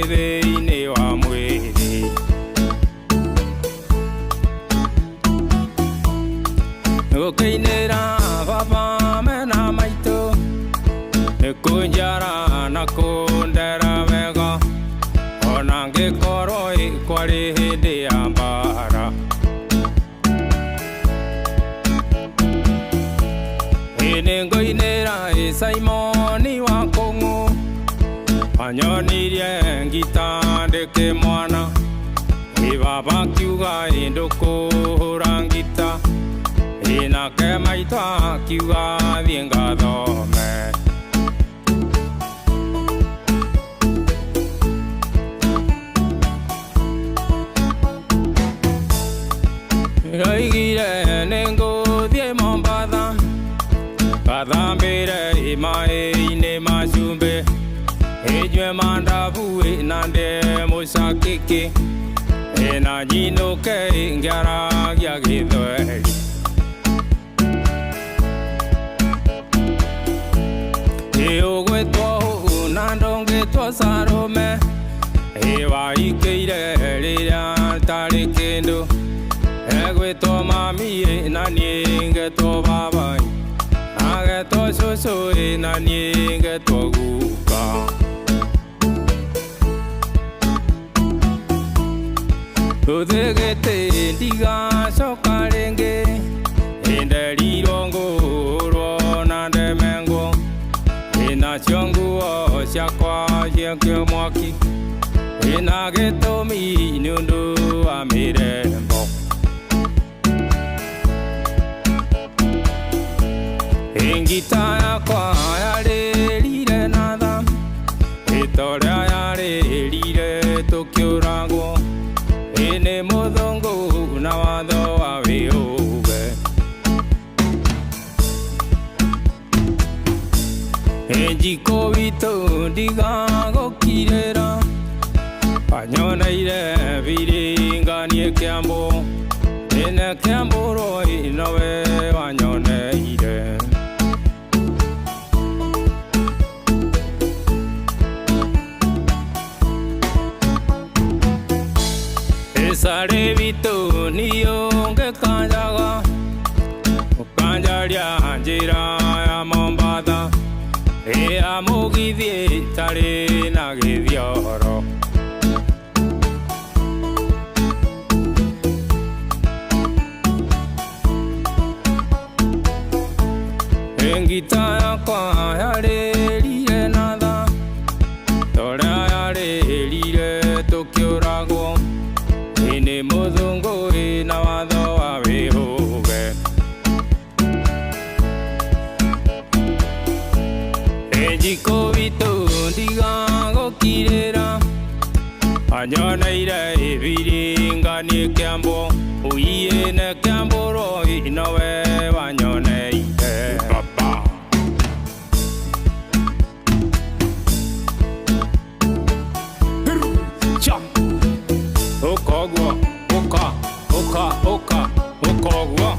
Thĩinĩ wa mwĩrĩ. Gũkĩinĩra baba mena maitũ nĩ kũnjara na kũndera wega ona ngĩkorwo ĩ kwarĩ hĩndĩ ya mbara. Ĩ nĩngũinĩra ĩ Simoni wa Kũng'ũ anyonirie ngita ndĩkĩ mwana ĩ baba akiuga ĩ ndũkũhũra ngita ĩ nake maitũ akiuga thiĩ ngathome. Ndoigire nĩngũthiĩ Mombatha ngathambĩre ĩ maĩ-inĩ ma cumbĩ ĩnyue mandabu ĩ na ndĩe mũcakĩkĩ ĩ na nyinũke ĩ ngĩaragia gĩthweri. Ĩ ũgwĩtwo ũũ na ndũngĩtwo Salome ĩ waikĩire rĩrĩa ntarĩ kĩndũ egwĩtwo mami ĩ na niĩ ngetwo baba ĩ agetwo cũcũ ĩ na niĩ ngetwo guka. Rũthĩgĩtĩ ndigacoka rĩngĩ ĩ nderirwo ngũrwo na ndemengwo ĩ nacio nguo ciakwa ciakio mwaki ĩ na gĩtũmi nĩ ũndũ wa mĩrembo. Ĩ ngita yakwa yarĩrire na tha ĩ ta ũrĩa yarĩrire tũkĩũragwo ĩ nĩ mũthũngũ na watho wa wĩũge. Ĩ njikũ witũ ndigagũkirĩra wanyoneire biringanie kĩambu ĩne kĩambũrwo ĩ nowe wanyoneire. Ĩcarĩ witũ niũngĩkanjaga ũkanjaria njĩra ya Mombatha ĩ ya mũgithi ĩtarĩ na gĩthioro. Ĩ ngita yakwa yarĩrire na tha ta ũrĩa yarĩrire tũkĩũragwo ĩ nĩ mũthũngũ ĩ na watho wa wĩhũge. Ĩ njikũ witũ ndigagũkirĩra anyoneire ibiringanie kĩambu ũiĩ kĩambũrwo ĩ nowe wanyoneire. Baba. Cha. Ũka ũguo, ũka, ũka, ũka, ũka ũguo.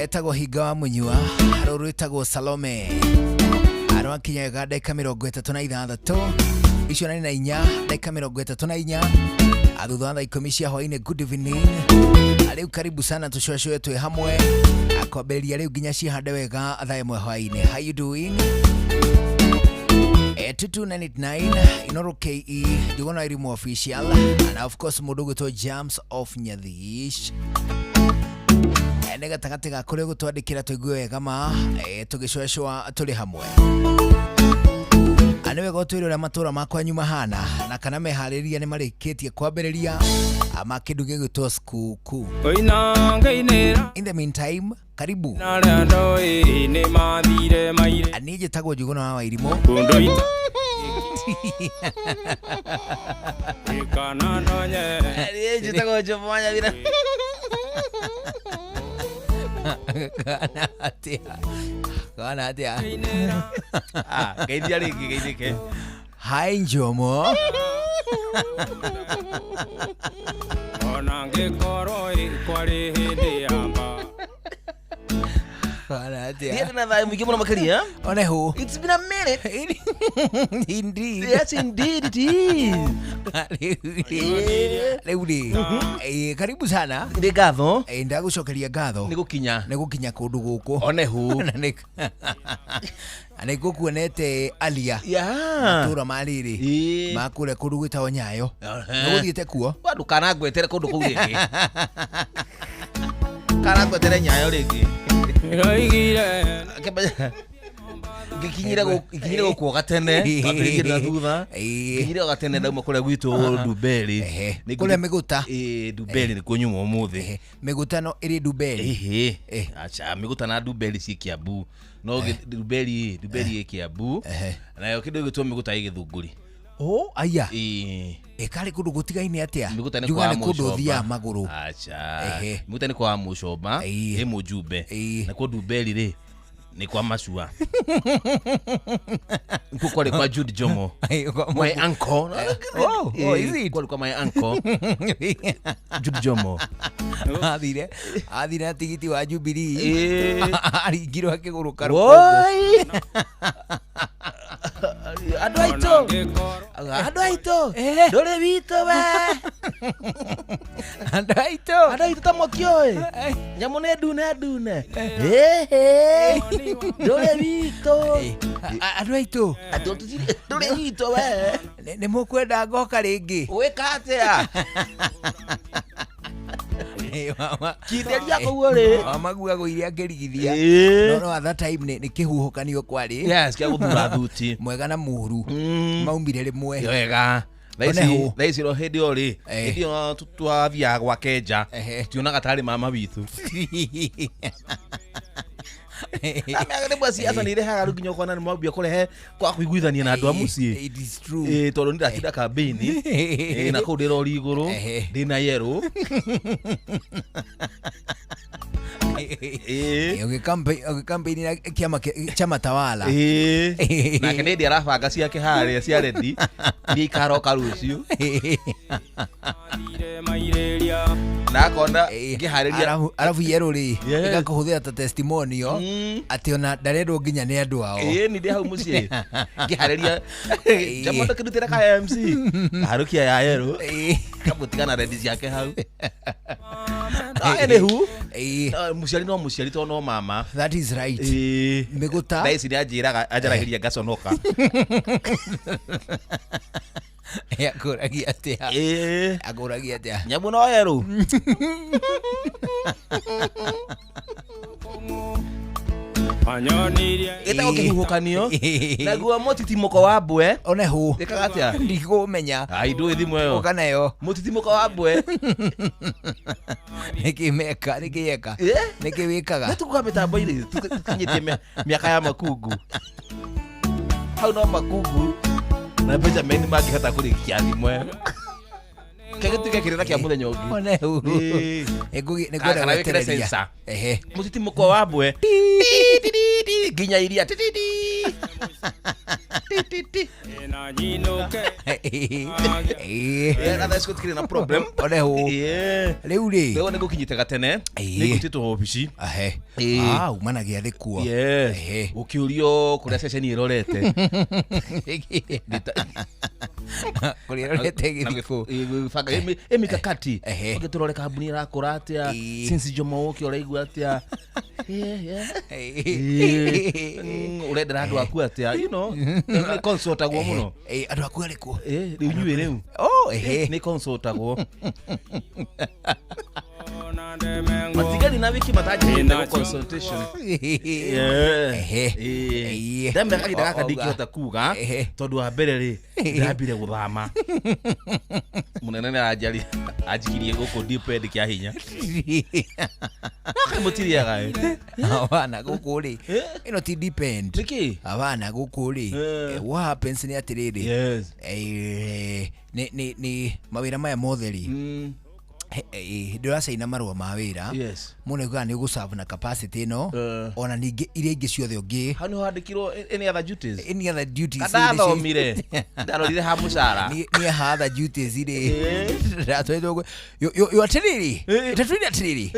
Etagwo Hinga wa Munyua rũrũ rwĩtagwo Salome arwakinyaga ndagĩka 36 icio na inya ndagĩka 34 thutha wa thaa 10 cia hwainĩ. Good evening, rĩu karibu sana tũcũacũe twĩ hamwe kwambĩrĩria rĩu nginya cihande wega thaa 1 hwainĩ. How you doing? 22989 Inoro KE Njuguna Irimu official and of course mũndũ ũgwĩtwo Jams of Nyathish nĩ gatagatĩ ga kũrĩa gũtwandĩkĩra tũigue wega ma tũgĩcũacũa tũrĩ hamwe. Nĩ wega ũtwĩre ũrĩa matũra makwanyu mahana na kana meharĩria nĩ marĩkĩtie kwambĩrĩria ma kĩndũ gĩgwĩtwo sikukuu. Ngũina ngĩinĩra In the meantime, karibu. Na arĩa ndoĩ nĩ mathire maire. Niĩ njĩtagwo Njuguna wa Wairimũ. Kũndũ ita Kana ndonye Njĩtagwo Jomo wa Nyathira. Kana atia. Kana atia. Ah, geithia rĩngĩ geithĩke. Hi Njomo. Ona ngĩkorwo kwarĩ hĩndĩ ya mba. Kana atia. Niĩ ndĩna thayũ mũingĩ mũno makĩria. One hu. It's been a minute. Indeed. Yes, indeed it is. Rĩu rĩ, karibu sana. Nĩ ngatho. Ndagũcokeria ngatho Nĩ gũkinya. nĩ gũkinya kũndũ gũkũ. One hu. Na nĩ ngũkuonete alia Yeah. matũra ma rĩrĩ Ĩĩ. ma kũrĩa kũndũ gwĩtagwo Nyayo. Ehe. Nĩ gũthiĩte kuo? Wa ndũkanangwetere kũndũ kũu rĩngĩ. Kanangwetere Nyayo rĩngĩ. Ndoigire Ngĩkinyire gũkũ o gatene, twambĩrĩirie na thutha. Ĩĩ. Nginyire o gatene ndauma kũrĩa gwitũ Ndumberi. Ehe. Nĩ Kũrĩa Mĩgũta. Ĩĩ, Ndumberi nĩkuo nyuma ũmũthĩ. Ehe. Mĩgũta no ĩrĩ Ndumberi. Ĩhĩ. Eh. Acha, Mĩgũta na Ndumberi ciĩ Kiambu. No Ndumberi, Ndumberi ĩ Kiambu. Ehe. Nayo kĩndũ gĩgwĩtwo Mĩgũta ĩ Gĩthũngũri. Oh, aya. Ĩĩ. Ĩkarĩ kũndũ gũtigaine atĩa? Mĩgũta nĩ Njugaga kwa nĩ kũndũ Mũcomba. ũthiaga magũrũ. Acha. Ehe. Mĩgũta nĩ kwa Mũcomba, Ĩĩ. ĩ Mũjumbe. Ĩĩ. Nakuo Ndumberi rĩ nĩ kwa Macua. Nĩkuo kwarĩ kwa Jude Jomo. My uncle. Oh, oh, is it? Kwarĩ kwa my uncle Jude Jomo. Athire na tigiti wa Jubilee. Ĩĩ. Aringirwo akĩgũrũka rũkũngũ. Woi. Andũ aitũ. Andũ aitũ. Eh. Ndũrĩ witũ we. Andũ aitũ. Andũ aitũ ta mũtiũĩ. Nyamũ nĩ ndune ndune. Ĩhĩ. Ndũrĩ witũ. Andũ aitũ. Andũ ndũrĩ witũ we. Nĩ mũkwenda ngoka rĩngĩ? Wĩka atĩa? Kinderia kũu ũrĩ. Wamaguagũire akĩrigithia. Ĩĩ. No at that time nĩ kĩhuhũkanio kwarĩ. Yes, kĩa gũthura thuti. Mwega na mũru. Mm. Maumire rĩmwe. Wega. One hũ. Thaa ici ro hĩndĩ ĩyo rĩ, Eh. hĩndĩ ĩyo twathiaga gwa Kenja, Ehe. tionaga tarĩ mama witũ. Rĩmwe ciaca nĩ irehaga rĩu nginya ũkona nĩ mwambia kũrehe kwa kũiguithania na andũ a mũciĩ. It is true. Ĩĩ, tondũ nĩ ndatinda kambĩini. Ĩĩ, na kũu ndĩ rori igũrũ, Ehe. ndĩ na yerũ. Ĩĩ. Ũgĩkampeini na kĩama chama tawala. Ĩĩ. Nake nĩ ndĩ arabanga ciake harĩa cia rendi iria ikaroka rũciũ. Thire mairĩria Na akona ngĩharĩria Arabu yerũ rĩ Yes. ĩgakũhũthĩra ta testimonial atĩ ona ndarendwo nginya nĩ andũ ao. Ĩĩ, ni ndĩ hau mũciĩ ngĩharĩria njama ndũkĩrutĩra ka MC ngaharũkia ya yerũ Ĩĩ. kamũtiga na rendi ciake hau. Anywho, Ĩĩ. mũciari no mũciari tondũ no mama. That is right. Ĩĩ. Mĩgũta Thaa ici nĩ anjĩraga anjaragĩria ngaconoka. Akũragia atĩa? Ĩĩ. Akũragia atĩa? Nyamũ no yerũ. Anyonirie Gĩtagwo kĩhuhũkanio. Naguo mũtitimũko wa mbwe One hũ. ĩkaga atĩa? Ndikũmenya. Ai, ndũĩ thimũ ĩyo. Ũka nayo. Mũtitimũko wa mbwe. Nĩkĩ meka? Nĩkĩ yeka? Ĩĩ. Nĩkĩ wĩkaga? Nĩ tũkuga mĩtambo-inĩ tũkinyĩtie mĩaka ya makungu. Hau no makungu na Benjamin mangĩhota kũrĩkia thimũ ĩyo. Kĩgĩtuĩke kĩrĩra kĩa mũthenya ũngĩ. One hũ. Ĩĩ. Nĩngwenda Kana wĩkĩre gwetereria. sensor. Ehe. Mũtitimũko wa mbwe nginya iria ti, ti, ti. Ti, ti, ti. na nyinũke Ĩĩ. Ĩĩ, na thaa ici gũtikĩrĩ na problem. One hũ. Ĩĩ. Rĩu rĩ. Rĩu nĩ ngũkinyĩte gatene Ĩĩ. nĩ ngũtĩtwo obici. Ahe. Ĩĩ. Ah, uma na gĩathĩ kuo. Yes. Ehe. Ũkĩũrio kũrĩa ceceni ĩrorete. Kũrĩa ĩrorete gĩthikũ. Banga ĩmikakati. Ehe. Ũngĩtũrore kambuni ĩrakũra atĩa. Ĩĩ. Since Jomo ũke ũraigua atĩa. Yeah, yeah. Ĩĩ. Ũrendera andũ aku atĩa. You know, nĩ consultagwo mũno. Ĩĩ, andũ aku arĩ kuo. Ĩĩ, rĩu inyuĩ rĩu. Oh, ehe. Nĩ consultagwo. ona nde Matigari na wiki matanjĩrĩte consultation. Ehe. Ĩĩ. Ndamera kahinda gaka O- ndingĩhota kuga Ehe. tondũ wa mbere rĩ, ndambire gũthama, mũnene nĩ aranjari anjikirie gũkũ deep end kĩa hinya nake mũtiriaga ĩ. Abana gũkũ rĩ, ĩno ti depend. Nĩkĩ? Abana gũkũ rĩ, Eh. what happens nĩ atĩrĩrĩ, Yes. nĩ mawĩra maya mothe rĩ, hĩndĩ ũracaina marũa ma wĩra, mũndũ augaga nĩ ũgũserve na capacity ĩno, ona ningĩ iria ingĩ ciothe ũngĩ Hau nĩho handĩkirwo any other duties. Any other duties. Kandathomire ndarorire ha mũcara. Niĩ ha other duties rĩ, ndatwarirwo yo atĩrĩrĩ, tatwĩre atĩrĩrĩ,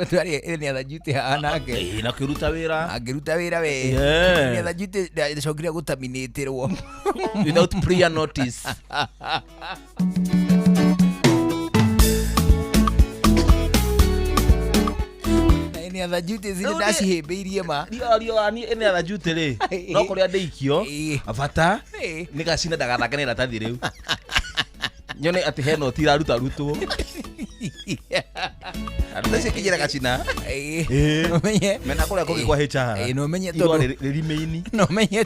twarĩ any other duty haha nake. Ĩĩ, na kĩruta wĩra. Angĩruta wĩra we. Any other duty ndacokire gũtaminĩtĩrwo. Without prior notice. Na any other duties Rĩu nĩ ndacihĩmbĩirie ma. Rio ni any other duty rĩ, no kũrĩa ndĩikio bata nĩ gacina ndagathake na iratathi rĩu nyone atĩ he noti iraruta rutwo andũ acio kinyĩra gacina. Ũmenye mena kũrĩa kũngĩ kwa HR. Ĩĩ, na ũmenye Irũa tondũ rĩrime-inĩ. Na ũmenye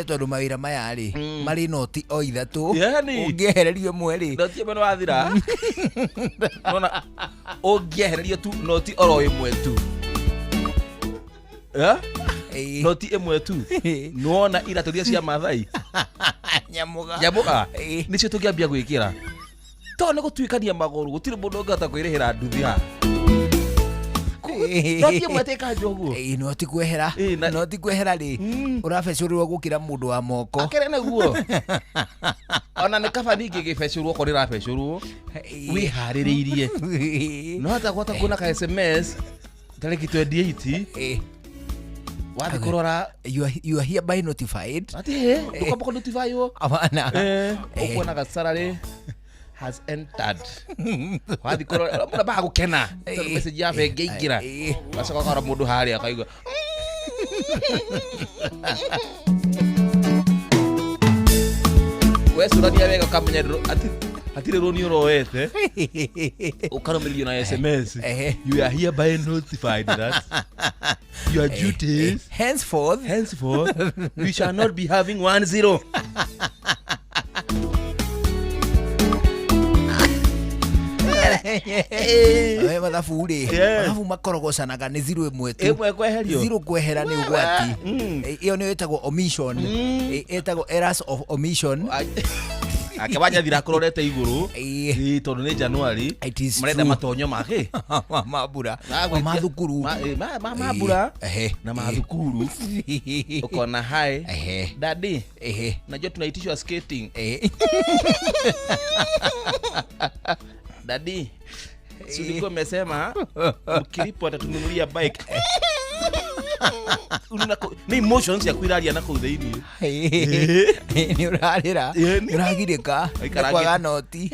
tondũ mawĩra maya rĩ, marĩ noti o ithatũ. Yani. Ũngĩehererio ĩmwe rĩ, noti ĩmwe nĩ wathira nona ũngĩehererio tu noti oro ĩmwe tu. Eh? Noti ĩmwe tu nĩwona iratũ iria cia Mathai. Nyamũga. Nyamũga. Nĩcio tũngĩambia gwĩkĩra to nĩ gũtuĩkania magũrũ, gũtirĩ mũndũ ũngĩhota kwĩrĩhĩra nduthi haha. Noti ĩmwe ĩtĩkanjwo ũguo. Ĩĩ, noti kwehera. Ĩĩ, Noti kwehera rĩ, ũrabecũrĩrwo gũkĩra mũndũ wa moko. Akĩrĩ nĩguo ona nĩ kaba ningĩ gĩbecũrwo okorwo rĩrabecũrwo wĩharĩrĩirie no hata gwata kuona ka SMS tarĩki 28 wathiĩ kũrora. You are hereby notified. Atĩ ndũkwamba kũnotifywo. Abana. Ũkuonaga salary has entered, wathiĩ kũrora mũndũ ambaga gũkena tondũ message ya bengi ĩingĩra. Gacoka ũkora mũndũ harĩa akaigua wecũrania wega ũkamenya hatirĩ rũni ũroete ũkarũmĩrĩrio na SMS. You are hereby notified that your duties henceforth henceforth we shall not be having 10. We mathabu rĩ, mathabu makorogocanaga nĩ zero ĩmwe tu. Ĩmwe kweherio. Zero kwehera nĩ ũgwati. Ĩyo nĩyo ĩtagwo omission. Ĩtagwo errors of omission. Ake wanyathira kũrorete igũrũ. Ĩĩ. Ĩĩ, tondũ nĩ January. It is marenda true. matonyo make ma mbura, ma thukuru. Ma mbura na mathukuru ũkona hi daddy, najua tunaitishwa skating. Daddy, si ulikuwa umesema mkilipo atatununulia bike? Nĩ emotions ya kwiraria na kũu thĩinĩ. Nĩ ũrarĩra. Ĩĩ, nĩ ũragirĩka nĩ Aikarangĩte. kwaga noti.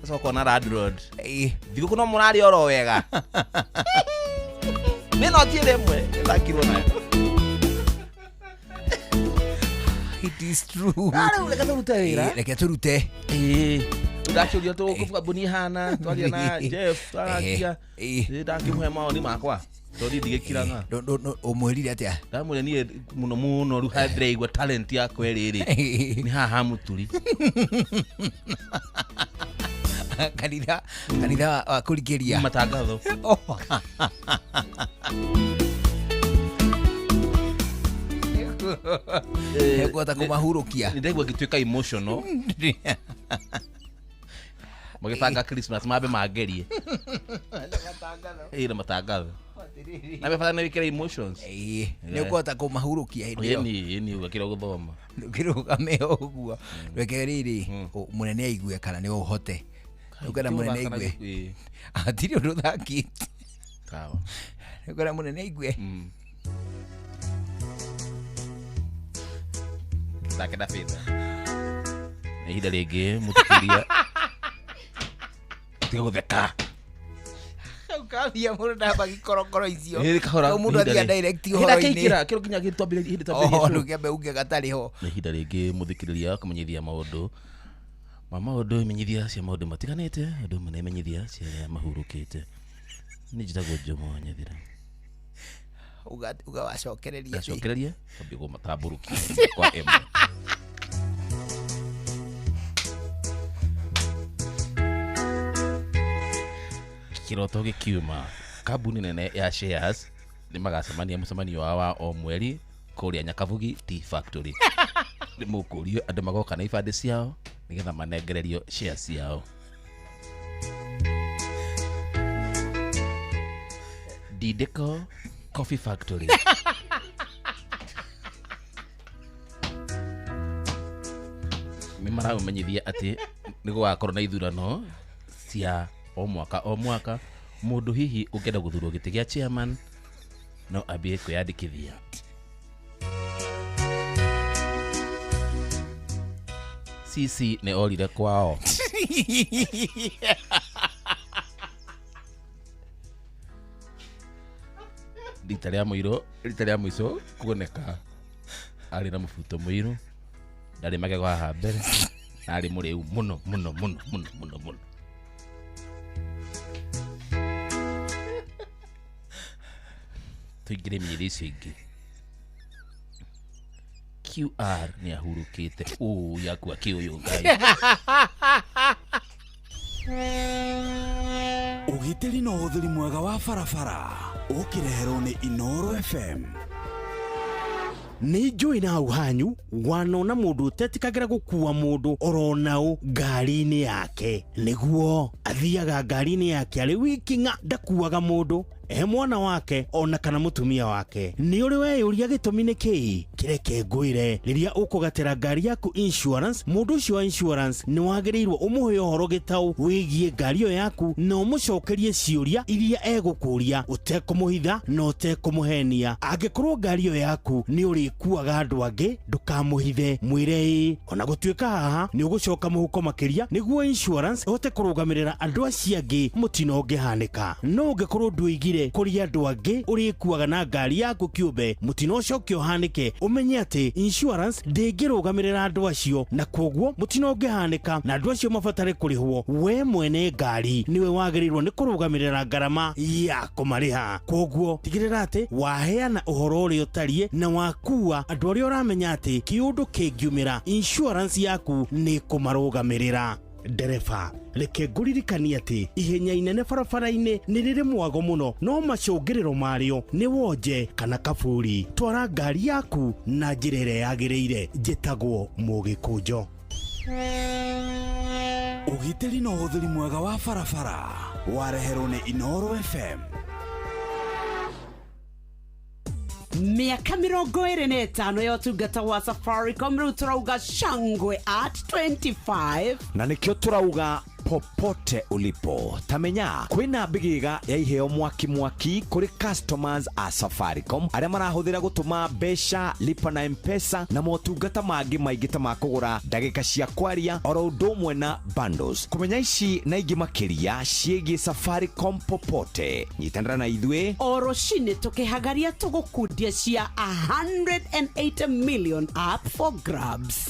Ũcoka ũkona landlord thigũkũ no mũrarĩa oro wega nĩ noti ĩrĩa ĩmwe ĩthakirwo nayo. It is true. Rĩu reke tũrute wĩra. Reke tũrute. Ĩĩ, ndakĩũria tũkambuni ihana twaria na Jeff twaragia. Ndakĩmũhe mawoni makwa tondũ ndigĩkiraga. Ũmwĩrire atĩa? Ndamwĩra niĩ mũno mũno rĩu harĩa ndĩraigua talent yakwa ĩrĩ nĩ haha ha mũturi. Kanitha wa kũrikĩria. Matangatho. Oh. Nĩngũhota kũmahurũkia. Nĩ ndaigua ngĩtuĩka emotional magĩbanga Christmas mambe mangerie ĩ na matangatho na bata nĩ wĩkĩre emotions. Ĩĩ, nĩ ũkũhota kũmahurũkia hĩndĩ ĩyo. Ĩni ĩni ũgakĩra gũthoma. Ndũkĩrũgame ũguo, reke rĩrĩ mũnene aigue kana nĩ ũhote ũkenda mũnene aigue. Hatirĩ ũndũ ũthakĩte. Sawa. Ũkenda mũnene aigue. Thake na Fitha nĩ ihinda rĩngĩ mũtukiria tiga gũtheka. Ũkathia mũndũ ndamba gĩkorokoro icio. Ĩĩ, kahora. Rĩu mũndũ athia direct ũhoro-inĩ. Hĩndĩ kĩro nginya twambĩrĩrie hĩndĩ Oh, twambĩrĩrie show. ndũkĩambe uge gatarĩ ho. Nĩ ihinda rĩngĩ mũthikĩrĩria kũmenyithia maũndũ ma maũndũ, imenyithia cia maũndũ matiganĩte, ũndũ ũmwe na imenyithia cia arĩa mahurũkĩte. Nĩ njĩtagwo Jomo wa Nyathira. Uga wacokereria. Ndacokereria kwambia kũmatambũrũkia kwa ĩmwe. Kĩroto gĩkiuma, kambuni nene ya shares nĩ magacemania mũcemanio wao wa o mweri kũrĩa Nyakabugi Tea Factory. Nĩ mũkũrio andũ magoka na ibandĩ ciao nĩgetha manengererio shares ciao. Dideko Coffee Factory. Nĩ maraũmenyithia atĩ nĩ gũgakorwo na ithurano cia o mwaka o mwaka. Mũndũ hihi ũngĩenda gũthurwo gĩtĩ gĩa chairman no ambie kwĩyandĩkithia. CC nĩ orire kwao. Rita rĩa mũiro, rita rĩa mũico kuoneka arĩ na mũbuto mũirũ, ndarĩ magego haha mbere, na arĩ mũrĩu mũno mũno mũno mũno mũno mũno. Tũingĩre mĩeri icio ingĩ. QR nĩ ahurũkĩte. Ũ yakua kĩũyũ Ngai. Ũgitĩri na ũhũthĩri mwega wa barabara ũkĩreherwo nĩ Inooro FM. Nĩ njũĩ na hau hanyu wanona mũndũ ũtetĩkagĩra gũkua mũndũ oronao ngari-inĩ yake. Nĩguo athiaga ngari-inĩ yake arĩ wiki ng'a, ndakuaga mũndũ e mwana wake ona kana mũtumia wake. Nĩ ũrĩ weyũria gĩtũmi nĩ kĩĩ? Kĩreke ngwĩre, rĩrĩa ũkũgatĩra ngari yaku insurance, mũndũ ũcio wa insurance nĩ wagĩrĩirwo ũmũhe ũhoro gĩtaũ wĩgiĩ ngari ĩyo yaku na ũmũcokerie ciũria iria egũkũria ũtekũmũhitha na ũtekũmũhenia. Angĩkorwo ngari ĩyo yaku nĩ ũrĩkuaga andũ angĩ, ndũkamũhithe, mwĩre ĩĩ. Ona gũtuĩka haha nĩ ũgũcoka mũhuko makĩria nĩguo insurance ĩhote kũrũgamĩrĩra andũ acio angĩ mũtino ũngĩhanĩka. No ũngĩkorwo ndũigire kũrĩ andũ angĩ ũrĩkuaga na ngari yaku kĩũmbe, mũtino ũcoke ũhanĩke, ũmenye atĩ insurance ndĩngĩrũgamĩrĩra andũ acio, na kwoguo mũtino ũngĩhanĩka na andũ acio mabatare kũrĩhwo, we mwene ngari nĩwe wagĩrĩirwo nĩ kũrũgamĩrĩra ngarama ya kũmarĩha. Kwoguo tigĩrĩra atĩ waheana ũhoro ũrĩa ũtariĩ na wakua andũ arĩa ũramenya atĩ kĩũndũ kĩngiumĩra insurance yaku nĩ kũmarũgamĩrĩra. Ndereba, reke ngũririkanie atĩ ihenya inene barabara-inĩ nĩ rĩrĩ mwago mũno, no macũngĩrĩro marĩo nĩ wonje kana kaburi. Twara ngari yaku na njĩra ĩrĩa yagĩrĩire. Njĩtagwo Mũgĩkũnjo. Ũgitĩri na ũhũthĩri mwega wa barabara wareherwo nĩ Inooro FM. Miaka 25 ya ũtungata wa Safaricom, rĩu tũrauga shangwe at 25. Na nĩkĩo tũrauga popote ulipo tamenya kwĩna mbĩgĩga ya iheo mwaki mwaki kũrĩ customers a Safaricom arĩa marahũthĩra gũtũma mbeca, lipa na M-Pesa na motungata mangĩ maingĩ ta ma kũgũra ndagĩka cia kwaria oro ũndũ ũmwe na bundles. Kũmenya ici na ingĩ makĩria ciĩgiĩ Safaricom popote, nyitanĩra na ithuĩ o rũcinĩ tũkĩhagaria tũgũkundia cia 180 million up for grabs.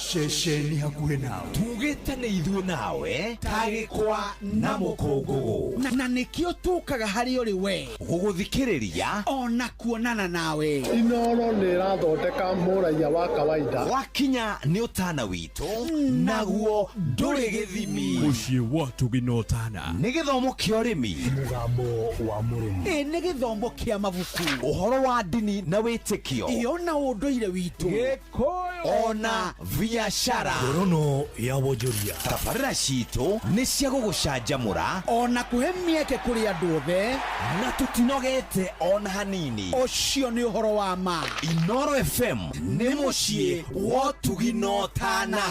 Ceceni hakuhĩ nawe. Tugĩte nĩ ithuĩ nawe tagĩkwa na mũkũngũgũ, na nĩkĩo tũkaga harĩ ũrĩ we gũgũthikĩrĩria ona kuonana nawe. Inooro nĩ ĩrathondeka mũraiya wa kawaida. Wakinya nĩ ũtana witũ naguo ndũrĩ gĩthimi. Mũciĩ wa tũginotana. Nĩ gĩthomo kĩa ũrĩmi, mũgambo wa mũrĩmi, ĩ nĩ gĩthomo kĩa mabuku, ũhoro wa ndini na wĩtĩkio, ĩyo na ũndũire witũ, Gĩkũyũ ona biashara. Ngorono ya wonjoria. Tabarĩra citũ nĩ cia gũgũcanjamũra ona kũhe mĩeke kũrĩ andũ othe, na tũtinogete ona hanini. Ũcio nĩ ũhoro wa ma. Inooro FM nĩ mũciĩ wa ũtugi na ũtana.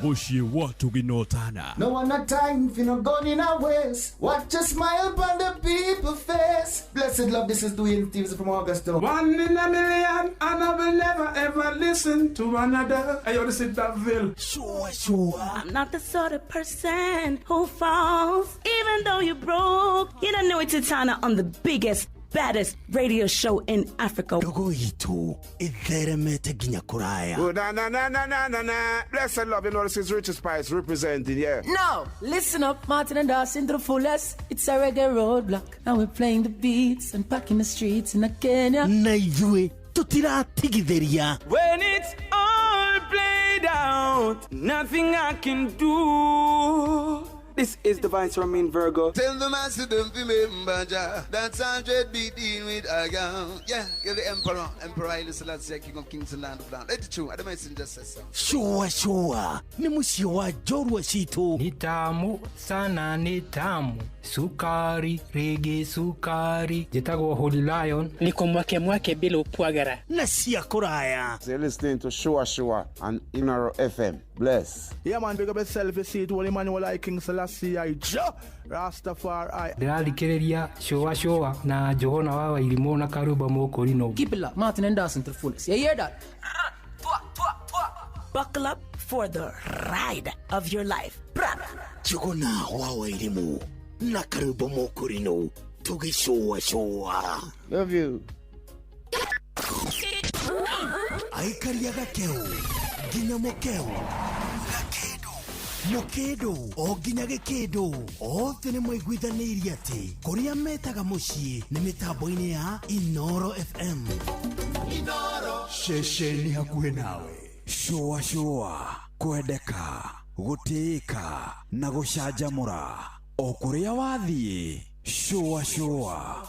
Mũciĩ wa ũtugi na ũtana. No one a time for no gun in a waste. Watch a smile upon the people face. Blessed love, this is Dwayne Stevens from Augusta. One in a million, and I will never ever listen to another. I ought to sit that bill. Sure, sure. I'm not the sort of person who falls, even though you're broke. You don't know it's Titana on the biggest baddest radio show in Africa. Ndogo itũ ĩtheremete nginya kũraya. Oh, na na na na na na na. Blessed love, you know this is Richie Spice representing, yeah. Now, listen up, Martin and Dawson to the fullest. It's a reggae roadblock, and we're playing the beats and packing the streets in Kenya. Na ithuĩ tũtiratigithĩria. When it's all played out, nothing I can do. This is the Vice Romain Virgo. Tell the master don't remember Jah. That's 100 beating with a gun. Yeah, you're the emperor. Emperor Haile Selassie, King of Kings and Land of Land. Let it true. I don't messenger says so. Shua shua nĩ mũciĩ wa njorua citũ. Ni tamu sana, ni tamu sukari rege sukari. Njĩtagwo Holy Lion. Niko mwake mwake bila upwagara na cia kũraya. So you're listening to Shua Shua and Inaro FM. Bless. Yeah, man, big up yourself. You see it, Holy Emmanuel I King Selassie I Jah Rastafari. Ndĩrathikĩrĩria Shua Shua na Johana wa Wairimũ na Karumba Mũkũrinũ. Keep it locked, Martin and Dawson to the fullest. You hear that? Buckle up for the ride of your life. Njuguna wa Wairimũ na Karumba Mũkũrinũ tũgĩcũa cũa. Love you. Aikaria gakeu nginya mũkeu gakĩndũ mũkĩndũ o nginya gĩkĩndũ othe nĩ maiguithanĩirie atĩ kũrĩa metaga mũciĩ nĩ mĩtambo-inĩ ya Inoro FM. Inoro ceceni hakuhĩ nawe. Shua shua kwendeka gũtĩĩka na gũcanjamũra o kũrĩa wathiĩ. Shua shua.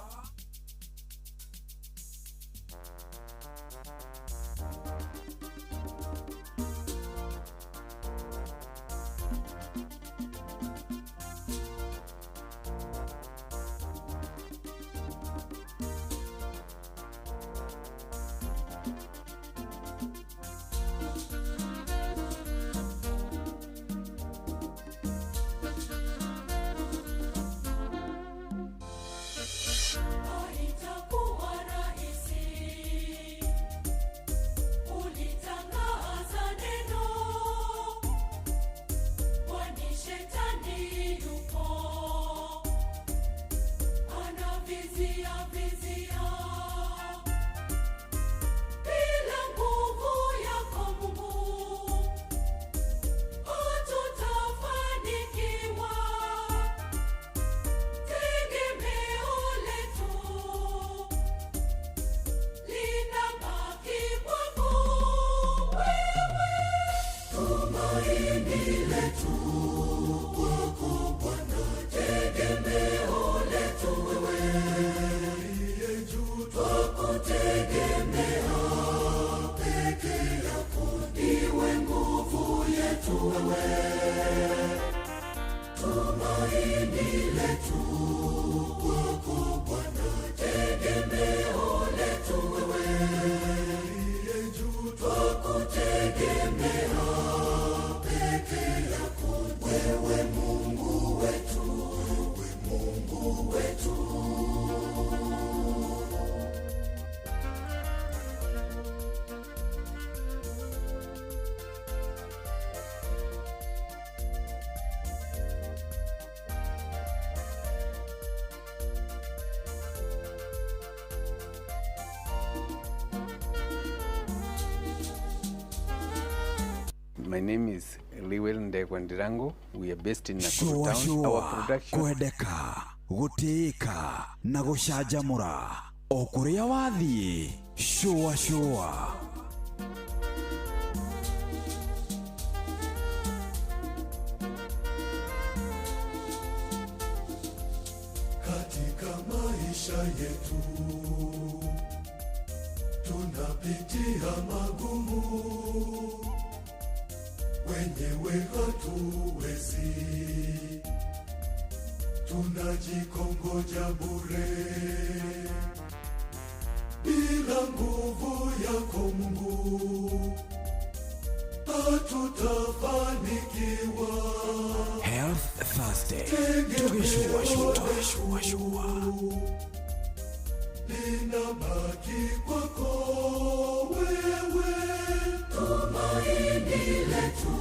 Haitakuwa rahisi, ulitangaza neno, kwani shetani yupo, anavizia vizia. Bila nguvu yako Mungu, hatutafanikiwa. Tegemeo letu linabaki kwako wewe. Tumaini letu kwako Bwana, tegemeo letu wewe. Uliye juu twakutegemea, peke yako ndiwe nguvu yetu wewe. Tumaini letu kwako Bwana, tegemeo letu wewe. Uliye juu twakutegemea, peke yako wewe Mungu wetu, wewe Mungu wetu. My name is Liwel Ndegwa Ndirango. We are based in Nakuru Shua town. Our shua production kwendeka gũtĩĩka na gũcanjamũra o kũrĩa wathiĩ. Shua shua. Katika maisha yetu tunapitia magumu, wenyewe hatuwezi, tunajikongoja bure. Bila nguvu yako Mungu hatutafanikiwa. Health Thursday tugĩcũa shua shua shua. Linabaki kwako wewe. Tumaini letu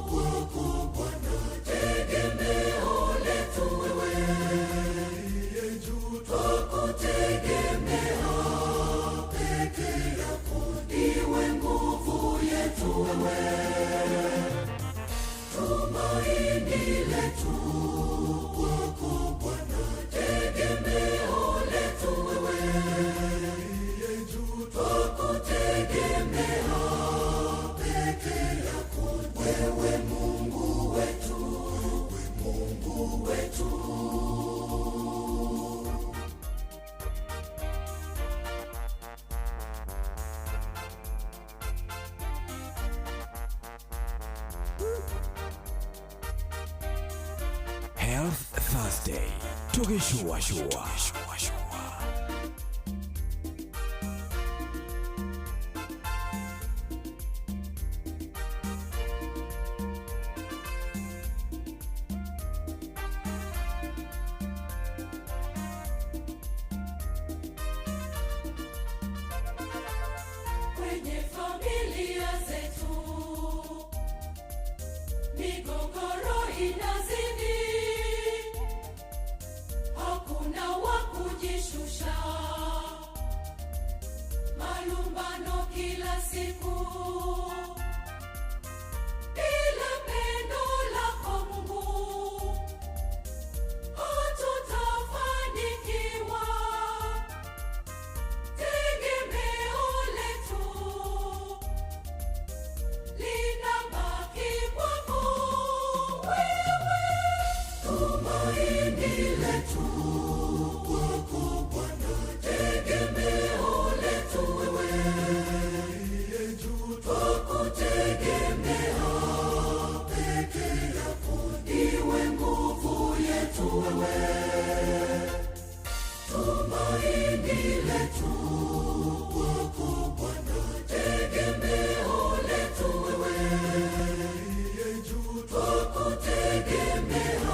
kwako Bwana, tegemeo letu wewe. Uliye juu twakutegemea. wetu. Health Thursday tũgĩcũacũa. Kwenye familia zetu migogoro inazidi, hakuna wa kujishusha, malumbano kila siku. Bila pendo lako Mungu hatutafanikiwa. Tegemeo letu linabaki kwako wewe, tumaini letu kwako Bwana, tegemeo letu wewe, twakutegemea peke yako, ndiwe nguvu yetu wewe, tumaini letu kwako Bwana, tegemeo letu wewe, twakutegemea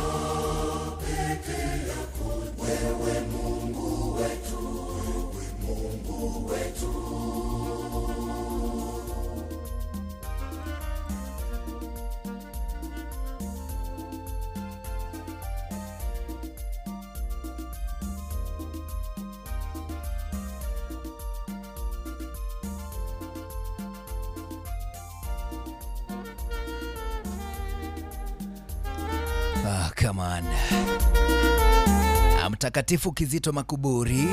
peke yako, wewe Mungu wetu, wewe Mungu wetu. Ah, come on. Mtakatifu Kizito Makuburi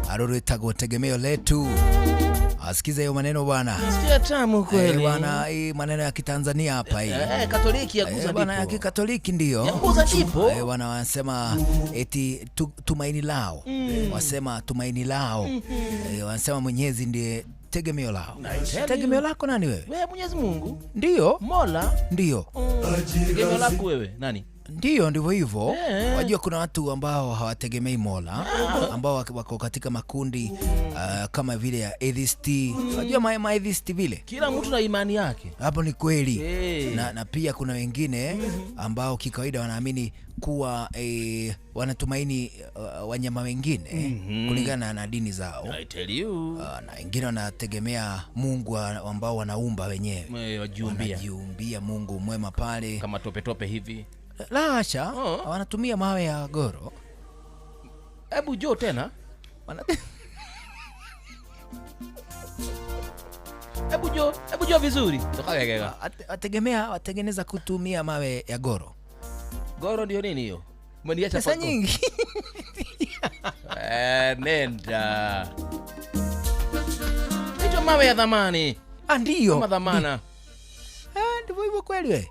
arorwetagwo tegemeo letu. Asikize hiyo maneno bwana. Sikia tamu kweli. Bwana, hii maneno ya Kitanzania hapa hii. Katoliki ya kuza Bwana, ya ndipo. Kikatoliki ndio. Ya kuza ndipo. Bwana wanasema eti tumaini lao. Wasema tumaini lao. Wanasema Mwenyezi ndiye tegemeo lao. Tell you. Tegemeo lako nani wewe? Wewe Mwenyezi Mungu. Ndio. Mola. Ndio. Tegemeo lako wewe nani? Ndiyo, ndivyo hivyo. Wajua kuna watu ambao hawategemei Mola, ambao wako katika makundi kama vile ya atheist. Wajua ma atheist vile. Kila mtu na imani yake. Hapo ni kweli. Na pia kuna wengine ambao kikawaida wanaamini kuwa wanatumaini wanyama wengine kulingana na dini zao. I tell you. Na wengine wanategemea Mungu ambao wanaumba wenyewe. Wajiumbia. Wanajiumbia Mungu mwema pale. Kama tope tope hivi. La hasha, wanatumia mawe ya goro. Hebu jo tena. Hebu jo vizuri. Toka. Wategemea watengeneza kutumia mawe ya goro. Goro ndio nini hiyo? Umeniacha Pesa pako. nyingi. Nenda. Hicho mawe ya dhamani. Ndio. Kama dhamana. Ndivyo hivyo kweli we.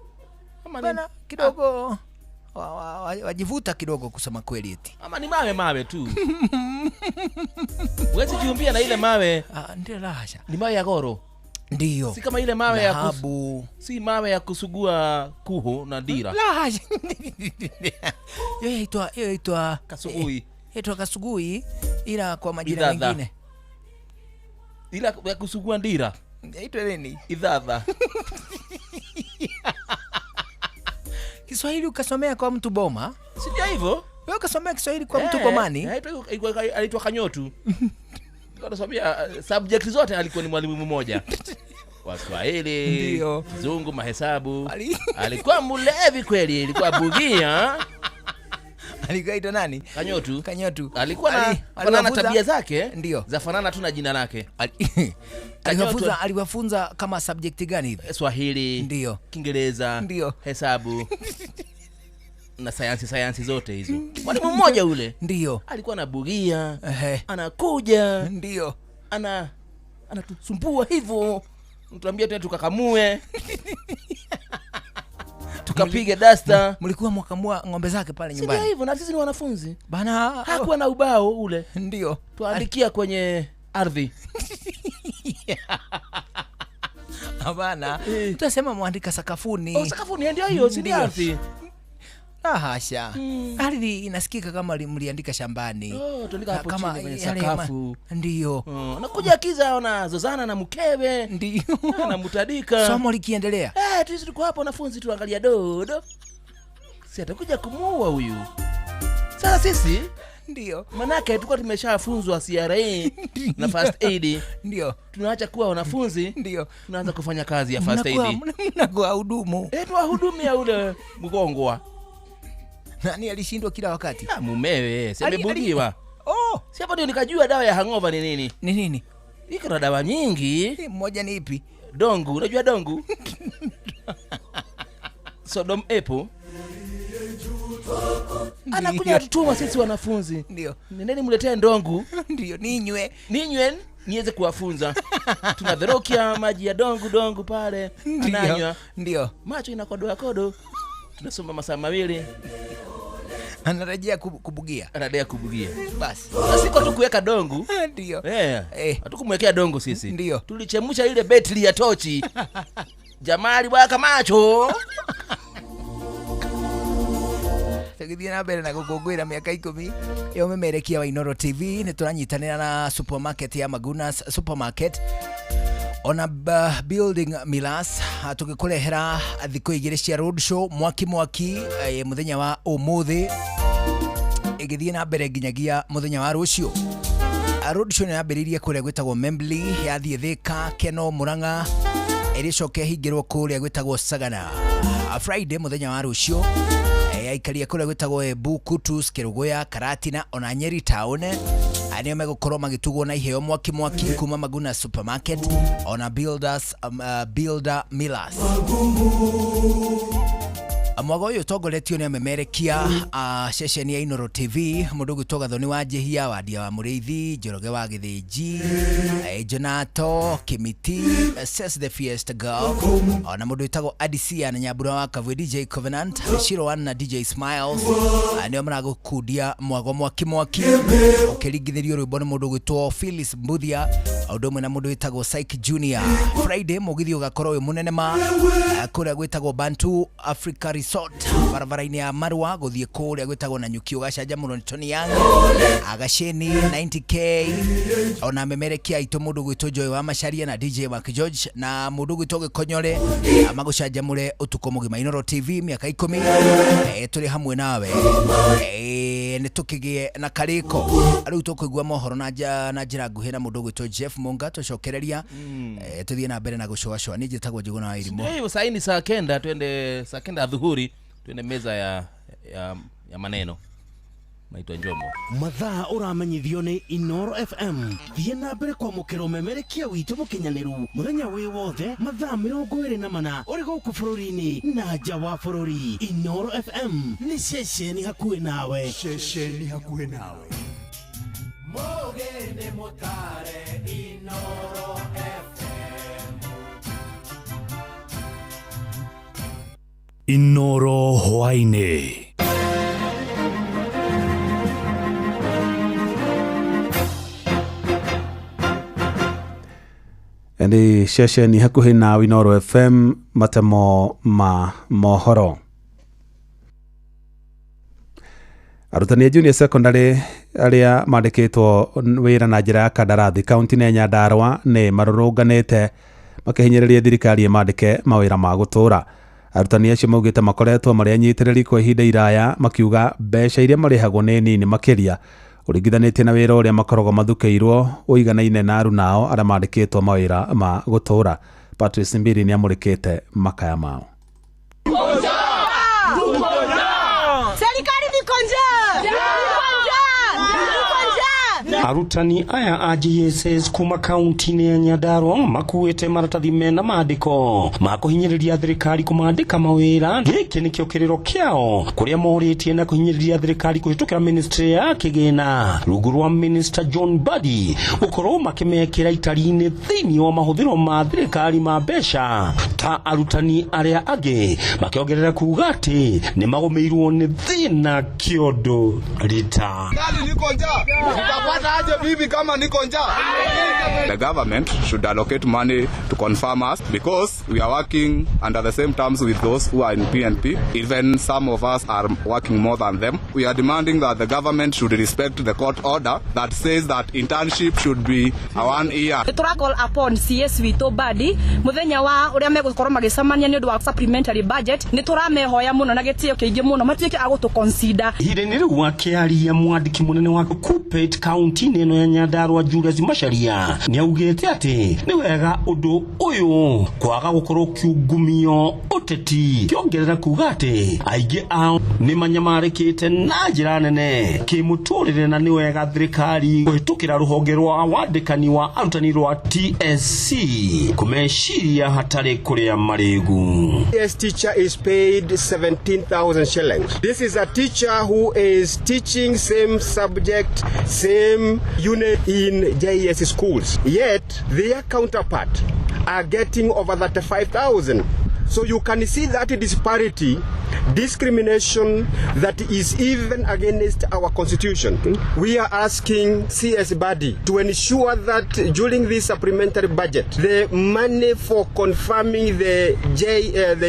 Ama Bana kidogo wajivuta kidogo kusema kweli eti. Ama ni mawe tu. Huwezi jiumbia na ile mawe. Ndio la hasha. Ni mawe ya goro. Ndio. Si kama ile mawe ya Dhahabu. si mawe ya kusugua kuho na dira. La hasha. Hiyo inaitwa kasugui. Inaitwa kasugui ila kwa majina mengine. Ila ya kusugua ndira. Inaitwa nini? Idhadha. Kiswahili ukasomea kwa mtu boma? Si ndio hivyo? Wewe ukasomea Kiswahili kwa mtu bomani? Anaitwa Kanyotu. Anasomea subject zote, alikuwa ni mwalimu mmoja. Wa Kiswahili, Ndio. Kizungu, mahesabu. Alikuwa mlevi kweli, alikuwa bugia. Alikuwa aitwa nani? Kanyotu. Kanyotu. Alikuwa na fanana tabia zake. Ndio. Za fanana tu na jina lake. Aliwafunza kama subject gani hivi? Swahili. Ndio. Kiingereza. Ndio. Hesabu. Na sayansi zote hizo. Mwalimu mmoja ule. Ndio. Alikuwa anabugia. Anakuja. Ndio. Anatusumbua hivyo. Mtuambia tena tukakamue. Tukapiga dasta. Mlikuwa mwakamua ng'ombe zake pale nyumbani. Sio hivyo, na sisi ni wanafunzi. Bana, hakuwa na ubao ule. Ndio. Tuandikia kwenye ardhi. Hapana. Tutasema muandika sakafuni. Oh, sakafuni ndio hiyo, si ardhi. Ah, hasha. Ardhi inasikika kama mliandika shambani. Oh, tuandika hapo kama chini kwenye sakafu. Ndio. Nakuja kiza ona zozana na mkewe. Ndio. Na mutadika. Somo likiendelea. Sisi tuko hapo wanafunzi tuangalia dodo. Si atakuja kumuua huyu. Sasa sisi ndio. Manake tulikuwa tumeshafunzwa CRA na first aid. Ndio. Tunaacha kuwa wanafunzi. Ndio. Tunaanza kufanya kazi ya first aid. Mnakuwa hudumu. Tuwahudumia ule mgongwa. Nani alishindwa kila wakati? Mumewe, si amebugiwa. Oh, si hapo ndio nikajua dawa ya hangover ni nini? Ni nini? Iko na dawa nyingi. Moja ni ipi? Dongu, unajua dongu? Sodom apple. Anakuja atutuma sisi wanafunzi. Ndio. Nendeni mletee ndongu. Ndio, ninywe. Ninywe niweze kuwafunza. Tunadherokia maji ya dongu pale. Ananywa. Ndio. Macho inakodoa kodo. Tunasoma masaa mawili. Anarejea kubugia. Anarejea kubugia. Basi. Siko tu kuweka dongu. Ndio. Hatukumwekea dongu sisi. Ndio. Tulichemsha ile betri ya tochi. Jamali waka macho. Tugithie na mbere na gukungwira miaka 10 ya umemerekia wa Inoro TV. Ni turanyitanira na supermarket ya Magunas Supermarket ona building Milas, tugikurehera thikũ igĩrĩ cia road show mwaki mwaki muthenya wa umuthi igithie na mbere nginyagia muthenya wa rucio. Road show nĩ yambĩrĩirie kũrĩa gwĩtagwo Membly, yathiĩ Thika, Keno, Murang'a, ĩrĩcoke hingĩrwo kũrĩa gwĩtagwo Sagana. Friday muthenya wa rucio yaikaria kũrĩa gwĩtagwo Embu, Kutus, Kĩrũgũya, Karatina ona Nyeri town. Anio megũkorwo magĩtugwo na iheo mwaki mwaki kuma Maguna Supermarket ona Builders, Builder Millers. Mwago ũyũ ũtongoretio nĩ amemerekia ceceni ya Inoro TV, mũndũ ũgwĩtwo Gathoni wa Njihia, Wandia wa Mũrĩithi, Njoroge wa Gĩthĩnji, Jonato Kimiti, Ses the Fiesta Girl, ona mũndũ wĩtagwo Adisia na Nyambura wa Kavui, DJ Covenant, Shiro One na DJ Smiles, nĩo maragũkundia mwago mwaki mwaki ũkĩringithĩrio rwĩmbo nĩ mũndũ ũgwĩtwo Phyllis Mbuthia, ũndũ ũmwe na mũndũ wĩtagwo Psych Junior. Friday mũgithi ũgakorwo wĩ mũnene ma kũrĩa gwĩtagwo Bantu Africa Resort barabara-inĩ ya Marua gũthiĩ kũrĩa gwĩtagwo Nanyuki, ũgacanjamũrwo nĩ Tony Young, Agasheni 90K, ona memerekia aitũ mũndũ gwĩtwo Joy wa Macharia na DJ Mark George na mũndũ gwĩtwo Gĩkonyore magũcanjamũre ũtukũ mũgima. Inoro TV miaka 10 tũrĩ hamwe nawe, nĩ tũkĩgĩe na karĩko. Rĩu tũkũigua mohoro na njĩra nguhĩ na mũndũ gwĩtwo Jeff Munga, tũcokereria tũthiĩ na mbere na gũcoacoa. Niĩ njĩtagwo Njũgũna wa Irimũ. Saa ni saa 9, twende saa 9 adhuhuri, twende meza ya maneno. Naitwa Njomo. Mathaa ũramenyithio nĩ Inoro FM. Thiĩ na mbere kwamũkĩra ũmemerekia witũ mũkinyanĩru mũthenya wĩ wothe mathaa 24 ũrĩ gũkũ bũrũri-inĩ na nja wa bũrũri. Inoro FM nĩ ceceni hakuhĩ nawe. Ceceni hakuhĩ nawe. Mũgeni mũtare Inoro FM. Inoro hwaĩ-inĩ. Ni ceceni hakuhĩ nawe Inoro FM, matemo ma mohoro. Arutani a junior secondary arĩa mandĩkĩtwo wĩra na njĩra ya kandarathi kaunti-inĩ ya Nyandarua nĩ marũrũnganĩte makĩhinyĩrĩria thirikari ĩmandĩke mawĩra ma gũtũũra. Arutani acio maugĩte makoretwo marĩ anyitĩrĩri kwa ihinda iraya, makiuga mbeca iria marĩhagwo nĩ nini makĩria ũringithanĩtie na wĩra ũrĩa makoragwo mathukĩirwo ũiganaine na arunao arĩa mandĩkĩtwo mawĩra ma gũtũũra. Patrice Mbiri nĩamũrĩkĩte makaya mao. Arutani aya a JSS kuma kaunti-inĩ ya Nyandarua makuĩte maratathi mena mandĩko ma kũhinyĩrĩria thirikari kũmandĩka mawĩra. Gĩkĩ nĩkĩo kĩrĩro kĩao kũrĩa morĩtie na kũhinyĩrĩria thirikari kũhĩtũkĩra ministry ya kĩgĩna rungu rwa Minister John Mbadi gũkorwo makĩmekĩra itari-inĩ thĩinĩ wa mahũthĩro ma thirikari ma mbeca ta arutani arĩa angĩ, makĩongerera kuga atĩ nĩ magũmĩirwo nĩ thĩna kĩondo rita. Niko njaa. Nitapata aje bibi kama niko njaa? The government should allocate money to confirm us because we are working under the same terms with those who are in PNP. Even some of us are working more than them. We are demanding that the government should respect the court order that says that internship should be a 1 year. Tura call upon CS witũ Mbadi muthenya wa uria megukorwo magicemania ni undu wa supplementary budget, ni turamehoya muno na gitio kiingi muno matuike a gutu consider. Ihinda-inĩ rĩu akĩaria, mwandĩki mũnene wa KUPPET kaunti-inĩ ĩno ya Nyandarua Julius Macharia nĩ augĩte atĩ nĩ wega ũndũ ũyũ kwaga gũkorwo ũkĩungumio ũteti, kĩongerera kuga atĩ aingĩ ao nĩ manyamarĩkĩte na njĩra nene kĩmũtũrĩre na nĩ wega thirikari kũhĩtũkĩra rũhonge rwa wandĩkani wa arutani rwa TSC kũmeciria hatarĩ kũrĩa marĩgu. Yes, teacher is paid 17,000 shillings. This is a teacher who is teaching same subject, same unit in JS schools. Yet their counterpart are getting over 35,000. So you can see that disparity, discrimination that is even against our constitution. We are asking CS Mbadi to ensure that during this supplementary budget, the money for confirming the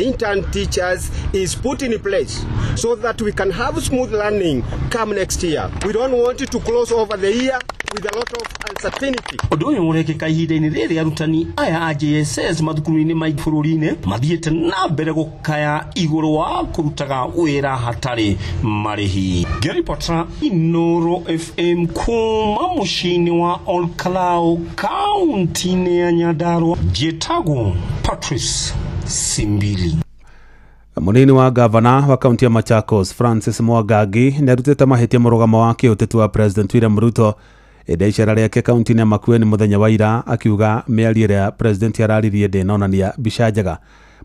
intern teachers is put in place so that we can have smooth learning come next year. We don't want to close over the year with a lot of uncertainty. Ũndũ ũyũ ũrekĩka ihinda-inĩ rĩrĩ arutani aya a JSS mathukuru-inĩ ma bũrũri-inĩ mathiĩte na mbere gũkaya igũrũ wa kũrutaga wĩra hatarĩ marĩhi. Ngĩribotera Inoro FM kuma mũciĩ-inĩ wa Olkalau, kaunti-inĩ ya Nyandarua, njĩtagwo Patrice Simbili. Munini wa gavana wa kaunti ya Machakos Francis Mwangangi nĩ arutĩte mahĩtia mũrũgamo wa kĩũteti wa President William Ruto ĩndĩ icera rĩake kaunti-inĩ ya Makueni mũthenya wa ira, akiuga mĩario ĩrĩa president araririe ndĩnonania mbica njega.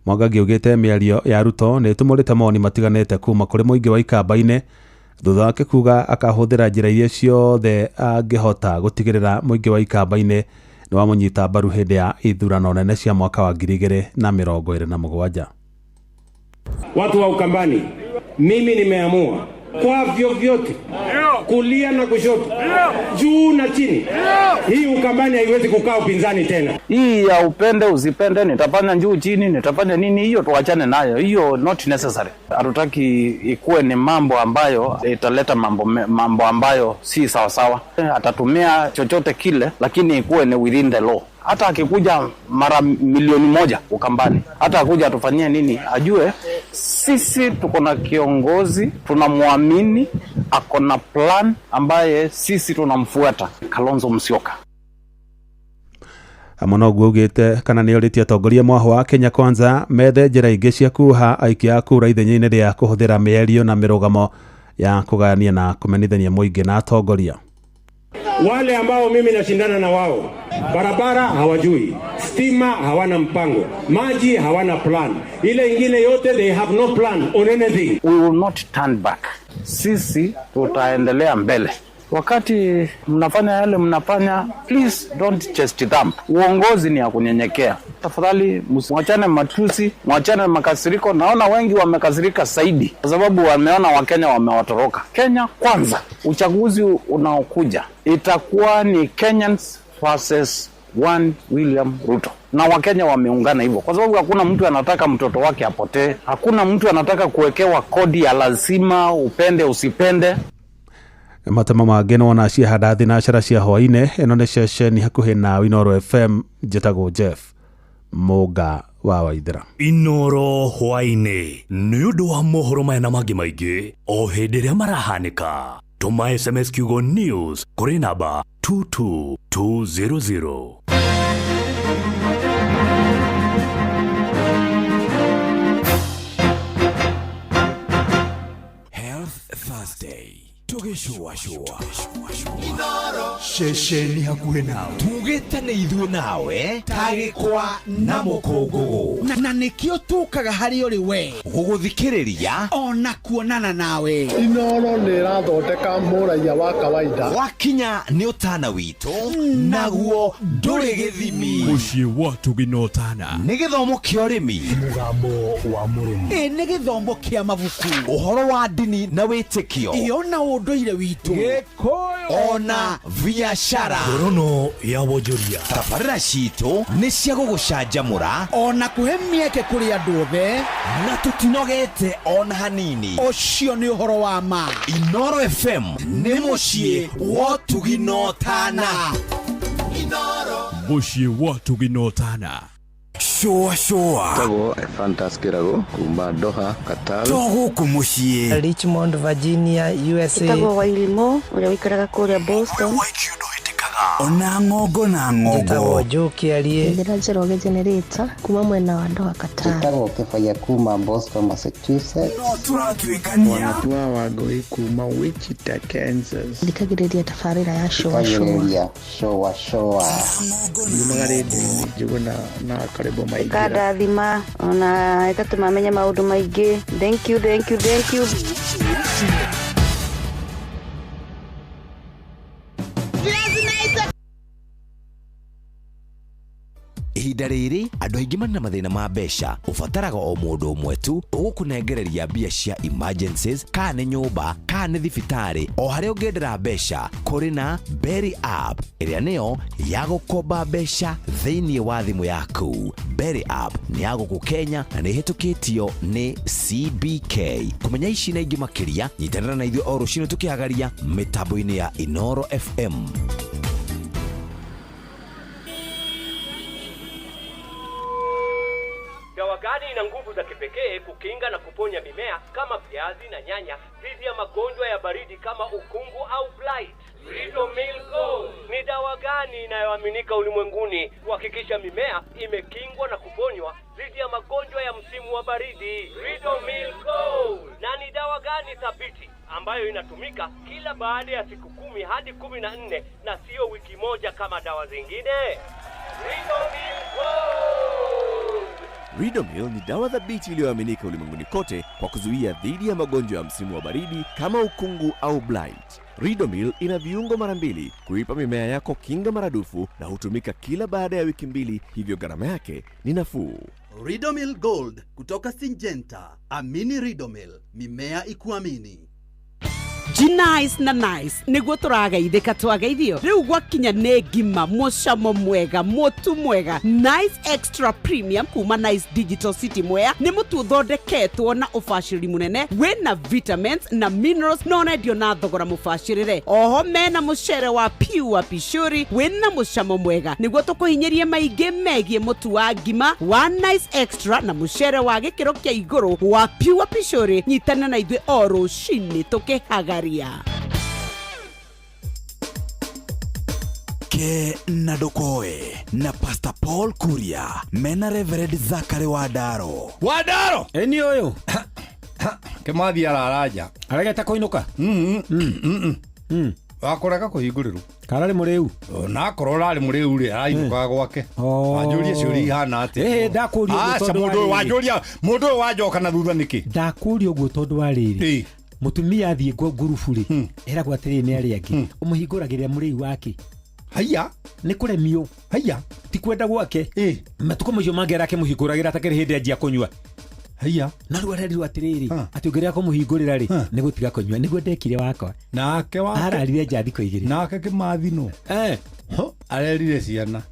Mwangangi augĩte mĩario ya Ruto nĩ ĩtumũrĩte mawoni matiganĩte kuma kũrĩ mũingĩ wa ikamba-inĩ, thutha wake kuga akahũthĩra njĩra iria ciothe angĩhota gũtigĩrĩra mũingĩ wa ikamba-inĩ nĩ wamũnyita mbaru hĩndĩ ya ithurano nene cia mwaka wa 2027. Watu wa Ukambani, mimi nimeamua kwa vyovyote, kulia na kushoto, juu na chini, hii Ukambani haiwezi kukaa upinzani tena. Hii ya upende usipende, nitafanya juu chini, nitafanya nini, hiyo tuachane nayo, hiyo not necessary. Hatutaki ikuwe ni mambo ambayo italeta mambo ambayo si sawasawa. Atatumia chochote kile, lakini ikuwe ni within the law. Hata akikuja mara 1 milioni Ukambani, hata akuja atufanyie nini, ajue sisi tuko na kiongozi tunamwamini, ako na plan ambaye sisi tunamfuata, Kalonzo Musyoka. Hamwe na ũguo augĩte kana nĩ orĩtie atongoria mwahũ wa Kenya Kwanza methe njĩra ingĩ cia kuha aikia a kura ithenya-inĩ rĩa kũhũthĩra mĩario na mĩrũgamo ya kũgayania na kũmenithania mũingĩ na atongoria. Wale ambao mimi nashindana na wao, barabara hawajui, stima hawana mpango, maji hawana plan, ile ingine yote they have no plan on anything. We will not turn back. Sisi tutaendelea mbele. Wakati mnafanya yale mnafanya, please don't chest thump. Uongozi ni ya kunyenyekea. Tafadhali mwachane matusi, mwachane makasiriko. Naona wengi wamekasirika zaidi kwa sababu wameona Wakenya wamewatoroka. Kenya kwanza, uchaguzi unaokuja itakuwa ni Kenyans versus one William Ruto, na Wakenya wameungana hivyo, kwa sababu hakuna mtu anataka mtoto wake apotee, hakuna mtu anataka kuwekewa kodi ya lazima, upende usipende. Matemo mangĩ nĩwona ciahanda thinacara cia hwaĩ-inĩ. Ĩno nĩ ceceni hakuhĩ na Inooro FM, njĩtagwo Jeff Mũnga wa Waithĩra. Inoro hwaĩ-inĩ nĩ ũndũ wa mohoro maya na mangĩ maingĩ o hĩndĩ ĩrĩa marahanĩka, tũma SMS kiugo news kũrĩ namba 22200. Health Thursday. Tũgĩcũacũa. Ceceni hakuhĩ nawe. Tugĩte nĩ ithuĩ nawe tagĩkwa na mũkũngũgũ. Na nĩkĩo tũkaga harĩ ũrĩ we. Gũgũthikĩrĩria ona kuonana nawe. Inoro nĩ ĩrathondeka mũraiya wa kawaida. Wakinya nĩ ũtana witũ naguo ndũrĩ gĩthimi. Mũciĩ wa tũginotana. Nĩ gĩthomo kĩa ũrĩmi. Mũgambo wa mũrĩmi. Ĩ nĩ gĩthomo kĩa mabuku. Ũhoro wa ndini na wĩtĩkio. Ĩ ona ũndũire witũ. Gĩkũyũ. Ona biacara. Ngorono ya wonjoria. Tabarĩra citũ nĩ cia gũgũcanjamũra ona kũhe mĩeke kũrĩ andũ othe. Na tũtinogete ona hanini. Ũcio nĩ ũhoro wa ma. Inoro FM nĩ mũciĩ wa ũtugi na ũtana. Mũciĩ wa ũtugi na ũtana. Shũa shũa. Tagwo Ephantus Kĩrago kuma Doha, Qatar. To gũkũ mũciĩ. Richmond, Virginia, USA. Ĩtagwo Wairimu ũrĩa ũikaraga kũrĩa Boston. Ona ng'ongo na ng'ongo. Njĩtagwo Joe Kĩarie. Njĩra Njoroge Generator kuma mwena wa Doha Qatar. Njĩtagwo Kĩbaya kuma Boston, Massachusetts. No tũratuĩkania. Wanatua Wangũi kuma Wichita, Kansas. Thikagĩrĩria tabarĩra ya Shũa Shũa. Thikagĩrĩria Shũa Shũa. Yumaga rĩndiũ-inĩ Njũgũna na Karĩbo Maingĩra. Ĩkandathima ona ĩgatũma menye maũndũ maingĩ. Thank you, thank you, thank you. Ihinda rĩrĩ andũ aingĩ marĩ na mathĩna ma mbeca. Ũbataraga o mũndũ ũmwe tu ũgũkũnengereria mbia cia emergencies, kana nĩ nyũmba kana nĩ thibitarĩ, o harĩa ũngĩendera mbeca. Kũrĩ na Berry App ĩrĩa nĩyo ya gũkomba mbeca thĩinĩ wa thimũ yaku. Berry App nĩ ya gũkũ Kenya na nĩ ĩhĩtũkĩtio nĩ CBK. Kũmenya ici na ingĩ makĩria, nyitanĩra na ithuĩ o rũcinĩ tũkĩhagaria mĩtambo-inĩ ya Inoro FM. Dawa gani ina nguvu za kipekee kukinga na kuponya mimea kama viazi na nyanya dhidi ya magonjwa ya baridi kama ukungu au blight? Ridomil Gold ni dawa gani inayoaminika ulimwenguni kuhakikisha mimea imekingwa na kuponywa dhidi ya magonjwa ya msimu wa baridi? Ridomil Gold. Na ni dawa gani thabiti ambayo inatumika kila baada ya siku 10 hadi 14 na sio wiki moja kama dawa zingine? Ridomil Gold. Ridomil ni dawa thabiti iliyoaminika ulimwenguni kote kwa kuzuia dhidi ya magonjwa ya msimu wa baridi kama ukungu au blight. Ridomil ina viungo mara 2 kuipa mimea yako kinga maradufu na hutumika kila baada ya wiki 2, hivyo gharama yake ni nafuu. Ridomil Gold kutoka Syngenta. Amini Ridomil, mimea ikuamini. Nice na nice niguo tũrageithĩka twageithio rĩu gwakinya nĩ ngima mũcamo mwega mũtu mwega. Nice Extra Premium kuma Nice Digital City Mwea nĩ mũtu ũthondeketwo na ũbacĩrĩri mũnene wĩna vitamins na minerals na ũrendio na thogora mũbacĩrĩre. Oho mena mũcere wa pure pishori wĩna mũcamo mwega nĩguo tũkũhinyĩrie maingĩ megiĩ mũtu wa ngima wa Nice Extra na mũcere wa gĩkĩro kĩa igũrũ wa pure pishori. Nyitana na ithuĩ o rũcinĩ tũkĩhagaria. Ke na Ndokoe na Pastor Paul Kuria mena Reverend Zachary Wandaro. Wandaro eni ũyũ Kĩmathi araranja aregete kũinũka. Wakũrega kũhingũrĩrwo kararĩ mũrĩu onakorwo ũrarĩ mũrĩu rĩ arainũkaga gwake. Wanjũria ciũria ihana atĩa? Ndakũria ũguo Aca tondũ mũndũ ũyũ wa rĩrĩ. wanjũria mũndũ ũyũ wanjoka na thutha nĩkĩ? Ndakũria ũguo tondũ wa rĩrĩ mũtumia athiĩ ngurubu rĩ eragwo atĩrĩrĩ nĩ arĩa angĩ ũmũhingũragĩrĩra mũrĩu wake. Haiya nĩ kũremio. Haiya ti kwenda gwake. Matukũ macio mangĩ arakĩmũhingũragĩra atakĩrĩ hĩndĩ anjia kũnyua. Haiya na rĩu arerirwo atĩrĩrĩ atĩ ũngĩrega kũmũhingũrĩra rĩ nĩ gũtiga kũnyua. Nĩguo ndekire wakwa nake wake ararire nja thikũ 2 nake Kĩmathi no arerire ciana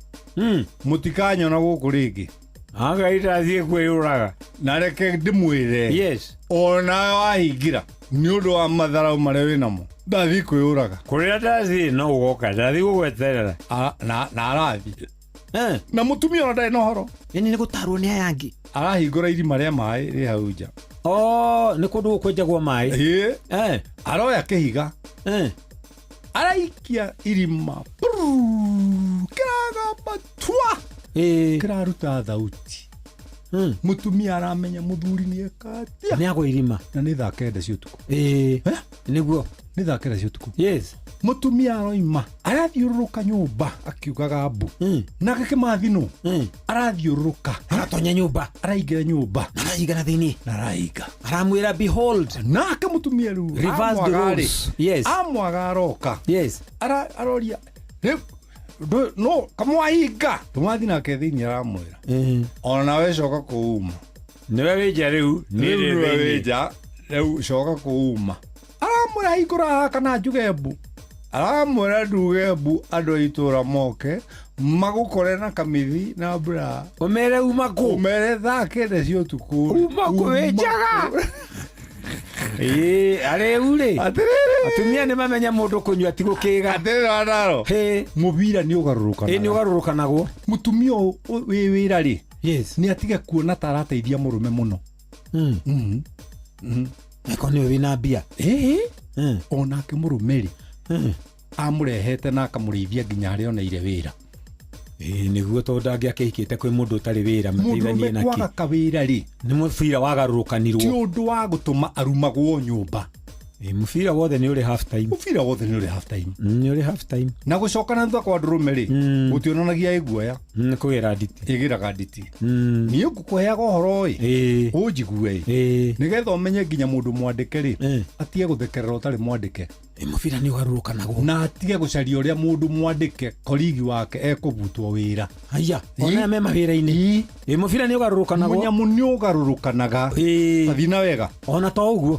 mũtikanyona gũkũ rĩngĩ. Anga itathiĩ kwĩyũraga. Na reke ndĩmwĩre. Yes. Ona wahingira nĩ ũndũ wa matharau marĩa wĩnamo ndathiĩ kwĩyũraga. Kũrĩa ndathiĩ no ũgoka ndathiĩ gũgweterera. Na arathiĩ na mũtumia ona ndarĩ na ũhoro. Ĩni nĩ gũtarwo nĩ aya angĩ. Arahingũra irima rĩa maĩ rĩ hau nja. Oh, nĩ kũndũ gũkwenjagwo maĩ. Ĩĩ. Aroya kĩhiga. Araikia irima. Kĩragamba tua. Kĩraruta thauti. Mũtumia aramenya mũthuri nĩ eka atĩa. Nĩ agwa irima. Na nĩ thaa 9 cia ũtukũ. Ĩĩ. Nĩguo. Nĩ thaa 9 cia ũtukũ. Yes. Mũtumia aroima arathiũrũrũka nyũmba akiugaga mbu. Nake Kĩmathi nũ arathiũrũrũka, aratonya nyũmba, araingĩra nyũmba, arahinga na thĩinĩ, na arahinga, aramwĩra behold. Nake mũtumia rĩu Reverse the amwaga rĩ, roles. Yes. amwaga aroka. Yes. Aroria rĩu no kamwahinga. Kĩmathi nake thĩinĩ aramwĩra ona we coka kũuma. Nĩwe wĩ nja rĩu. Rĩu nĩwe wĩ nja rĩu, coka kũuma. Aramwĩra hingũra haha kana njuge mbu. Aramwĩra nduge mbu, andũ a itũra moke magũkore na kamithi na mbura. Ũmere uma kũ? Ũmere thaa 9 cia ũtukũ. Uma kũ wĩ njaga? Ĩĩ, arĩu rĩ, atĩrĩrĩ, atumia nĩ mamenya mũndũ kũnyua ti gũkĩga. Atĩrĩrĩ wanaro, mũbira nĩ ũgarũrũkanaga. Ĩĩ, nĩ ũgarũrũkanagwo. Mũtumia ũyũ wĩ wĩra rĩ, yes, nĩ atige kuona ta arateithia mũrũme mũno. Eko nĩwe wĩna mbia. Ĩĩ, onake mũrũme rĩ, amũrehete na akamũrĩithia nginya harĩa oneire wĩra. Ĩĩ, nĩguo, tondũ ndangĩakĩhikĩte kwĩ mũndũ ũtarĩ wĩra mateithanie Mũndũrũme nake. kwaga kawĩra rĩ, nĩ mũbira wagarũrũkanirwo. Ti ũndũ wa gũtũma arumagwo nyũmba. Ĩĩ, mũbira wothe nĩ ũrĩ half time. Mũbira wothe nĩ ũrĩ half time. Nĩ ũrĩ half time. Na gũcoka na thutha kwa ndũrũme rĩ, gũtionanagia ĩguoya. Nĩ kũgĩra nditi. Ĩgĩraga nditi. Niĩ ngũkũheaga ũhoro ĩ, ũnjigue ĩ, nĩgetha ũmenye nginya mũndũ mwandĩke rĩ, atige gũthekerera ũtarĩ mwandĩke. Mũbira nĩ ũgarũrũkanagwo. Na atige gũcaria ũrĩa mũndũ mwandĩke korigi wake ekũbutwo wĩra. Haya, ona me mawĩra-inĩ. Ĩ, mũbira nĩ ũgarũrũkanagwo. Mũnyamũ nĩ ũgarũrũkanaga. Tathiĩ na wega. Ona to ũguo,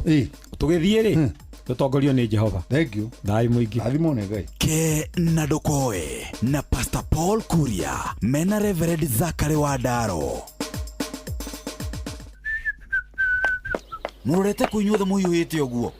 tũgĩthiĩ rĩ, tũtongorio nĩ Jehova. Thank you. Thayũ mũingĩ. Rathimwo nĩ Ngai. Ke na ndũkoe na Pastor Paul Kuria mena Reverend Zachary Wandaro. Mũrorete kũ inyuothe mũhiũhĩte ũguo?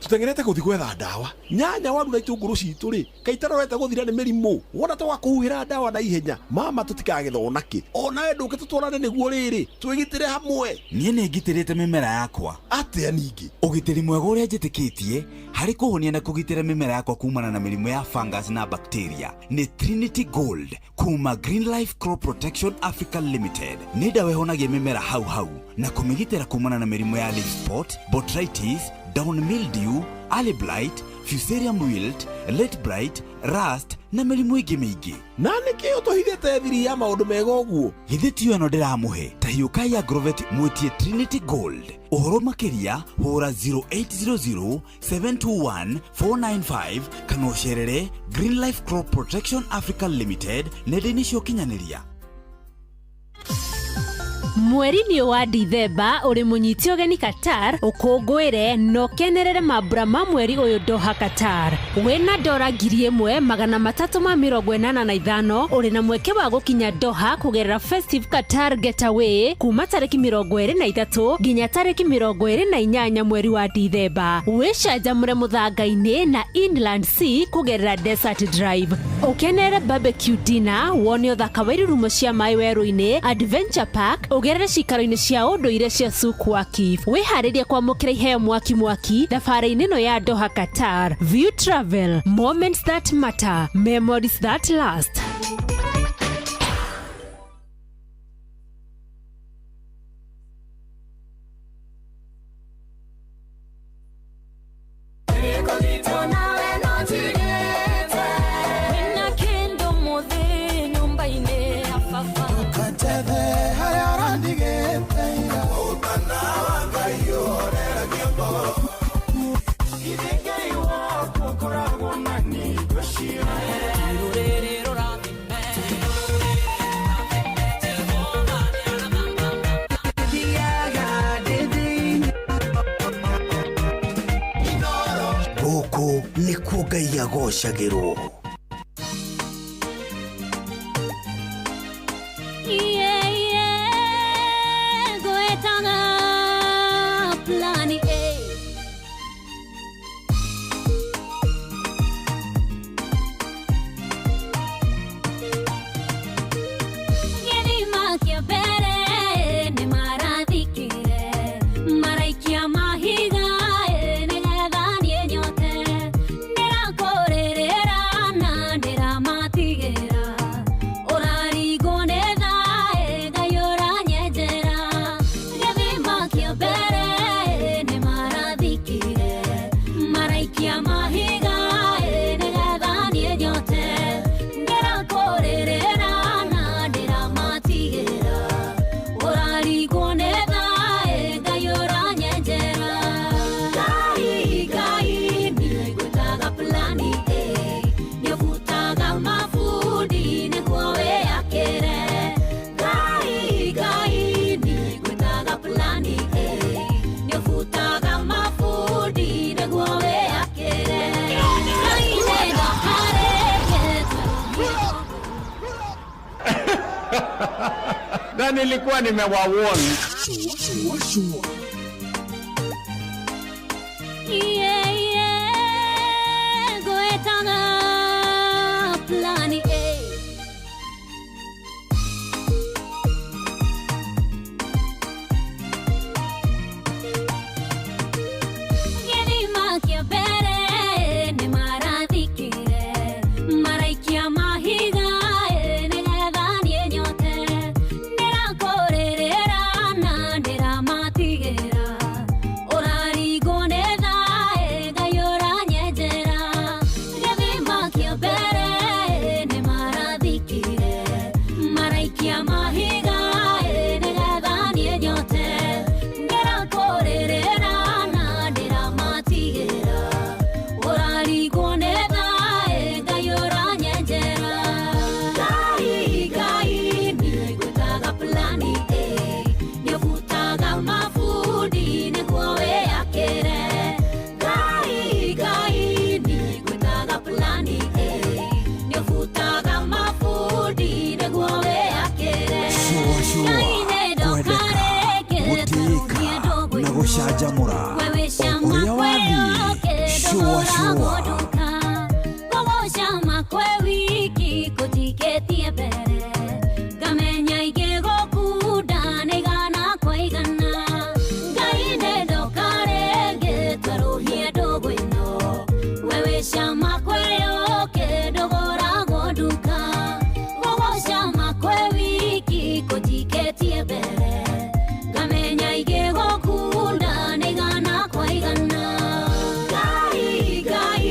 Tũteng'erete gũthiĩ gwetha ndawa. Nyanya, waru na itũngũrũ citũ rĩ, kaitarorete gũthira nĩ mĩrimũ. Wona ta wakũhuhĩra ndawa na ihenya, mama tũtikagethwo nakĩ. Onawe ndũke tũtwarane nĩguo rĩrĩ twĩgitĩre hamwe. Niĩ nĩ ngitĩrĩte mĩmera yakwa. Atĩa ningĩ? Ũgitĩri mwega ũrĩa njĩtĩkĩtie harĩ kũhonia na kũgitĩra mĩmera yakwa kumana na mĩrimũ ya fungus na bacteria nĩ Trinity Gold kuma Green Life Crop Protection Africa Limited. Nĩ ndawa ĩhonagia mĩmera hau hau na kũmĩgitĩra kumana na mĩrimũ ya leaf spot, botrytis, down mildew, early blight, fusarium wilt, late blight, rust na mĩrimũ ĩngĩ mĩingĩ. Na nĩkĩ ũtũhithĩte thiri ya maũndũ mega ũguo? Githĩ tiyo ĩno ndĩramũhe? Ta hiũkai Agrovet mwĩtie Trinity Gold. Ũhoro makĩria hũra 0800 721 495 kana ũcerere Green Life Crop Protection Africa Limited nenda-inĩ cia ũkinyanĩria. Mweri-inĩ wa Dithemba ũrĩ mũnyiti ũgeni Qatar, ũkũngũĩre na ũkenerere mambura ma mweri ũyũ Doha Qatar. Wĩna dora 1385 ũrĩ na mweke wa gũkinya Doha kũgerera Festive Qatar Getaway kuma tarĩki 23 nginya tarĩki 28 mweri wa Dithemba. Wĩcanjamũre mũthanga-inĩ na Inland Sea kũgerera Desert Drive. Ũkenere barbecue dinner, wone ũthaka wa irurumo cia maĩ werũ-inĩ, Adventure Park, ũgerere cikaro-inĩ cia ũndũire cia Souk Waqif. Wĩharĩrie kwamũkĩra iheo mwaki mwaki thabarĩ-inĩ ĩno ya Doha Qatar. View Travel, moments that matter, memories that last. Gũkũ nĩkuo Ngai agocagĩrwo. Yeah, yeah, gwetaga plani A. Gĩthima kĩa mbere nĩ marathikire, maraikia mahiga nĩgetha niĩ nyote. Ndĩrakũrĩrĩra na Maraikia mahiga nĩgetha niĩ nyote ndĩrakũrĩrĩra na ndĩramatigĩra ũrarigwo nĩ thaĩ Ngai ũranyenjera Ngai Ngai niĩ ngwĩtaga plani A nĩũbutaga mabundi nĩguo wĩyakĩre Ngai Ngai niĩ ngwĩtaga plani A nĩũbutaga mabundi nĩguo wĩyakĩre Ngai nĩndokarĩkĩte. Na nilikuwa nimewawarn. Yeah, yeah, gwĩtaga plani A. Gĩthima kĩa mbere nĩ marathikire maraikia mahiga nĩgetha niĩ nyote ndĩrakũrĩrĩra na ndĩramatigĩra ũrarigwo nĩ thaĩ Ngai ũranyenjera gĩthima kĩa mbere nĩ marathikire maraikia mahiga nĩgetha niĩ nyote ndĩrakũrĩrĩra na ndĩramatigĩra ũrarigwo nĩ thaĩ Ngai ũranyenjera Ngai Ngai niĩ ngwĩtaga plani A nĩũbutaga mabundi nĩguo wĩyakĩre Ngai Ngai niĩ ngwĩtaga plani A nĩũbutaga mabundi nĩguo wĩyakĩre Shua shua, Ngai nĩndokarĩkĩte gũtĩĩka na gũcanjamũra o kũrĩa wathiĩ. Shua shua. Gũgũcama kwĩ wiki kũnjikĩtie mbere ngamenya ingĩgũkunda nĩ igana kwa igana Ngai nĩndokarĩngĩ twerũhie ndũgũ ĩno we wĩ cama kwĩyũkĩ ndũgũragwo nduka gũgũcama kwĩ wiki kũnjikĩtie mbere ngamenya ingĩgũkunda nĩ igana kwa igana Ngai Ngai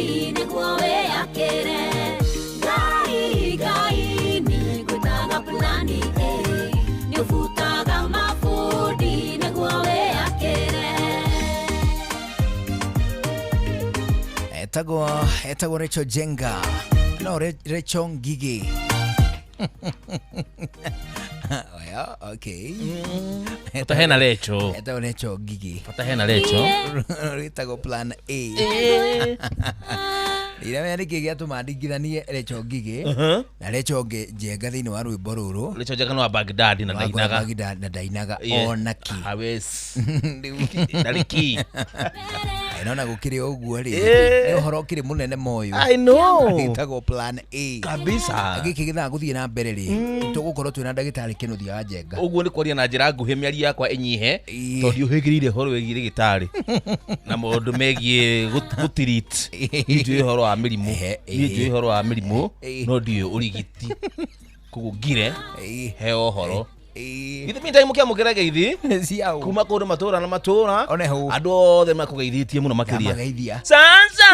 mabundi nĩguo wĩyakĩre. Ngai Ngai nĩngwĩtaga plani A, nĩũbutaga mabundi nĩguo wĩyakĩre. Etagwo Rachel Jenga no Rachel Ngigi. Oya, okay. Bata hena Rachel. Etagwo Rachel Ngigi. Bata hena Rachel. Rĩtagwo plan A. Iramenya nĩkĩ gĩatũma ndingithanie Rachel Ngigi na Rachel Njenga thĩinĩ wa rwĩmbo rũrũ. Rachel Njenga nĩ wa Baghdad na ndainaga. Baghdad na ndainaga ona ki. Hawes. Ndarĩ ki. Nona gũkĩrĩ ũguo rĩ, nĩ ũhoro ũkĩrĩ mũnene moyo. I know. Gĩtagwo plan A. Kabisa. Gĩkĩ gĩthaa gũthiĩ na mbere rĩ, tũgũkorwo twĩna ndagĩtarĩ Kĩnuthia wa Njenga. Ũguo nĩ kwaria na njĩra nguhĩ mĩario yakwa ĩnyihe, tondũ ũhĩgĩrĩire ũhoro wĩgiĩ rĩgĩtarĩ na maũndũ megiĩ gũtirit. Niĩ njũĩ ũhoro wa mĩrimũ, niĩ njũĩ ũhoro wa mĩrimũ, no ndiũĩ ũrigiti. Koguo ngire heo ũhoro. Githĩ mimi mũkĩamũkĩra geithi kuma kũndũ matũra na matũra, andũ othe makũgeithĩtie mũno makĩria. Sasa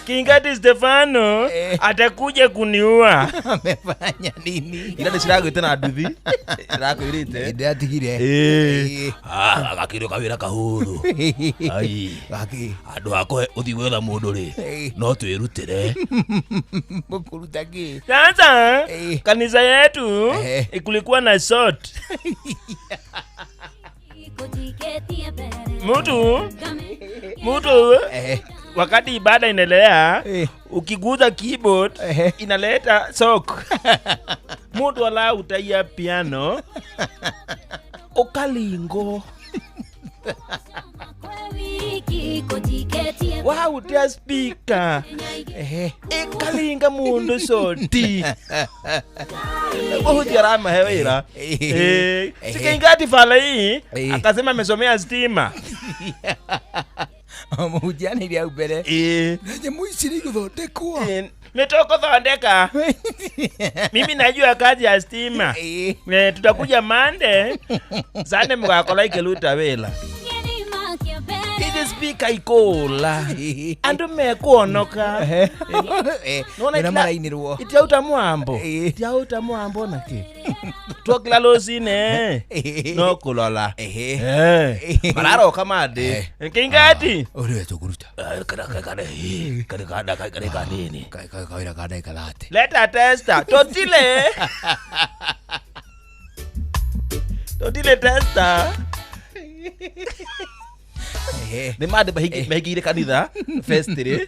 Kingati Stefano atakuja kuniua. Amefanya nini? Ira ndĩciragwĩte na nduthi. Ndĩrakwĩrĩte. Ndĩratigire. Gakĩrĩ kawĩra kahũthũ. Ai. Andũ akwa ũthiĩ gwetha mũndũ rĩ, no twĩrutĩre. Mũkũruta kĩ? Sasa kanisa yetu kulikuwa na short. Mtu wakati ibada inaendelea, ukiguza keyboard inaleta shock. Mtu ala utaia piano okalingo. Wow, utia speaker ekalinga mundu soti. Ohuti arama hewira. Sikingati fala hii akasema amesomea stima. Mũhunjia hau mbere. Nyamũ ici nĩ igũthondekwo. Nĩtũkũthondeka. Mimi najua kazi ya stima. Tutakuja Monday. Sande mũgakora ikĩruta wĩra. Hizi speaker ikola. Andũ mekuonoka. Nona marainĩrwo. Itiauta mwambo. Itiauta mwambo nake. Twokĩra rũcinĩ no kũrora. Mararoka mandĩ. Kingati. Ũrĩa tũkũruta. Kanini. Kawĩra ka ndagĩka 30. Leta tester. Totile. Totile tester. Nĩ mandĩ mahingĩire kanitha fest rĩ.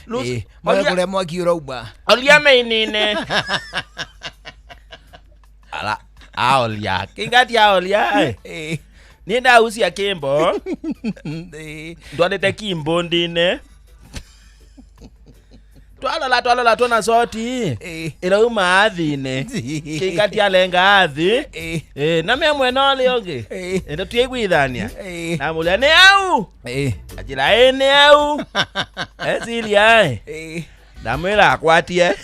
Moe kũrĩa mwaki ũrauma. Oria meinine. Ala aolia. Kingati aolia. Niĩ ndaucia kĩmbo. Ndwarĩte kimbo-ndine. Twalola twona soti. Ĩrauma athi-inĩ. Kingati alenga athi. Na me mwena ũrĩa ũngĩ. Nĩtũtiaiguithania. Namũria nĩ au. Anjĩra ĩ nĩ au. Eciria ĩ. Ndamwĩra akwatie.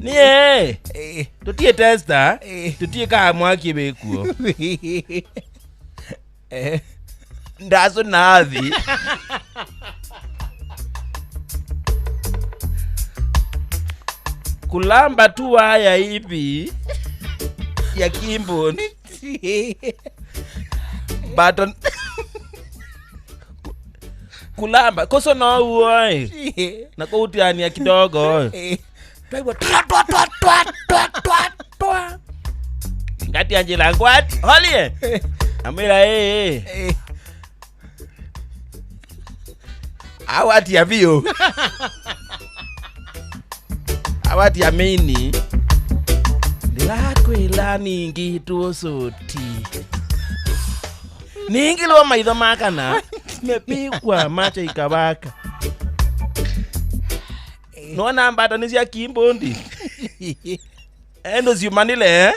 Niĩ tũtiĩ tester, tũtiĩ kana mwaki wĩkuo. Ndacũna athi. Kulamba tu waya hivi ya keyboard. Button. Kulamba koso no uoe. Na kũutiania kidogo. Twaigua twa twa twa twa twa twa twa. Ngati anjĩra ngwati holie. Amwĩra ĩ. Awatia biũ. Awatia mini. Ndĩrakwĩra ningĩtwo cũti. Ningĩrwo maitho makana. Nimepigwa macho ikawaka. Nona mbata cia kimbondi. Endo ciumanile.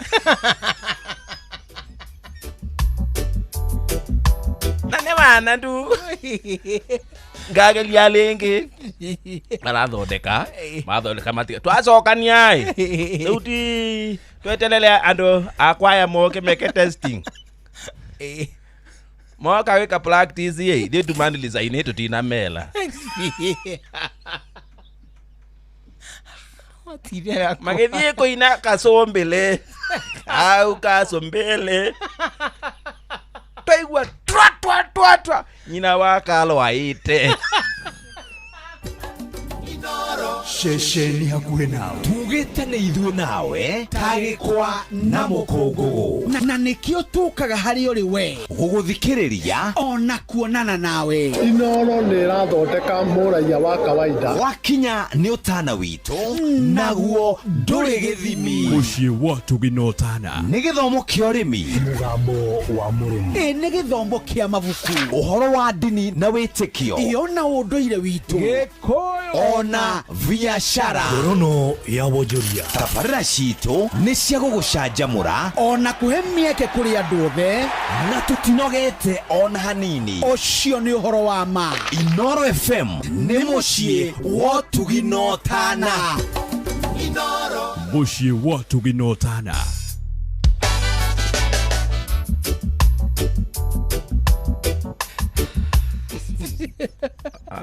Na nĩ wana tu. Ngageria rĩngĩ. Marathondeka, mathondeka matiga. Twacokania ĩ. Rĩu ti tweterere andũ a kwaya moke meke testing. Moka wĩka practice ĩ, ithuĩ tumanilizainĩ tũtinamela. Magĩthiĩ kũina kacumbĩlĩ. Au kacumbĩlĩ. Twaigua twa twa twa twa. Nyina wa Kalo aite. Ceceni hakuhĩ nawe tugĩte nĩ ithuĩ nawe tagĩkwa na mũkũngũgũ na nĩkĩo tũkaga harĩ ũrĩ we gũgũthikĩrĩria ona kuonana nawe. Inoro nĩ ĩrathondeka mũraiya wa kawaida. Wakinya nĩ ũtana witũ naguo ndũrĩ gĩthimi. Mũciĩ wa tũginotana nĩ gĩthomo kĩa ũrĩmi, mũgambo wa mũrĩmi, ĩ nĩ gĩthomo kĩa mabuku, ũhoro wa ndini na wĩtĩkio, ĩyo na ũndũire witũ, Gĩkũyũ ona biashara. Ngorono ya wonjoria. Tabarĩra citũ nĩ cia gũgũcanjamũra ona kũhe mĩeke kũrĩ andũ othe, na tũtinogete ona hanini. Ũcio nĩ ũhoro wa ma. Inoro FM nĩ mũciĩ wa tũginotana. Mũciĩ wa tũginotana.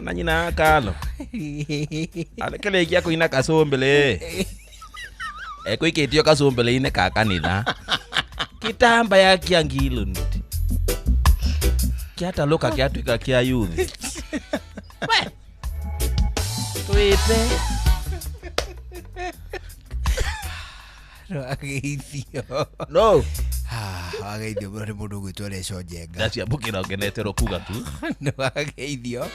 Na nyina Kalo. Arekerekia kũina kacumbĩlĩ. Ekũikĩtio kacumbĩlĩ-inĩ ka kanitha. Kitambaya kĩa ngilund. Kĩatalũka kĩatuĩka kĩa youth. We. Twĩte. Wageithio. No. Wageithio mũno nĩ mũndũ ũgwĩtwo Recho Njenga. Ndaciambũkĩra ngeneterwo kuga tu. Nĩ wageithio.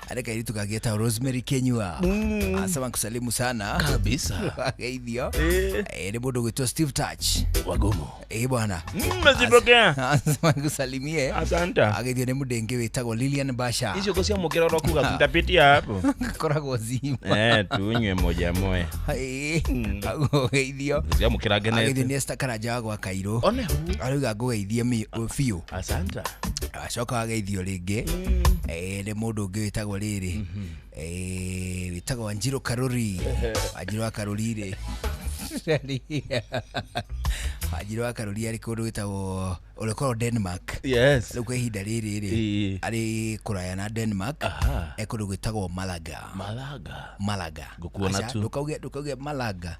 Arĩ kairĩtu kangĩ Rosemary Kenyua. Asema kusalimu sana. Kabisa. Wageithio. Nĩ mũndũ ũgwĩtwo Steve Touch. Wagumu. Bwana. Mmezipokea. Asema kusalimie. Asante. Ageithio nĩ mũndũ ũngĩ wĩtagwo Lilian Basha. Icio gũciamũkĩra oro kuga tutapitia hapo. Koragwo zima. Tunywe moja moja. Ageithio. Gũciamũkĩra ngenete. Ageithio nĩ Esther Karanja wa gwa Kairũ. One arauga ngũgeithie biũ. Asante. Acoka ageithio rĩngĩ. Nĩ mũndũ ũngĩ wĩtagwo rĩrĩ. Wĩtagwo Wanjirũ Karũri. Wanjirũ wa Karũri rĩ. Wanjirũ wa Karũri arĩ kũndũ gwĩtagwo ũrĩa ũkoragwo Denmark. Yes. Rĩu kwa ihinda rĩrĩ rĩ arĩ kũraya na Denmark. E kũndũ gwĩtagwo Malaga. Malaga. Malaga. Ngũkuona tu. Ndũkauge Malaga.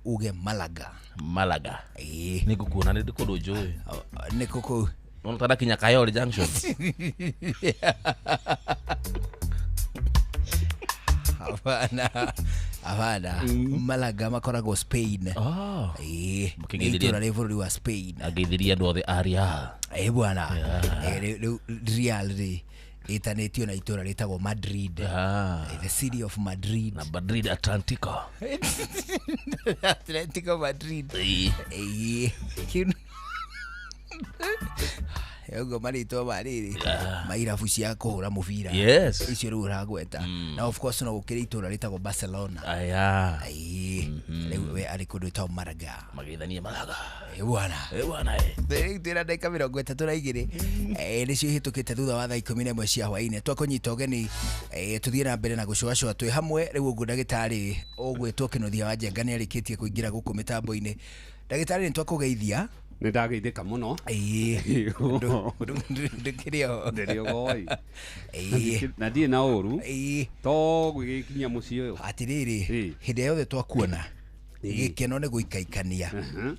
Uge Malaga. Malaga. Nĩ ngũkuona nĩ kũndũ njũĩ. Nĩ kũkũ. Nona tarakinya Kayole Junction. Hapana. Hapana. Malaga makoragwo Spain. Nĩ itũũra rĩ bũrũri wa Spain. Ageithirie andũ othe a Real. Bwana. Rĩu Real rĩ ĩtanĩtio na itũũra rĩtagwo Madrid. The city of Madrid. Na Madrid Atlantico. Atlantico Madrid. Ũguo marĩtwa ma rĩrĩ ma irabu cia kũhũra mũbira. Yes. Icio rĩu ũragweta. Na of course no gũkĩrĩ itũũra rĩtagwo Barcelona. Aya. Rĩu we arĩ kũndũ gwĩtagwo Malaga. Mageithanie Malaga. Bwana. Bwana. Rĩu twĩna ndagĩka 32 nĩcio ihĩtũkĩte thutha wa thaa 11 cia hwaĩ-inĩ. Twakũnyita ũgeni tũthiĩ na mbere na gũcũacũa twĩ hamwe. Rĩu ũguo ndagĩtarĩ ũgwĩtwo Kĩnuthia wa Njenga nĩ arĩkĩtie kũingĩra gũkũ mĩtambo-inĩ. Ndagĩtarĩ nĩ twakũgeithia. Nĩ ndageithĩka mũno. Ndũkĩrĩ o. Ndĩrĩ o goi. Na ndirĩ na ũru. To gwĩgĩkinyia mũciĩ ũyũ. Atĩrĩrĩ, hĩndĩ yothe twakuona gĩkeno nĩ gũikaikania.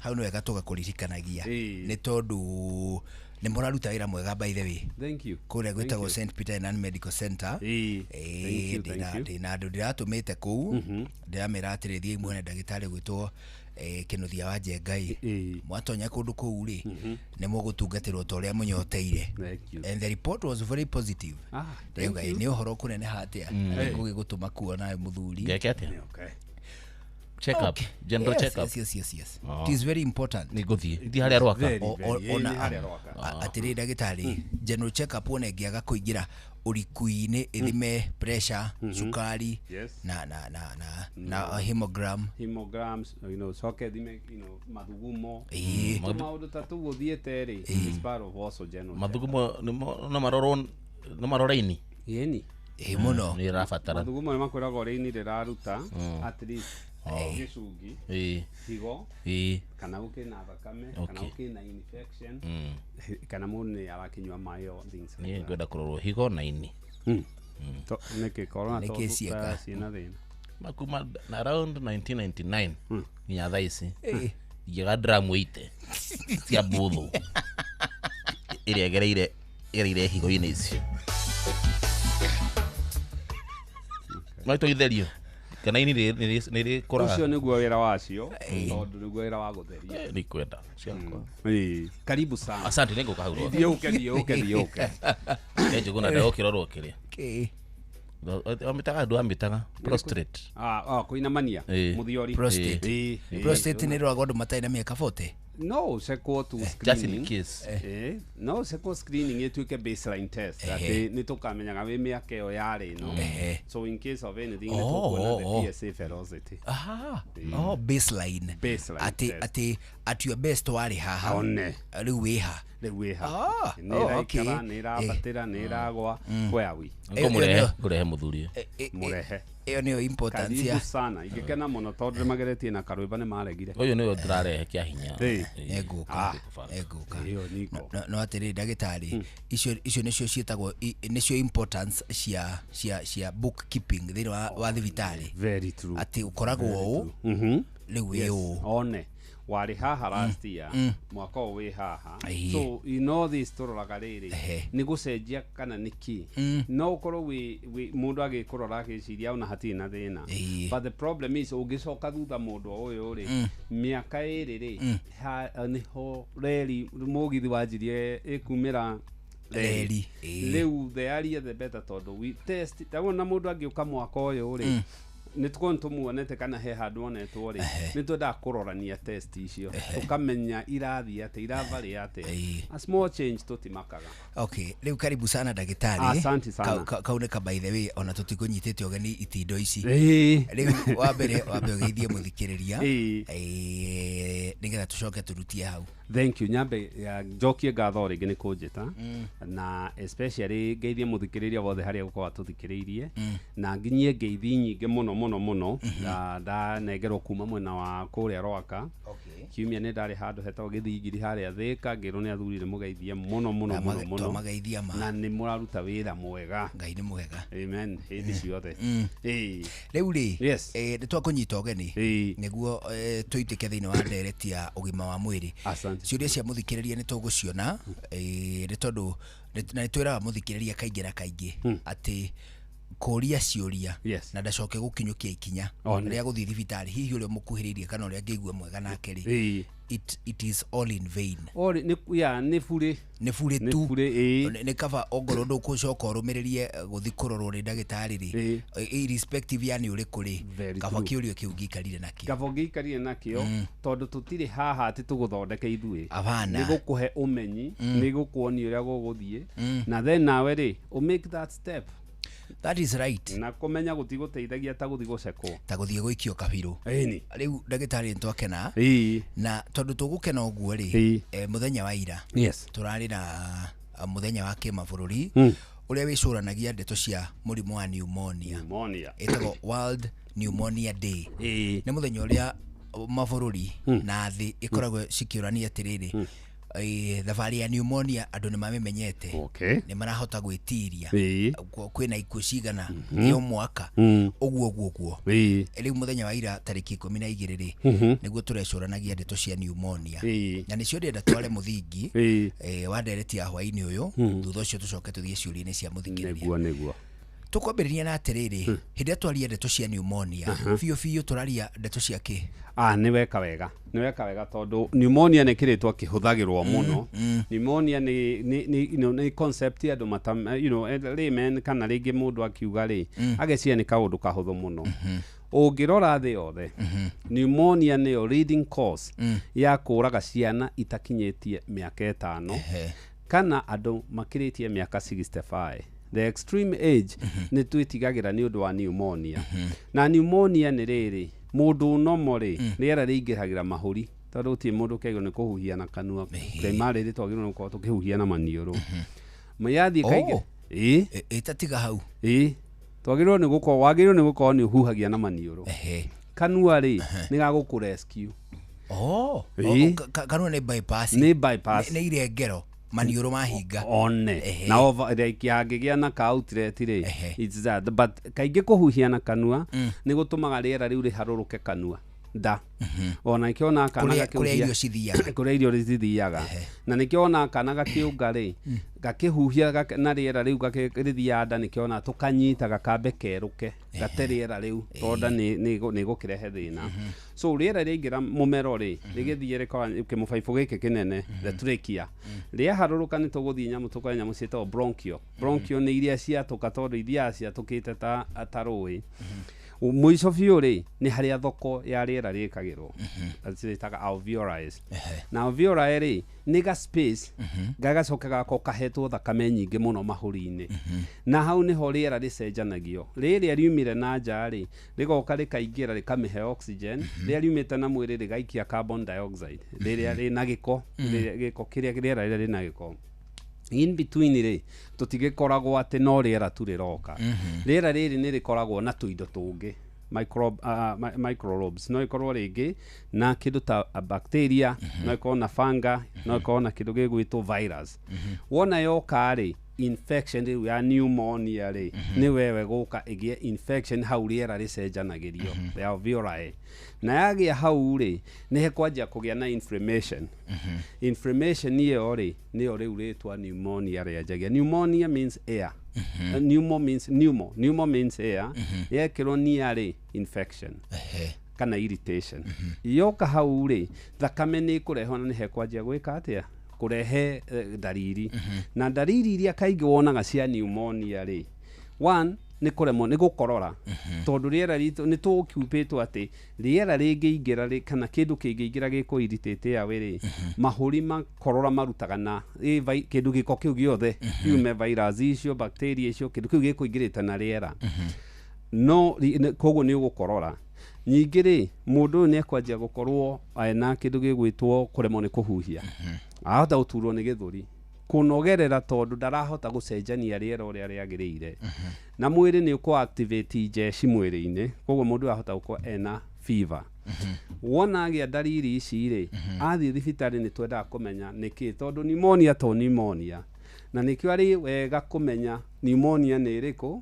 Hau nĩ wega tũgakũririkanagia. Nĩ tondũ nĩ mũraruta wĩra mwega by the way. Thank you. Kũrĩa gwĩtagwo St Peter and Ann Medical Center. Ndĩna andũ ndĩratũmĩte kũu. Ndĩramera atĩrĩ thiĩi muone ndagĩtarĩ gwĩtwo Kĩnuthia wa Njenga. Mwatonya kũndũ kũu rĩ nĩ mũgũtungatĩrwo ta ũrĩa mũnyoteire. And the report was very positive. Nĩ ũhoro kũneneha atĩa gũgĩgũtũma kuona mũthuri. Ngeke atĩa? Check up. General check up. Yes. It is very important. Nĩ ngũthiĩ. Ithiĩ harĩa Rwaka. Atĩrĩ ndagĩtarĩ, general check up wona ĩngĩaga kũingĩra ũriku-inĩ ĩthime pressure, cukari, na hemogram. Hemograms, you know, coke thime, you know, mathugumo. Maũndũ ta tũu ũthiĩte rĩ, is part of also general. Mathugumo no marorwo no marore ini. Ĩni. Ĩ mũno. Nĩ ĩrabatara. Mathugumo nĩ makwĩraga ũrĩa ini rĩraruta at least gĩcungi, higo, kana gũkĩna thakame, kana gũkĩna infection, kana mũndũ nĩ arakĩnyua maĩ or things like Niĩ that. ngwenda kũrorwo higo na ini. Nĩkĩ corona Nĩkĩ cieka? Ciĩna thĩna? Makuma na around 1999 nginya thaa ici ingĩaga dramu 80 cia mbũthũ ĩrĩa ĩgereire higo-inĩ icio. No itoitherio kana ini nĩ rĩkũraga. Ũcio nĩguo wĩra wacio, tondũ nĩguo wĩra wa gũtheria. Nĩ kwenda ciakwa. Karibu sana. Asante, nĩngũka hau rwothe. Thiĩ ũke, thiĩ ũke, thiĩ ũke. Njũgũna ndegũkĩrorwo kĩrĩa. Kĩ? Wamĩtaga ndũ wamĩtaga prostrate. Kũinamania mũthiori. Prostate. Prostate nĩ ĩroragwo andũ matarĩ na mĩaka 40. No ũcekwo tu Just in screening. case. No ũcekwo screening ĩtuĩke baseline test atĩ nĩ tũkamenyaga wĩ mĩaka ĩyo yarĩ ĩno, so in case of anything nĩ tũkuona the PSA velocity. Oh, baseline. Baseline Atĩ test. atĩ at your best warĩ haha. One. Rĩu wĩ ha? Rĩu wĩ ha? Nĩ Oh, okay. ĩraikara, nĩ ĩrambatĩra, nĩ ĩragwa, where are we? Ngũrehe mũthuri. Mũrehe. Ĩyo nĩyo importance Karibu ya sana, ingĩkena mũno tondũ nĩ mageretie na karwĩmbo nĩ maregire. Ũyũ nĩwe ndĩrarehe kĩa hinya. Nĩngũka. Nĩngũka. Ĩyo niko. No atĩrĩrĩ ndagĩtarĩ, icio nĩcio ciĩtagwo nĩcio importance cia bookkeeping thĩinĩ wa thibitarĩ. Very true. Atĩ ũkoragwo ũũ, rĩu wĩ ũũ. One warĩ haha last year, mwaka ũyũ wĩ haha, so in all this tũroraga rĩrĩ nĩ gũcenjia kana nĩ kĩ. No ũkorwo wĩ mũndũ agĩkũrora agĩciria ona hatirĩ na thĩna, but the problem is ũngĩcoka thutha mũndũ o ũyũ rĩ, mĩaka ĩrĩ rĩ, nĩho reri mũgithi wanjirie ĩkumĩra Reri, rĩu the earlier the better, tondũ we test tawona mũndũ angĩũka mwaka ũyũ rĩ, nĩ tũkorwo tũmuonete kana he handũ onetwo rĩ, nĩ twendaga kũrorania test icio tũkamenya irathiĩ atĩa, iravarĩ atĩa. A small change tũtimakaga. Okay, rĩu karibu sana ndagĩtarĩ. Asante sana. Kau nĩ ka by the way, ona tũtikũnyitĩte ũgeni itindo ici. Rĩu wa mbere wambe ũgeithie mũthikĩrĩria, nĩgetha tũcoke tũrutie hau. Thank you. Nyambe njokie ngatho rĩngĩ nĩ kũnjĩta, na especially ngeithie mũthikĩrĩria wothe harĩa gũkorwo atũthikĩrĩirie, na nginyie ngeithi nyingĩ mũno mũno mũno ndanengerwo kuma mwena wa kũrĩa Rwaka. Kiumia nĩ ndarĩ handũ hetagwo Gĩthingiri harĩa Thĩka, ngĩrwo nĩ athuri nĩ mũgeithie mũno mũno mũno mũno. Twamageithia ma. Na nĩ mũraruta wĩra mwega. Ngai nĩ mwega. Amen, hĩndĩ ciothe. Rĩu rĩ, nĩ twakũnyita ũgeni nĩguo tũitĩke thĩinĩ wa ndereti ya ũgima wa mwĩrĩ. Asante. Ciũria cia mũthikĩrĩria nĩ tũgũciona, nĩ tondũ na nĩ twĩraga mũthikĩrĩria kaingĩ na kaingĩ atĩ kũria ciũria na ndacoke gũkinyũkia ikinya rĩa gũthiĩ thibitarĩ, hihi ũrĩa mũkuhĩrĩirie kana ũrĩa angĩigua mwega nake rĩ, it is all in vain. Nĩ burĩ. Nĩ burĩ tu. Nĩ kaba ongorwo ndũgũcoka ũrũmĩrĩrie gũthiĩ kũrorwo nĩ ndagĩtarĩ rĩ, irrespective ya nĩ ũrĩkũ rĩ, kaba kĩũria kĩu ũngĩikarire nakĩo. Kaba ũngĩikarire nakĩo, tondũ tũtirĩ haha atĩ tũgũthondeke ithuĩ. Abana. Nĩ gũkũhe ũmenyi, nĩ gũkuonia ũrĩa gũgũthiĩ, na then nawe rĩ, ũ make that step. That is right. Na kũmenya gũtigũteithagia ta gũthiĩ gũcekwo. Ta gũthiĩ gũikio kabirũ. Rĩu ndagĩtarĩ nĩ twakena. Na tondũ tũgũkena ũguo rĩ, mũthenya wa ira. Tũrarĩ na mũthenya wa kĩmabũrũri ũrĩa wĩcũranagia ndeto cia mũrimũ wa pneumonia. Ĩtagwo World Pneumonia Day. Nĩ mũthenya ũrĩa mabũrũri na thĩ ĩkoragwo cikĩũrania atĩrĩrĩ, thabarĩ ya pneumonia andũ nĩ mamĩmenyete, nĩ marahota gwĩtiria, kwĩna ikuũ cigana o mwaka, ũguo ũguo ũguo. Rĩu mũthenya wa ira tarĩki 12 rĩ, nĩguo tũrecũranagia ndeto cia pneumonia, na nĩcio ndĩrenda tware mũthingi wa ndereti ya hwaĩ-inĩ ũyũ, thutha ũcio tũcoke tũthiĩ ciũria-inĩ cia mũthikĩrĩria. Nĩguo. Tũkwambĩrĩria na atĩrĩrĩ, hĩndĩ ĩrĩa twaria ndeto cia pneumonia, biũ biũ tũraria ndeto cia kĩ? Nĩ weka wega. Nĩ weka wega tondũ pneumonia nĩ kĩrĩtwa kĩhũthagĩrwo mũno. Pneumonia nĩ concept ya andũ mata, layman kana rĩngĩ mũndũ akiuga rĩ, ageciria nĩ kaũndũ kahũthũ mũno. Ũngĩrora thĩ yothe, pneumonia nĩyo leading cause ya kũraga ciana itakinyĩtie mĩaka 5 kana andũ makĩrĩtie mĩaka 65. The extreme age nĩ twĩtigagĩra nĩ ũndũ wa pneumonia. Na pneumonia nĩ rĩrĩ, mũndũ ũnomo rĩ, rĩera rĩingĩragĩra mahũri, tondũ gũtirĩ mũndũ ũkĩagĩrĩirwo nĩ kũhuhia na kanua. Primary rĩ twagĩrĩirwo nĩ gũkorwo tũkĩhuhia na maniũrũ. Yathiĩ kaingĩ. Ĩtatiga hau. Twagĩrĩirwo nĩ gũkorwo, wagĩrĩirwo nĩ gũkorwo nĩ ũhuhagia na maniũrũ. Kanua rĩ, nĩ gagũkũ rescue. Oh, Ĩĩ. kanua nĩ bypass. Nĩ bypass. Nĩ irengero maniũrũ mahinga. One na over like yangĩgĩa na ka outlet rĩ, it's that, but kaingĩ kũhuhia na kanua nĩ gũtũmaga rĩera rĩu rĩharũrũke kanua nda. Ona nĩkĩo ona kana Kũrĩa irio cithiaga. Kũrĩa irio cithiaga, na nĩkĩo ona kana gakĩũnga rĩ, gakĩhuhia na rĩera rĩu rĩthiaga nda, nĩkĩo ona tũkanyita gakambe kerũke gate rĩera rĩu, tondũ nda nĩ ĩgũkĩrehe thĩna. So rĩera rĩaingĩra mũmero rĩ, rĩgĩthiĩ rĩkora kĩmũbaibũ gĩkĩ kĩnene, the trachea, rĩaharũrũka nĩ tũgũthiĩ nyamũ, tũkore nyamũ ciĩtagwo bronchial. Bronchial nĩ iria ciatũka, tondũ ithiaga ciatũkĩte ta rũĩ. Mũico biũ rĩ, nĩ harĩa thoko ya rĩera rĩkagĩrwo, ciĩtaga alveoli. Na alveoli rĩ, nĩ ga space gagacoka gagakorwo kahetwo thakame nyingĩ mũno mahũri-inĩ, na hau nĩho rĩera rĩcenjanagio. Rĩrĩa riumire na nja rĩ, rĩgoka rĩkaingĩra rĩkamĩhe oxygen, rĩrĩa riumĩte na mwĩrĩ rĩgaikia carbon dioxide rĩrĩa rĩna gĩko, gĩko kĩrĩa rĩera rĩrĩa rĩna gĩko. In between rĩ, tũtigĩkoragwo atĩ no rĩera tu rĩroka. Rĩera rĩrĩ nĩ rĩkoragwo na tũindo tũngĩ, microbes, no ĩkorwo rĩngĩ na kĩndũ ta bacteria, no ĩkorwo na fungi, no ĩkorwo na kĩndũ gĩgwĩtwo virus. Wona yoka rĩ, infection rĩu ya pneumonia rĩ, nĩ wewe gũka ĩgĩe infection hau rĩera rĩcenjanagĩrio, the alveoli. Na yagĩa hau rĩ, nĩ hekwanjia kũgĩa na inflammation. Inflammation ĩyo rĩ, nĩyo rĩu rĩtwa pneumonia rĩanjagia. Pneumonia means air. Pneumo means pneumo. Pneumo means air. Yekĩrwo nia rĩ, infection kana irritation. Yoka hau rĩ, thakame nĩ ĩkũrehwo na nĩ hekwanjia gwĩka atĩa? Kũrehe ndariri. Na ndariri iria kaingĩ wonaga cia pneumonia rĩ, one, nĩ kũremwo nĩ gũkorora, tondũ rĩera ritũ nĩ tũkiumbĩtwo atĩ rĩera rĩngĩingĩra rĩ, kana kĩndũ kĩngĩingĩra gĩkũ irritate yawe rĩ, mahũri makorora marutaga na kĩndũ gĩko kĩu gĩothe kiume, virus icio, bacteria icio, kĩndũ kĩu gĩkũingĩrĩte na rĩera. No koguo nĩ ũgũkorora. Ningĩ rĩ, mũndũ ũyũ nĩ ekwanjia gũkorwo ena kĩndũ gĩgwĩtwo kũremwo nĩ kũhuhia, ahota gũturwo nĩ gĩthũri, kũnogerera, tondũ ndarahota gũcenjania rĩera ũrĩa rĩagĩrĩire, na mwĩrĩ nĩ ũkũ activate jeshi mwĩrĩ-inĩ, koguo mũndũ ũyũ ahota gũkorwo ena fever. Wona agĩa ndariri ici rĩ, athiĩ thibitarĩ nĩ twendaga kũmenya nĩkĩ, tondũ pneumonia to pneumonia, na nĩkĩo arĩ wega kũmenya pneumonia nĩ ĩrĩkũ,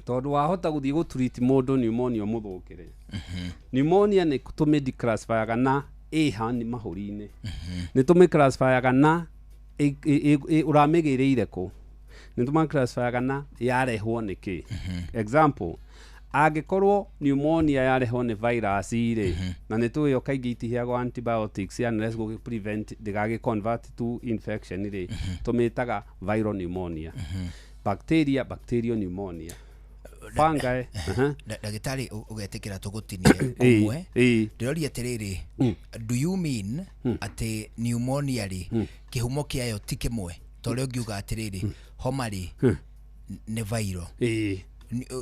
tondũ wahota gũthiĩ gũtreat mũndũ pneumonia ũmũthũkĩre. Pneumonia nĩ tũmĩdeclassifyaga na ĩha nĩ mahũri-inĩ, nĩ tũmĩclassifyaga na ũramĩgĩrĩire kũ, nĩ tũmĩclassifyaga na yarehwo nĩkĩ. Example, angĩkorwo pneumonia yarehwo nĩ virus rĩ, na nĩ tũĩ kaingĩ itiheagwo antibiotics unless gũgĩ prevent ndĩgagĩ convert to infection rĩ, tũmĩtaga viral pneumonia. Bacteria, bacterial pneumonia. Fungi. Ndagĩtarĩ, ũgetĩkĩra tũgũtinie ũmwe? Ndĩroria atĩrĩrĩ, do you mean atĩ pneumonia rĩ, kĩhumo kĩayo ti kĩmwe? Ta ũrĩa ũngiuga atĩrĩrĩ, homa rĩ, nĩ viral.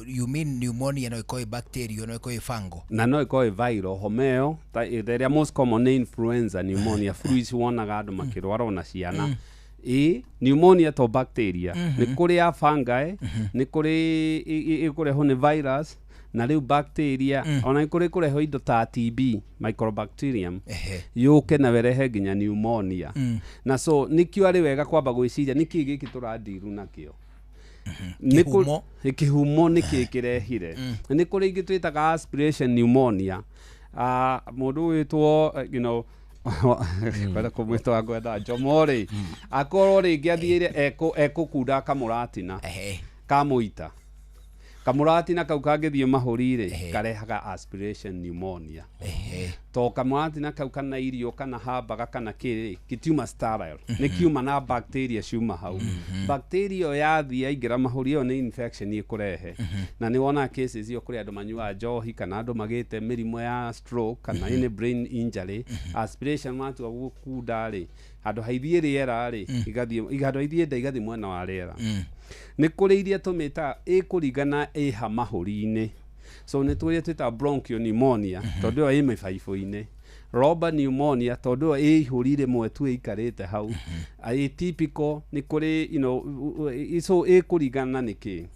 You mean pneumonia no ĩkorwo ĩ bacterial, no ĩkorwo ĩ fungal? Na no ĩkorwo ĩ viral. Homa ĩyo ĩrĩa most common nĩ influenza pneumonia, flu ici wonaga andũ makĩrwara ona ciana. Pneumonia to bacteria, nĩ kũrĩ ya fungi, nĩ kũrĩ ĩkũrehwo nĩ virus, na rĩu bacteria, ona nĩ kũrĩ kũrehwo indo ta TB, microbacterium, yũke na werehe nginya pneumonia. Na so nĩkĩo arĩ wega kwamba gwĩciria nĩkĩ gĩkĩ tũrandiru nakĩo. Kĩhumo. Kĩhumo nĩkĩ kĩrehire. Nĩ kũrĩ ingĩ twĩtaga aspiration pneumonia. Mũndũ wĩtwo kwenda kũmwĩtwa ngwenda Njomo rĩ, akorwo rĩngĩ athiĩre ekũkunda kamũratina kamũita, kamũratina kau kangĩthiĩ mahũri rĩ, karehaga aspiration pneumonia. To kamũratina kau kana irio kana hambaga kana kĩrĩ, gĩtiuma sterile, nĩ kiuma na bacteria ciuma hau. Bacteria ĩyo yathiĩ yaingĩra mahũri, ĩyo nĩ infection ĩkũrehe. Na nĩ wonaga cases icio kũrĩ andũ manyuaga njohi, kana andũ magĩte mĩrimũ ya stroke kana any brain injury. Aspiration matua gũkunda rĩ, handũ haithiĩ rĩera rĩ, igathiĩ handũ haithiĩ nda igathiĩ mwena wa rĩera. Nĩ kũrĩ iria tũmĩtaga ĩkũringana ĩha mahũri-inĩ. So nĩ tũrĩa twĩtaga bronchial pneumonia, tondũ ĩyo ĩ mĩbaibũ-inĩ. Lobar pneumonia tondũ ĩyo ĩ ihũri rĩmwe tu ĩikarĩte hau. Atypical nĩ kũrĩ so ĩkũringana nĩ kĩ.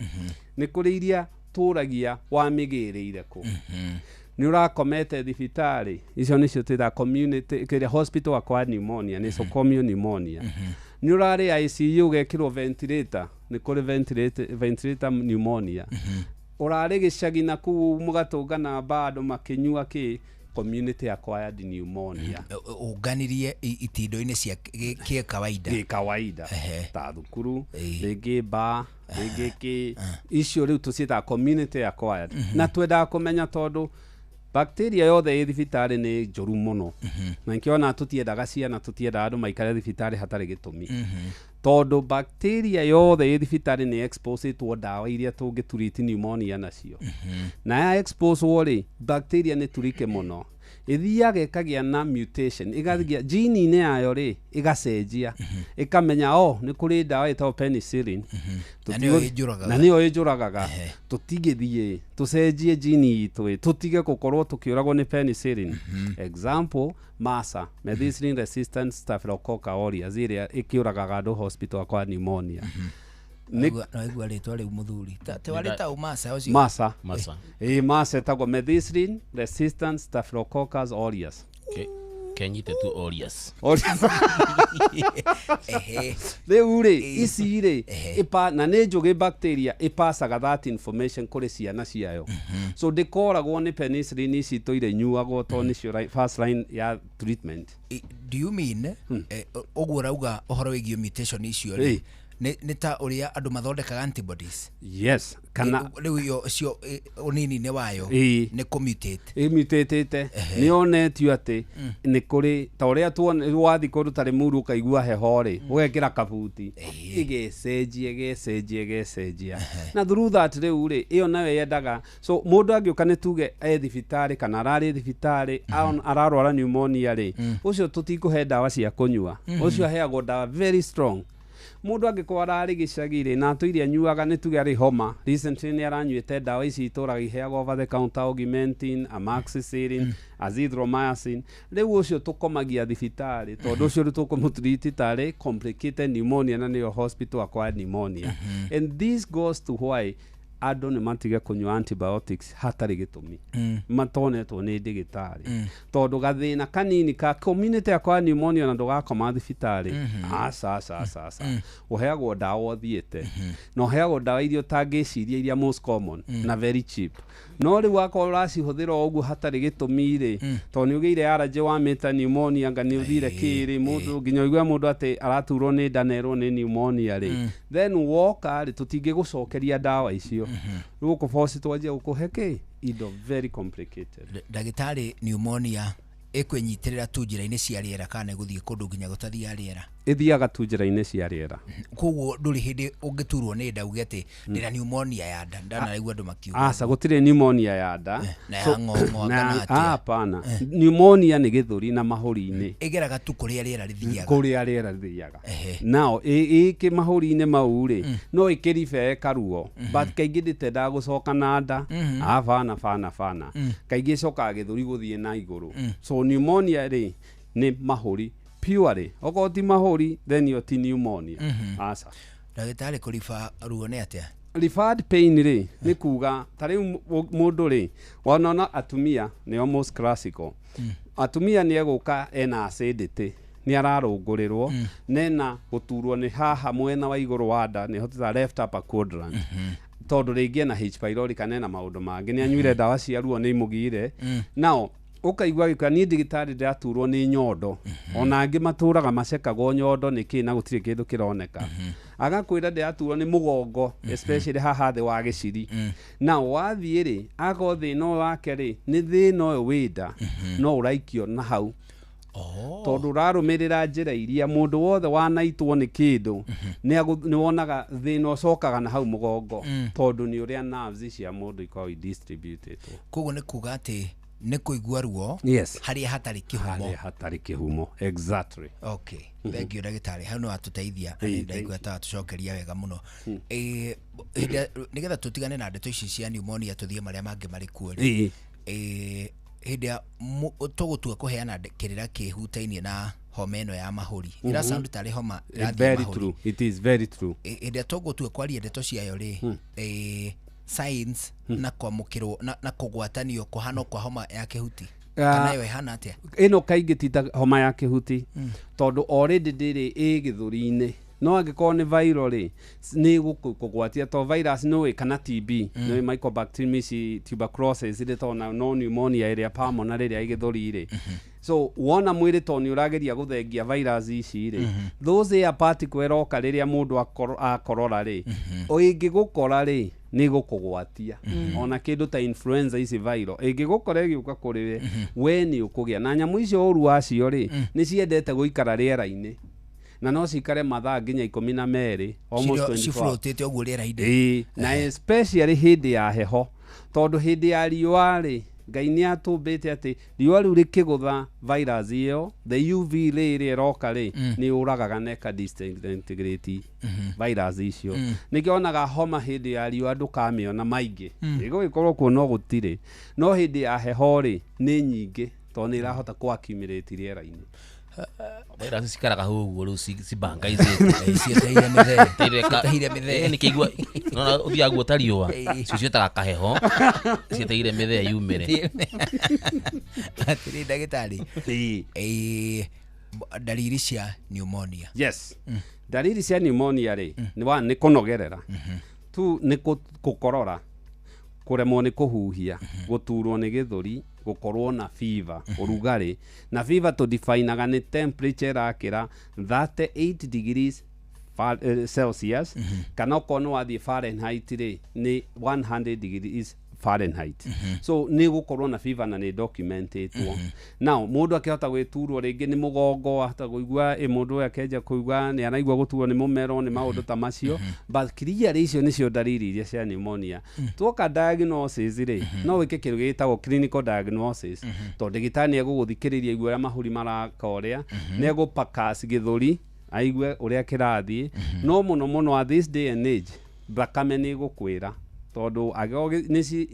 Nĩ kũrĩ iria tũragia wamĩgĩrĩire kũ, nĩ ũrakomete thibitarĩ, icio nĩcio twĩtaga community kĩrĩa hospital acquired pneumonia, nosocomial pneumonia. Nĩ ũrarĩ ICU ũgekĩrwo ventilator, nĩ kũrĩ ventilator pneumonia. Ũrarĩ gĩcagi na kũu mũgatũngana bado makĩnyua kĩ, community acquired pneumonia. Ũnganirie itindo-inĩ cia kĩ kawaida. Gĩ kawaida ta thukuru, rĩngĩ bar, rĩngĩ kĩ, icio rĩu tũciĩtaga community acquired. Na twendaga kũmenya tondũ bacteria yothe ĩ thibitarĩ nĩ njũru mũno, na nĩkĩo tũtiendaga ciana, tũtiendaga andũ maikare thibitarĩ hatarĩ gĩtũmi, tondũ bacteria yothe ĩ thibitarĩ nĩ exposetwo ndawa iria tũngĩtreat pneumonia nacio. Na ya exposewo rĩ, bacteria nĩ turike mũno, ĩthiaga ĩkagĩa na mutation, ĩgagĩa gene-inĩ yayo rĩ, ĩgacenjia, ĩkamenya o nĩ kũrĩ ndawa ĩtagwo penicillin. Na nĩyo ĩnjũragaga. Na nĩyo ĩnjũragaga. Tũtigĩthiĩ tũcenjie gene itũ ĩ, tũtige gũkorwo tũkĩũragwo nĩ penicillin. Example, MRSA, methicillin resistant Staphylococcus aureus, ĩrĩa ĩkĩũragaga andũ hospital acquired pneumonia. Naigua rĩtwa rĩu mũthuri. Te warĩta ũ MRSA ũcio? MRSA. MRSA. Ĩ, MRSA ĩtagwo methicillin resistant Staphylococcus aureus. Kenyite tu aureus. Aureus. Rĩu rĩ, ici rĩ, na nĩ njũgĩ bacteria ĩpasaga that information kũrĩ ciana ciayo. So ndĩkoragwo nĩ penicillin ici tũire inyuagwo tondũ nĩcio first line ya treatment. Do you mean ũguo ũrauga ũhoro wĩgiĩ mutation icio rĩ, nĩ ta ũrĩa andũ mathondekaga antibodies? Yes, kana Rĩu iyo cio ũnini-inĩ wayo nĩ kũmutate. Ĩmutatĩte, nĩ yonetio atĩ nĩ kũrĩ ta ũrĩa wathiĩ kũndũ ta Limuru ũkaigua heho rĩ, ũgekĩra kabuti, ĩgecenjia ĩgecenjia ĩgecenjia, na through that rĩu rĩ, ĩyo nayo yendaga. So mũndũ angĩũka nĩ tuge e thibitarĩ kana ararĩ thibitarĩ ararwara pneumonia rĩ, ũcio tũtikũhe ndawa cia kũnyua, ũcio aheagwo ndawa very strong. Mũndũ angĩkorwo ararĩ gĩcagi rĩ, na atũire anyuaga, nĩ tuge arĩ homa recently nĩ aranyuĩte ndawa ici itũraga iheagwo over the counter, Augmentin, amoxicillin, azithromycin, rĩu ũcio tũkomagia thibitarĩ tondũ ũcio rĩu tũkũmũtreat tarĩ complicated pneumonia, na nĩyo hospital acquired pneumonia. And this goes to why andũ nĩ matige kũnyua antibiotics hatarĩ gĩtũmi, matonetwo nĩ ndĩgĩtarĩ, tondũ gathĩna kanini ka community acquired pneumonia na ndũgakoma thibitarĩ, aca aca aca aca, ũheagwo ndawa ũthiĩte, na ũheagwo ndawa iria ũtangĩciria, iria most common na very cheap. No rĩu wakorwo ũracihũthĩra o ũguo hatarĩ gĩtũmi rĩ, tondũ nĩ ũgĩire allergy wamĩta pneumonia, anga nĩ ũthire kĩrĩ mũndũ nginya ũigue mũndũ atĩ araturwo nĩ nda na erwo nĩ pneumonia rĩ, then woka rĩ, tũtingĩgũcokeria ndawa icio, rĩu ũkũboci twanjia gũkũhe kĩ indo very complicated. Ndagĩtarĩ, pneumonia ĩkwĩnyitĩrĩra tu njĩra-inĩ cia rĩera kana ĩgũthiĩ kũndũ nginya gũtathiaga rĩera? Ĩthiaga tu njĩra-inĩ cia rĩera. Koguo ndũrĩ hĩndĩ ũngĩturwo nĩ nda uge atĩ ndĩna pneumonia ya nda, ndanaigua andũ makiuga. Aca, gũtirĩ pneumonia ya nda. Na ya ng'ong'o kana atĩa? Hapana, pneumonia nĩ gĩthũri na mahũri-inĩ. Ĩgeraga tu kũrĩa rĩera rĩthiaga. Kũrĩa rĩera rĩthiaga. Nao ĩkĩ mahũri-inĩ mau rĩ, no ĩkĩribe karuo, but kaingĩ ndĩtendaga gũcoka na nda. Bana bana bana, kaingĩ ĩcokaga gĩthũri gũthiĩ na igũrũ. So pneumonia rĩ, nĩ mahũri purely, okorwo ti mahũri then yo ti pneumonia. Aca. Ndagĩtarĩ, kũriba ruo nĩ atĩa? Referred pain rĩ, nĩ kuga ta rĩu mũndũ rĩ, wonona atumia nĩo most classical. Atumia nĩ egũka ena acidity, nĩ ararũngũrĩrwo, nena gũturwo nĩ haha mwena wa igũrũ wa nda, nĩho tũta left upper quadrant, tondũ rĩngĩ ena H pylori kana ena maũndũ mangĩ, nĩ anyuire ndawa cia ruo nĩ imũgire. Nao ũkaigua gĩkũya, niĩ ndagĩtarĩ ndĩraturwo nĩ nyondo. Ona angĩ matũraga macekagwo nyondo nĩkĩ na gũtirĩ kĩndũ kĩroneka. Agakwĩra ndĩraturwo nĩ mũgongo, especially haha thĩ wa gĩciri. Na wathiĩ rĩ, akorwo thĩna ũyũ wake rĩ, nĩ thĩna ũyũ wĩ nda, no ũraikio na hau, tondũ ũrarũmĩrĩra njĩra iria mũndũ wothe wanaitwo nĩ kĩndũ nĩ wonaga thĩna ũcokaga na hau mũgongo, tondũ nĩ ũrĩa nerves cia mũndũ ikoragwo distributed. Koguo nĩ kuga atĩ nĩ kũigua ruo Yes. harĩa hatarĩ kĩhumo. Harĩa hatarĩ kĩhumo, exactly. Okay, thank you ndagĩtarĩ, hau nĩ watũteithia, Ĩĩ, na ndaigua ta watũcokeria wega mũno. Nĩgetha tũtigane na ndeto ici cia pneumonia tũthiĩ marĩa mangĩ marĩ kuo rĩ, Hĩndĩ ya tũgũtua kũheana kĩrĩra kĩhutainie na homa ĩno ya mahũri, ĩra sound tarĩ homa It's ĩrathiĩ very mahũri. true, it is very true. Hĩndĩ ĩrĩa tũgũtua kwaria ndeto ciayo rĩ, signs na kwamũkĩrwo na kũgwatanio kũhana kwa homa ya kĩhuti, kana ĩyo ĩhana atĩa? Ĩno kaingĩ ti ta homa ya kĩhuti, tondũ already ndĩrĩ ĩ gĩthũri-inĩ. No angĩkorwo nĩ viral rĩ, nĩ kũgwatia to virus nĩũĩ kana TB, nĩũĩ mycobacterium ici, tuberculosis rĩ, tondũ no pneumonia ĩrĩa pulmonary ĩrĩa ĩ gĩthũri rĩ. So wona mwĩrĩ to nĩ ũrageria gũthengia virus ici rĩ, those air particle ĩroka rĩrĩa mũndũ akorora rĩ, ĩngĩgũkora rĩ, nĩ gũkũgwatia. Ona kĩndũ ta influenza ici viral ĩngĩgũkora ĩgĩũka kũrĩ we, we nĩ ũkũgĩa na nyamũ icio. Ũru wacio rĩ, nĩ ciendete gũikara rĩera-inĩ na no cikare mathaa nginya 12, almost 24. Cifloatĩte ũguo rĩera-inĩ. Ĩĩ, na especially hĩndĩ ya heho, tondũ hĩndĩ ya riũa rĩ, Ngai nĩ atũmbĩte atĩ riũa rĩu rĩkĩgũtha virus ĩyo, the UV ray ĩrĩa ĩroka rĩ, nĩ yũragaga na ĩka disintegrate virus icio. Nĩkĩo onaga homa hĩndĩ ya riũa ndũkamĩona maingĩ, ĩgũgĩkorwo kuo no gũtirĩ, no hĩndĩ ya heho rĩ, nĩ nyingĩ tondũ nĩ ĩrahota kũ accumulate rĩera-inĩ. Virus cikaraga hau ũguo rĩu cibangaicĩte. Cietereire mĩthee. Cietereire mĩthee. Nĩkĩigua nona ũthiaga guo ta riũa cio ciĩtaga kaheho, cietereire mĩthee yumĩre. Atĩrĩ ndagĩtarĩ, ndariri cia pneumonia. Yes, ndariri cia pneumonia rĩ, nĩ one, nĩ kũnogerera, two, nĩ kũkorora, kũremwo nĩ kũhuhia, gũturwo nĩ gĩthũri, gũkorwo na fever, ũrugarĩ. Na fever tũdefinaga nĩ temperature ĩrakĩra 38 degrees Celsius, kana okorwo nĩ wathiĩ Fahrenheit rĩ, nĩ 100 degrees Fahrenheit. So nĩ gũkorwo na fever na nĩ documentetwo. Now mũndũ akĩhota gwĩturwo rĩngĩ nĩ mũgongo, ahota kũigua ĩ mũndũ ũyũ akĩanjia kũigua nĩ araigua gũturwo nĩ mũmero, nĩ maũndũ ta macio. But clearly icio nĩcio ndariri iria cia pneumonia. Tuoka diagnosis rĩ, no wĩke kĩndũ gĩtagwo clinical diagnosis, tondũ ndagĩtarĩ nĩ egũgũthikĩrĩria aigue ũrĩa mahũri maraka, ũrĩa nĩ egũpakas gĩthũri aigue ũrĩa kĩrathiĩ. No mũno mũno at this day and age thakame nĩ ĩgũkwĩra, tondũ angĩkorwo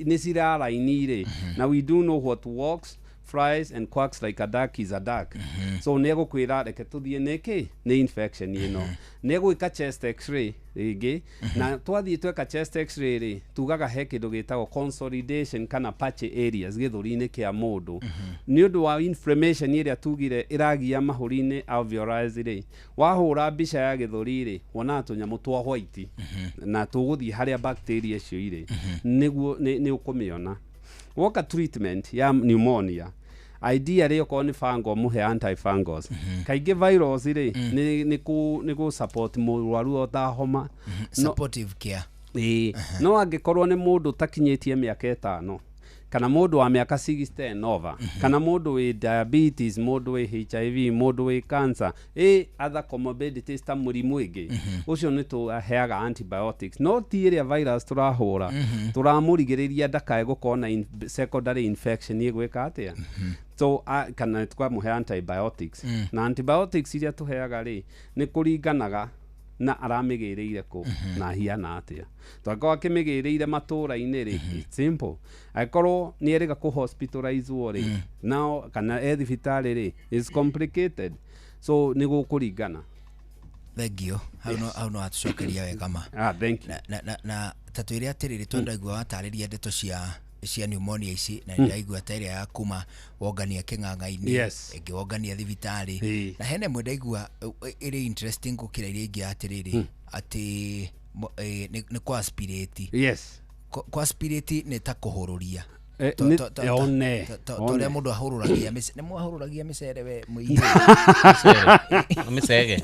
nĩ ciraraini rĩ, na we do know what walks, flies and quacks like a duck is a duck. So nĩ egũkwĩra reke tũthiĩ nĩkĩ nĩ infection ĩno, nĩ egwĩka chest x-ray rĩngĩ. Na twathiĩ tweka chest x-ray rĩ, tugaga he kĩndũ gĩtagwo consolidation kana patchy areas gĩthũri-inĩ kĩa mũndũ nĩ ũndũ wa inflammation ĩrĩa tugire ĩragia mahũri-inĩ, alveoli rĩ. Wahũra mbica ya gĩthũri rĩ, wonaga tũnyamũ twa white na tũgũthiĩ harĩa bacteria icio irĩ, nĩguo nĩ ũkũmĩona. Woka treatment ya pneumonia, ideally okorwo nĩ fungal, mũhe antifungals. Kaingĩ virus rĩ, nĩ kũ support mũrwaru o ta homa. Supportive care. Ĩĩ, no angĩkorwo nĩ mũndũ ũtakinyĩtie mĩaka 5, kana mũndũ wa mĩaka 60 and over, kana mũndũ wĩ diabetes, mũndũ wĩ HIV, mũndũ wĩ cancer, ĩ other comorbidities ta mũrimũ ĩngĩ, ũcio nĩ tũheaga antibiotics, no ti ĩrĩa virus tũrahũra. Tũramũrigĩrĩria ndakae gũkorwo na secondary infection ĩgwĩka atĩa. So kana tũkamũhe antibiotics. Na antibiotics iria tũheaga rĩ, nĩ kũringanaga na aramĩgĩrĩire kũ na hiana atĩa. Twakorwo akĩmĩgĩrĩire matũra-inĩ rĩ, it's simple. Angĩkorwo nĩ erĩga kũ hospitalizwo rĩ, nao kana e thibitarĩ rĩ, it's complicated. So nĩ gũkũringana. Thengio hau. No hau no atucokeria wega ma. Ah, thank you. Na ta twĩre atĩrĩrĩ, tondũ ndaigua watarĩria ndeto cia pneumonia ici na ndaigua ta ĩrĩa ya kuma wongania kĩng'ang'a-inĩ, ĩngĩ wongania thibitarĩ, na hena ĩmwe ndaigua ĩrĩ interesting gũkĩra iria ingĩ, atĩrĩrĩ, atĩ nĩ kwa aspirate. Kwa aspirate nĩ ta kũhũrũria. One, Ta one. ũrĩa mũndũ ahũrũragia nĩ mwahũrũragia mĩcere we mũingĩ? Mĩcege.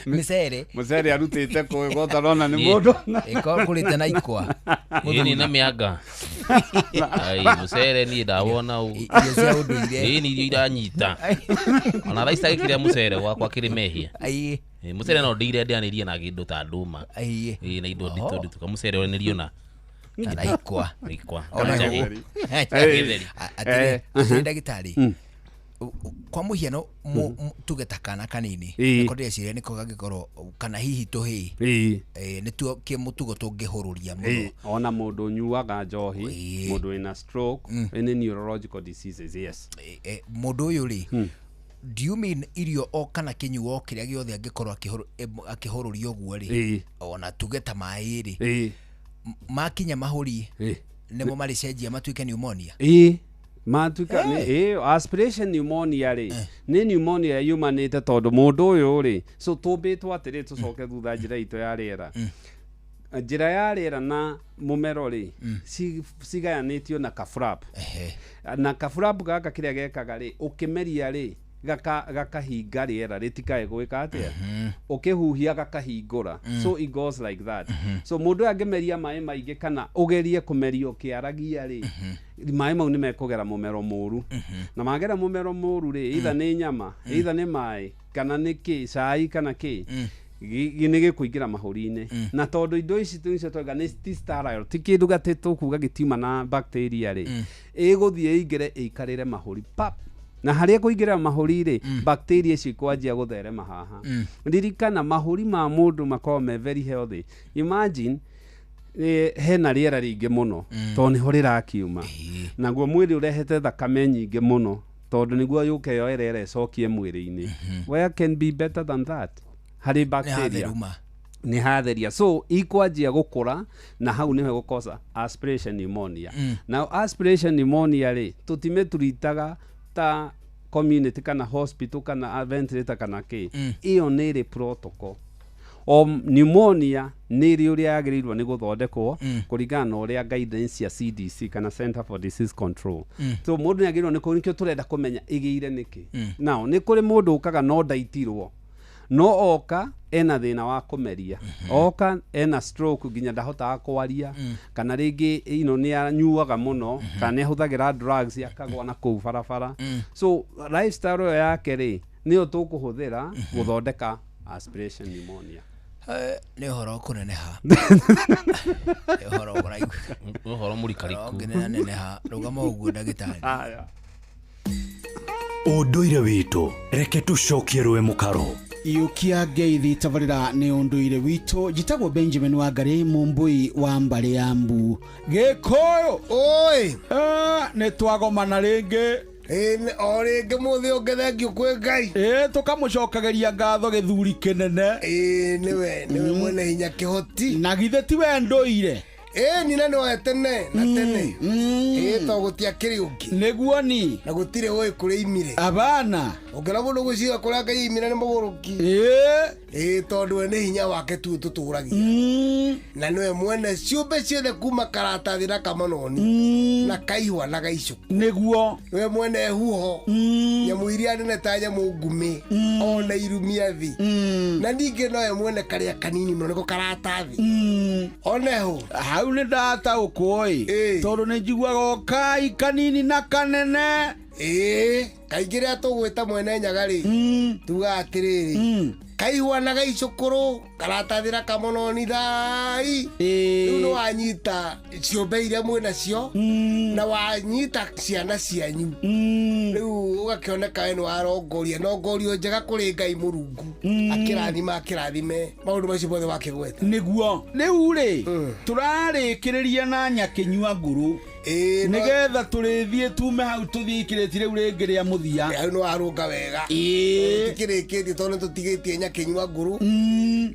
Mĩcere. Mũcere arutĩte kũ gotarona nĩ mũndũ. Ĩkorwo kũrĩte na ikwa. Ĩĩ, nĩ na mĩanga. Ai, mũcere niĩ ndawona ũ. Irio cia ũndũire. Ĩĩ, nĩ irio iranyita. Ona thaa ici itagĩkĩrĩa mũcere gwakwa kĩrĩ mehia. Ĩĩ, mũcere no ndĩire ndĩanĩrie na kĩndũ ta ndũma. Ĩĩ, na indo nditũ nditũ kamũcere ũrĩanĩrio na Na ikwa. Ikwa. Ona Kana njahĩ. gĩtheri. Gĩtheri. Atĩrĩ, atĩrĩ ndagĩtarĩ, Kwa mũhiano, tuge ta kana kanini, Ĩĩ. nĩko ndĩreciria nĩko gangĩkorwo kana hihi tũhĩĩ, nĩtuo kĩmũtugo tũngĩhũrũria mũno. Ona mũndũ ũnyuaga njohi, mũndũ wĩna stroke, any neurological diseases, yes. Mũndũ ũyũ rĩ, do you mean irio o kana kĩnyuo kĩrĩa gĩothe angĩkorwo akĩhũrũria ũguo rĩ, ona tuge ta maĩ rĩ, makinya mahũri nĩmo marĩcenjia matuĩke pneumonia? Ĩĩ, matuĩka nĩ ĩĩ, aspiration pneumonia rĩ, nĩ pneumonia yumanĩte tondũ mũndũ ũyũ rĩ, so tũmbĩtwo atĩrĩ, tũcoke thutha, njĩra itũ ya rĩera, njĩra ya rĩera na mũmero rĩ, cigayanĩtio na kaflap, na kaflap gaka kĩrĩa gekaga rĩ, ũkĩmeria rĩ, gakahinga rĩera rĩtikae gwĩka atĩa, ũkĩhuhia gakahingũra. So it goes like that. So mũndũ ũyũ angĩmeria maĩ maingĩ kana ũgerie kũmeria ũkĩaragia rĩ, maĩ mau nĩ mekũgera mũmero mũru, na magera mũmero mũru rĩ, either nĩ nyama, either nĩ maĩ, kana nĩ kĩ, cai kana kĩ, nĩ gĩkũingĩra mahũri-inĩ. Na tondũ indo ici tũicio twauga nĩ ti sterile, ti kĩndũ gatĩ tũkuga gĩtiuma na bacteria rĩ, ĩgũthiĩ ĩingĩre ĩikarĩre mahũri pap, na harĩa kũingĩra mahũri rĩ, bacteria icio ikwanjia gũtherema haha. Ririkana mahũri ma mũndũ makoragwo me very healthy. Imagine, hena rĩera rĩingĩ mũno, tondũ nĩho rĩrakiuma, naguo mwĩrĩ ũrehete thakame nyingĩ mũno, tondũ nĩguo yũke yoe rĩera ĩcokie mwĩrĩ-inĩ. Where can be better than that harĩ bacteria? Hatheruma. Nĩ hatheria, so ikwanjia gũkũra na hau nĩho gũkosa aspiration pneumonia. Now aspiration pneumonia rĩ, tũtimĩturitaga ta community kana hospital kana ventilator kana kĩ. Ĩyo nĩ ĩrĩ protocol. O pneumonia nĩ ĩrĩ ũrĩa yagĩrĩirwo nĩ gũthondekwo kũringana na ũrĩa guidance cia CDC kana Center for Disease Control. So mũndũ nĩ agĩrĩirwo nĩ nĩkĩo tũrenda kũmenya ĩgĩire nĩkĩ. Now nĩ kũrĩ mũndũ ũkaga no ndaitirwo, no oka ena thĩna wa kũmeria, oka ena stroke nginya ndahotaga kwaria, kana rĩngĩ nĩ anyuaga mũno, kana nĩ ahũthagĩra drugs akagwa na kũu barabara. So lifestyle ĩyo yake rĩ, nĩyo tũkũhũthĩra gũthondeka aspiration pneumonia. Nĩ ũhoro kũneneha, nĩ ũhoro ũraigua. Nĩ ũhoro mũrikariku. Ũngĩneneha, rũgama ũguo ndagĩtarĩ. Ũndũire witũ, reke tũcokie rũĩ mũkaro. Iũkia ngeithi, tabarĩra nĩ ũndũire witũ. Njĩtagwo Benjamin Wangari, mũmbũi wa mbarĩ ya mbu Gĩkũyũ. Oi. Nĩ twagomana rĩngĩ. O rĩngĩ mũthĩ ũngĩ, thengiũ kwĩ Ngai. Ĩ, tũkamũcokagĩria ngatho gĩthuri kĩnene. Ĩ, nĩwe mwene hinya, kĩhoti. Na githĩ ti we ndũire? Ĩ, nina nĩwe tene na tene. Ĩ, to gũtiakĩrĩ ũngĩ. Nĩguo ni. Na gũtirĩ ũĩ kũrĩa imire. Abana. Ũngĩona mũndũ gwĩciria kũrĩa Ngai imire nĩ mũgũrũki. Ĩ, tondũ we nĩ hinya wake tu tũtũragia, na nĩwe mwene ciũmbe ciothe kuma karatathi na kamononi na kaihwa na gaicũkũ. Nĩguo. Nĩwe mwene huho, nyamũ iria nene ta nyamũ ngumĩ, ona irumia thĩ. Na ningĩ nowe mwene karĩa kanini mũno, nĩko karatathi oneho. Hau nĩ ndataũkwo ĩ, tondũ nĩ njiguaga o kai kanini na kanene. Ĩĩ, kaingĩ rĩrĩa tũgwĩta mwene nyaga rĩ, tugaga atĩrĩrĩ, kaihwa na gaicũkũrũ, karatathi na kamononi thai. Rĩu nĩ wanyita ciũmbe iria mwĩ nacio, na wanyita ciana cianyu, rĩu ũgakĩoneka we nĩ warongoria nongorio njega kũrĩ Ngai Mũrungu, akĩrathima akĩrathime maũndũ macio mothe wakĩgweta. Nĩguo rĩu rĩ, tũrarĩkĩrĩria na nyakĩnyua nguru, nĩgetha tũrĩthiĩ tume hau tũthiĩ ikĩrĩti rĩu rĩngĩ rĩa mũthia. Hau nĩ warũnga wega. Tũtikĩrĩkĩtie, tondũ nĩ tũtigĩtie nyakĩnyua nguru,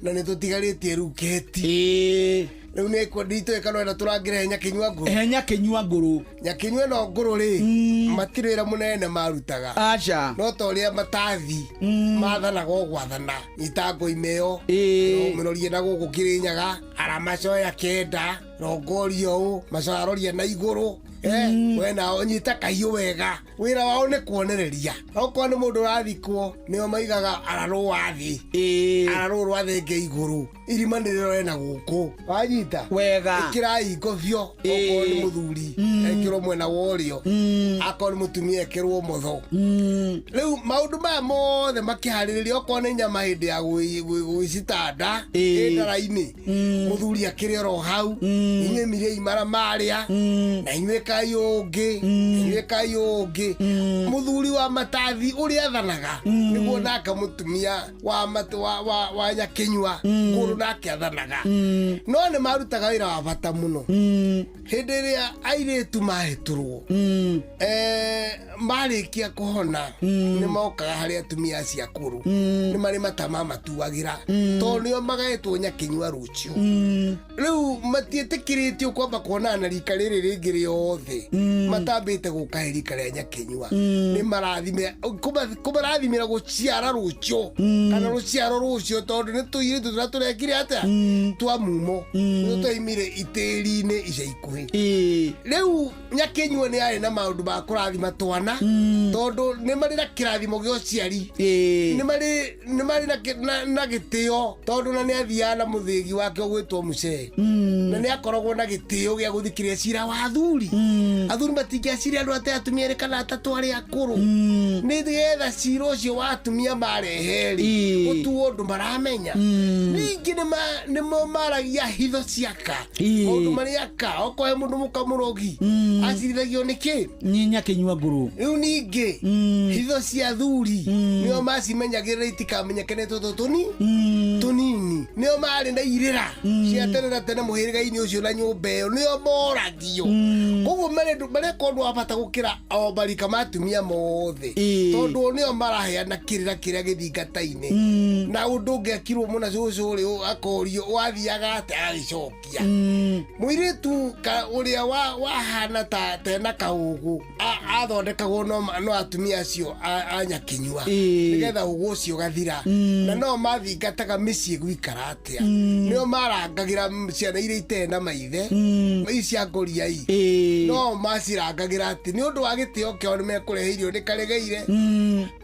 na nĩ tũtigarĩtie rĩu kĩheti. Rĩu nĩ nditũĩ kana wenda tũrangĩre he nyakĩnyua nguru. He nyakĩnyua nguru. Nyakĩnyua ĩno ngũrũ rĩ, matirĩ wĩra mũnene marutaga. Aca. No ta ũrĩa matathi mathanaga o gwathana, nyita ngoima ĩyo, mĩrorie na gũkũ Kĩrĩnyaga, aramacoya kenda, rongoria ũũ, macoya roria na igũrũ. We nao nyita kahiũ wega. Wĩra wao nĩ kuonereria. Okorwo nĩ mũndũ ũrathikwo, nĩo maigaga ararũa thĩ, ararũa rwa thenge igũrũ, irima nĩ rĩrore na gũkũ, wanyita wega. Ĩkĩrai ngobio, okorwo nĩ mũthuri ekĩrwo mwena wa ũrĩo, akorwo nĩ mũtumia ekĩrwo ũmotho. Rĩu maũndũ maya mothe makĩharĩrĩria, okorwo nĩ nyama hĩndĩ ya gwĩcitanda ĩ ndara-inĩ, mũthuri akĩrĩ oro hau, inyuĩ mirĩi mara marĩa na inyuĩ. ĩkai ũngĩ, inyuĩ ĩkai ũngĩ. Mũthuri wa matathi ũrĩa athanaga nĩguo nake mũtumia wa wa Nyakinyua ngũrũ nake athanaga. No nĩ marutaga wĩra wa bata mũno. Hĩndĩ ĩrĩa airĩtu mahĩtũrwo, marĩkia kũhona nĩ mokaga harĩ atumia acio akũrũ, nĩ marĩ matama matuagĩra tondũ nĩo magaĩtwo Nyakinyua rũciũ. Rĩu matiĩtĩkĩrĩtio kwamba kuonana na rika rĩrĩ rĩngĩ rĩothe matambĩte gũka he rika rĩa Nyakinyua. Nĩ marathimĩra kũmarathimĩra gũciara rũciũ kana rũciaro rũcio, tondũ nĩ tũirĩtu tũrĩa tũrekire atĩa twa mumo nĩ twaimire itĩri-inĩ ica ikuhĩ. Rĩu Nyakinyua nĩ arĩ na maũndũ ma kũrathima twana tondũ nĩ marĩ na kĩrathimo gĩa ũciari, nĩ marĩ na gĩtĩo tondũ na nĩ athiaga na mũthĩgi wake ũgwĩtwo mũcee, na nĩ akoragwo na gĩtĩo gĩa gũthikĩrĩria cira wa athuri. Athuri matingĩaciria andũ atĩ atumia erĩ kana atatũ arĩa akũrũ, nĩ getha cira ũcio wa atumia marehe-rĩ ũtuo ũndũ maramenya. Ningĩ nĩmo maragia hitho ciaka maũndũ marĩa aka okorwo he mũndũ mũkamũrogi acirithagio nĩkĩ nĩ Nyakinyua ngũrũ. Rĩu ningĩ hitho cia athuri nĩo macimenyagĩrĩra itikamenyeke nĩ tũtũ tũnini, nĩo marĩ na irĩra cia tene na tene mũhĩrĩga-inĩ ũcio na nyũmba ĩyo nĩo moragio. Koguo mareka ũndũ wa bata gũkĩra o marika ma atumia mothe, tondũ nĩo maraheana kĩrĩra kĩrĩa gĩthingata-inĩ. Na ũndũ ũngĩakirwo mũna cũcũ rĩ akorio wathiaga atĩa agagĩcokia. Mũirĩtu ũrĩa wahana ta tena kaũgũ athondekagwo no atumia acio a Nyakinyua nĩgetha ũgũ ũcio ũgathira. Na no mathingataga mĩciĩ gũikara atĩa, nĩo marangagĩra ciana iria itarĩ na maithe ici cia ngoriai, no macirangagĩra atĩ nĩ ũndũ wa gĩtĩo kĩao nĩ mekũrehe irio nĩ Karegeire,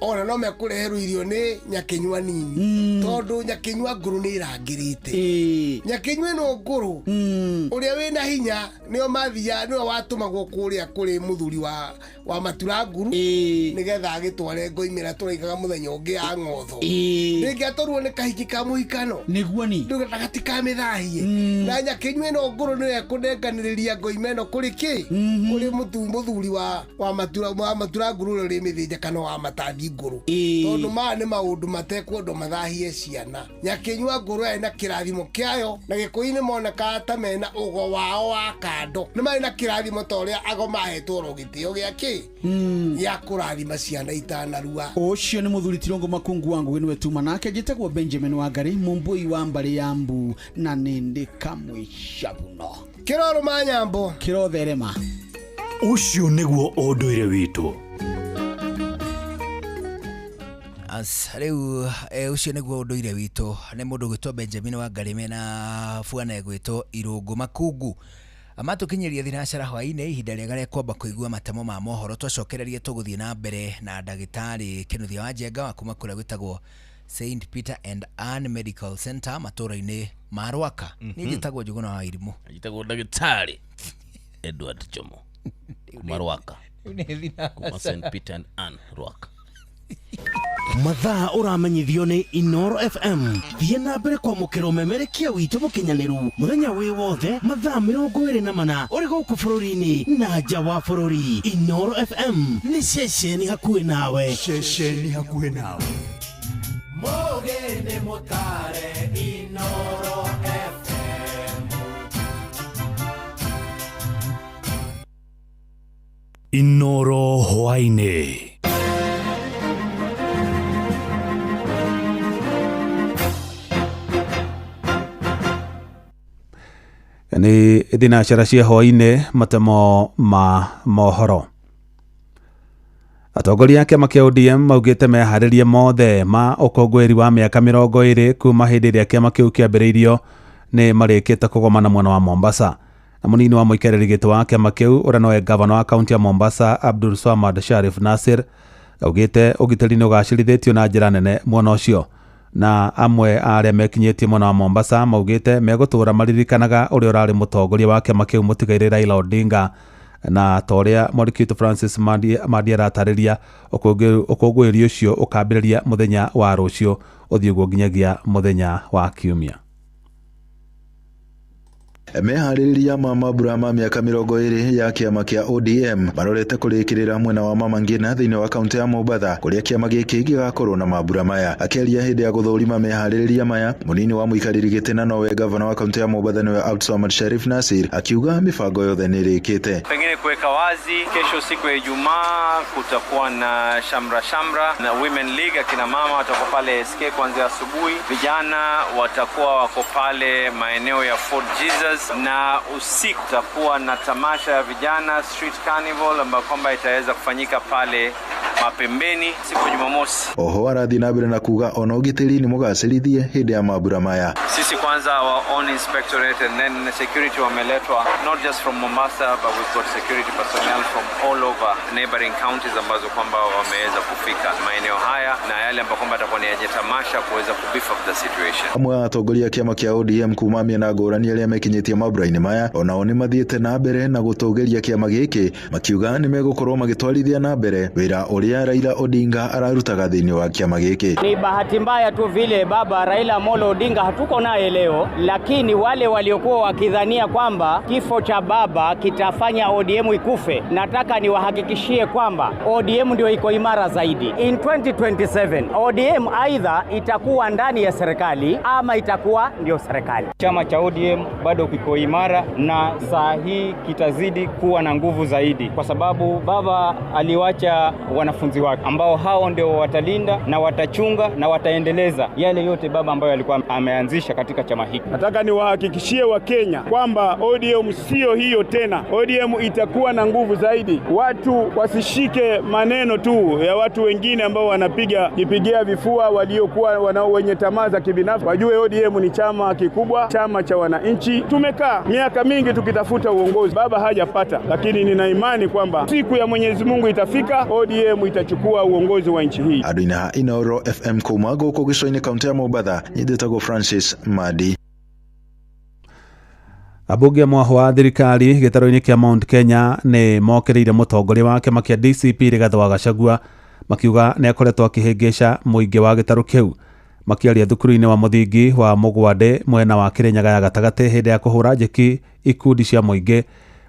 ona no mekũreherwo irio nĩ Nyakinyua nini, tondũ Nyakinyua ngũrũ nĩ ĩrangĩrĩte. Nyakinyua ĩno ngũrũ ũrĩa wĩna hinya nĩo mathiaga, nĩwe watũmagwo kũrĩa kũrĩ mũthuri wa Matura nguru nĩgetha agĩtware ngoimĩra tũraigaga mũthenya ũngĩ ya ng'otho, rĩngĩ atwarwo nĩ kahiki ka mũhikano nĩguo ni gatikamĩthahie. Na Nyakinyua ĩno ngũrũ nĩyo ĩkũnenganĩrĩria ngoima ĩno kũrĩ kĩ kũrĩ mũthuri wa Matura nguru ũrĩa ũrĩ mĩthĩnja kana wa Matathi ngũrũ, tondũ maya nĩ maũndũ matekwendwo mathahie ciana. Nyakinyua ngũrũ yarĩ na kĩrathimo kĩayo, na Gĩkũyũ-inĩ monekaga ta mena ũgo wao wa kando, nĩ marĩ na kĩrathimo ta ũrĩa ago mahetwo oro gĩtĩo gĩa kĩ gĩa kũrathima ciana itanarua. Ũcio nĩ mũthuri Tirongo Makungu wa Ngũgĩ nĩwe tuma nake njĩtagwo Benjamin Wangari mũmbũi wa mbarĩ ya mbu na nĩndĩ kamwĩcabuno kĩrorũma nyambo kĩrotherema. Ũcio nĩguo ũndũire witũ. Rĩu ũcio nĩguo ũndũire witũ. Nĩ mũndũ gwĩtwo Benjamin Wangari mena bwana gwĩtwo Irũngũ Makungu. Matũkinyĩria thinacara hwaĩ-inĩ, ihinda rĩega rĩa kwamba kũigua matemo ma mohoro. Twacokererie tũgũthiĩ na mbere na ndagĩtarĩ Kĩnuthia wa Njenga wa kuma kũrĩa gwĩtagwo St Peter and Ann Medical Center matũũra-inĩ ma Rwaka. Niĩ njĩtagwo Njũgũna wa Irimũ. Njĩtagwo ndagĩtarĩ Edward Jomo kuma Rwaka, kuma St Peter and Ann Rwaka. Mathaa ũramenyithio nĩ Inoro FM. Thiĩ na mbere kwamũkĩra ũmemerekia witũ mũkinyanĩru mũthenya wĩ wothe mathaa 24 ũrĩ gũkũ bũrũri-inĩ na nja wa bũrũri. Inoro FM nĩ ceceni hakuhĩ nawe. Ceceni hakuhĩ nawe. Mũgĩ nĩ mũtare Inoro FM. Inoro hwaĩ-inĩ. Nĩ thinacara cia hwaĩ-inĩ matemo ma mohoro. Atongoria a kĩama kĩa ODM maugĩte meharĩrie mothe ma ũkũngũĩri wa mĩaka 20 kuma hĩndĩ ĩrĩa kĩama kĩu kĩambĩrĩirio nĩ marĩkĩte kũgomana mwena wa Mombasa. Na mũnini wa mũikarĩri gĩtĩ wa kĩama kĩu ũrĩa nowe gavana wa kaunti ya Mombasa Abdul Swamad Sharif Nasir augĩte ũgitĩri nĩ ũgacĩrithĩtio na njĩra nene mwena ũcio. Na amwe a arĩa mekinyĩtie mwena wa Mombasa maugĩte megũtũra maririkanaga ũrĩa ũrarĩ mũtongoria wa kĩama kĩu mũtigairĩ Raila Odinga, na ta ũrĩa mwandĩki witũ Francis Mandi aratarĩria, ũkũngũĩri ũcio ũkambĩrĩria mũthenya wa rũciũ ũthiĩ ũguo nginyagia mũthenya wa kiumia. Meharĩrĩria ma mambura ma mĩaka 20 ya kĩama kĩa ODM marorete kũrĩkĩrĩra mwena wa Mama Ngina thĩinĩ wa kaunti ya Mombatha kũrĩa kĩama gĩkĩ gĩgakorwo na mambura maya. Akĩaria hĩndĩ ya gũthũrima meharĩrĩria maya, mũnini wa mũikarĩri gĩtĩ na nowe gavana wa kaunti ya Mombatha nĩwe Abdulswamad Sharif Nasir akiuga mĩbango yothe nĩ ĩrĩkĩte. Pengine kuweka wazi, kesho siku ya Ijumaa kutakuwa na shamra shamra na Women League, akina mama watakuwa pale SK kuanzia asubuhi, vijana watakuwa wako pale maeneo ya Fort Jesus, na usiku kutakuwa na tamasha ya vijana Street Carnival ambayo kwamba itaweza kufanyika pale mapembeni siku ya Jumamosi. Oho arathiĩ na mbere na kuga ona ũgitĩri nĩ mũgacĩrithie hĩndĩ ya mambura maya. Sisi kwanza our own inspectorate and then security wameletwa not just from Mombasa but we've got security personnel from all over neighboring counties ambazo kwamba wameweza kufika maeneo haya na yale ambayo kwamba atakuwa ni yenye tamasha kuweza ku beef up the situation. Amwe a atongoria a kĩama kĩa ODM kuma mĩena ngũrani arĩa mekinyĩtie mambura-inĩ maya onao nĩ mathiĩte na mbere na gũtũgĩria kĩama gĩkĩ makiuga nĩ megũkorwo magĩtwarithia na mbere wĩra ũrĩa Raila Odinga ararutaga thĩinĩ wa kĩama gĩkĩ. Ni bahati mbaya tu vile baba Raila Amolo Odinga hatuko naye leo, lakini wale waliokuwa wakidhania kwamba kifo cha baba kitafanya ODM ikufe, nataka niwahakikishie kwamba ODM ndio iko imara zaidi. In 2027 ODM aidha itakuwa ndani ya serikali ama itakuwa ndio serikali. Chama cha ODM bado kiko imara na saa hii kitazidi kuwa na nguvu zaidi, kwa sababu baba aliwacha wanafunzi wake ambao hao ndio watalinda na watachunga na wataendeleza yale yote baba ambayo alikuwa ameanzisha katika chama hiki. Nataka niwahakikishie Wakenya kwamba ODM sio hiyo tena. ODM itakuwa na nguvu zaidi. Watu wasishike maneno tu ya watu wengine ambao wanapiga jipigia vifua, waliokuwa wanao wenye tamaa za kibinafsi. Wajue ODM ni chama kikubwa, chama cha wananchi. Tumekaa miaka mingi tukitafuta uongozi, baba hajapata, lakini nina imani kwamba siku ya Mwenyezi Mungu itafika, ODM itachukua uongozi wa nchi hii. Andũ-inĩ a Inooro FM kuma gũkũ gĩcũa-inĩ kaunti ya Mombatha, nyendetagwo Francis Madi. Ambunge a mwahũ wa thirikari gĩtarũ-inĩ kĩa Mount Kenya nĩ mokĩrĩire mũtongoria wa kĩama kĩa DCP Rigathĩ wa Gachagua makiuga nĩ akoretwo akĩhĩngĩca mũingĩ wa gĩtarũ kĩu. Makĩaria thukuru-inĩ wa mũthingi wa Mũgwande mwena wa Kĩrĩnyaga ya gatagatĩ hĩndĩ ya kũhũra njeki ikundi cia mũingĩ,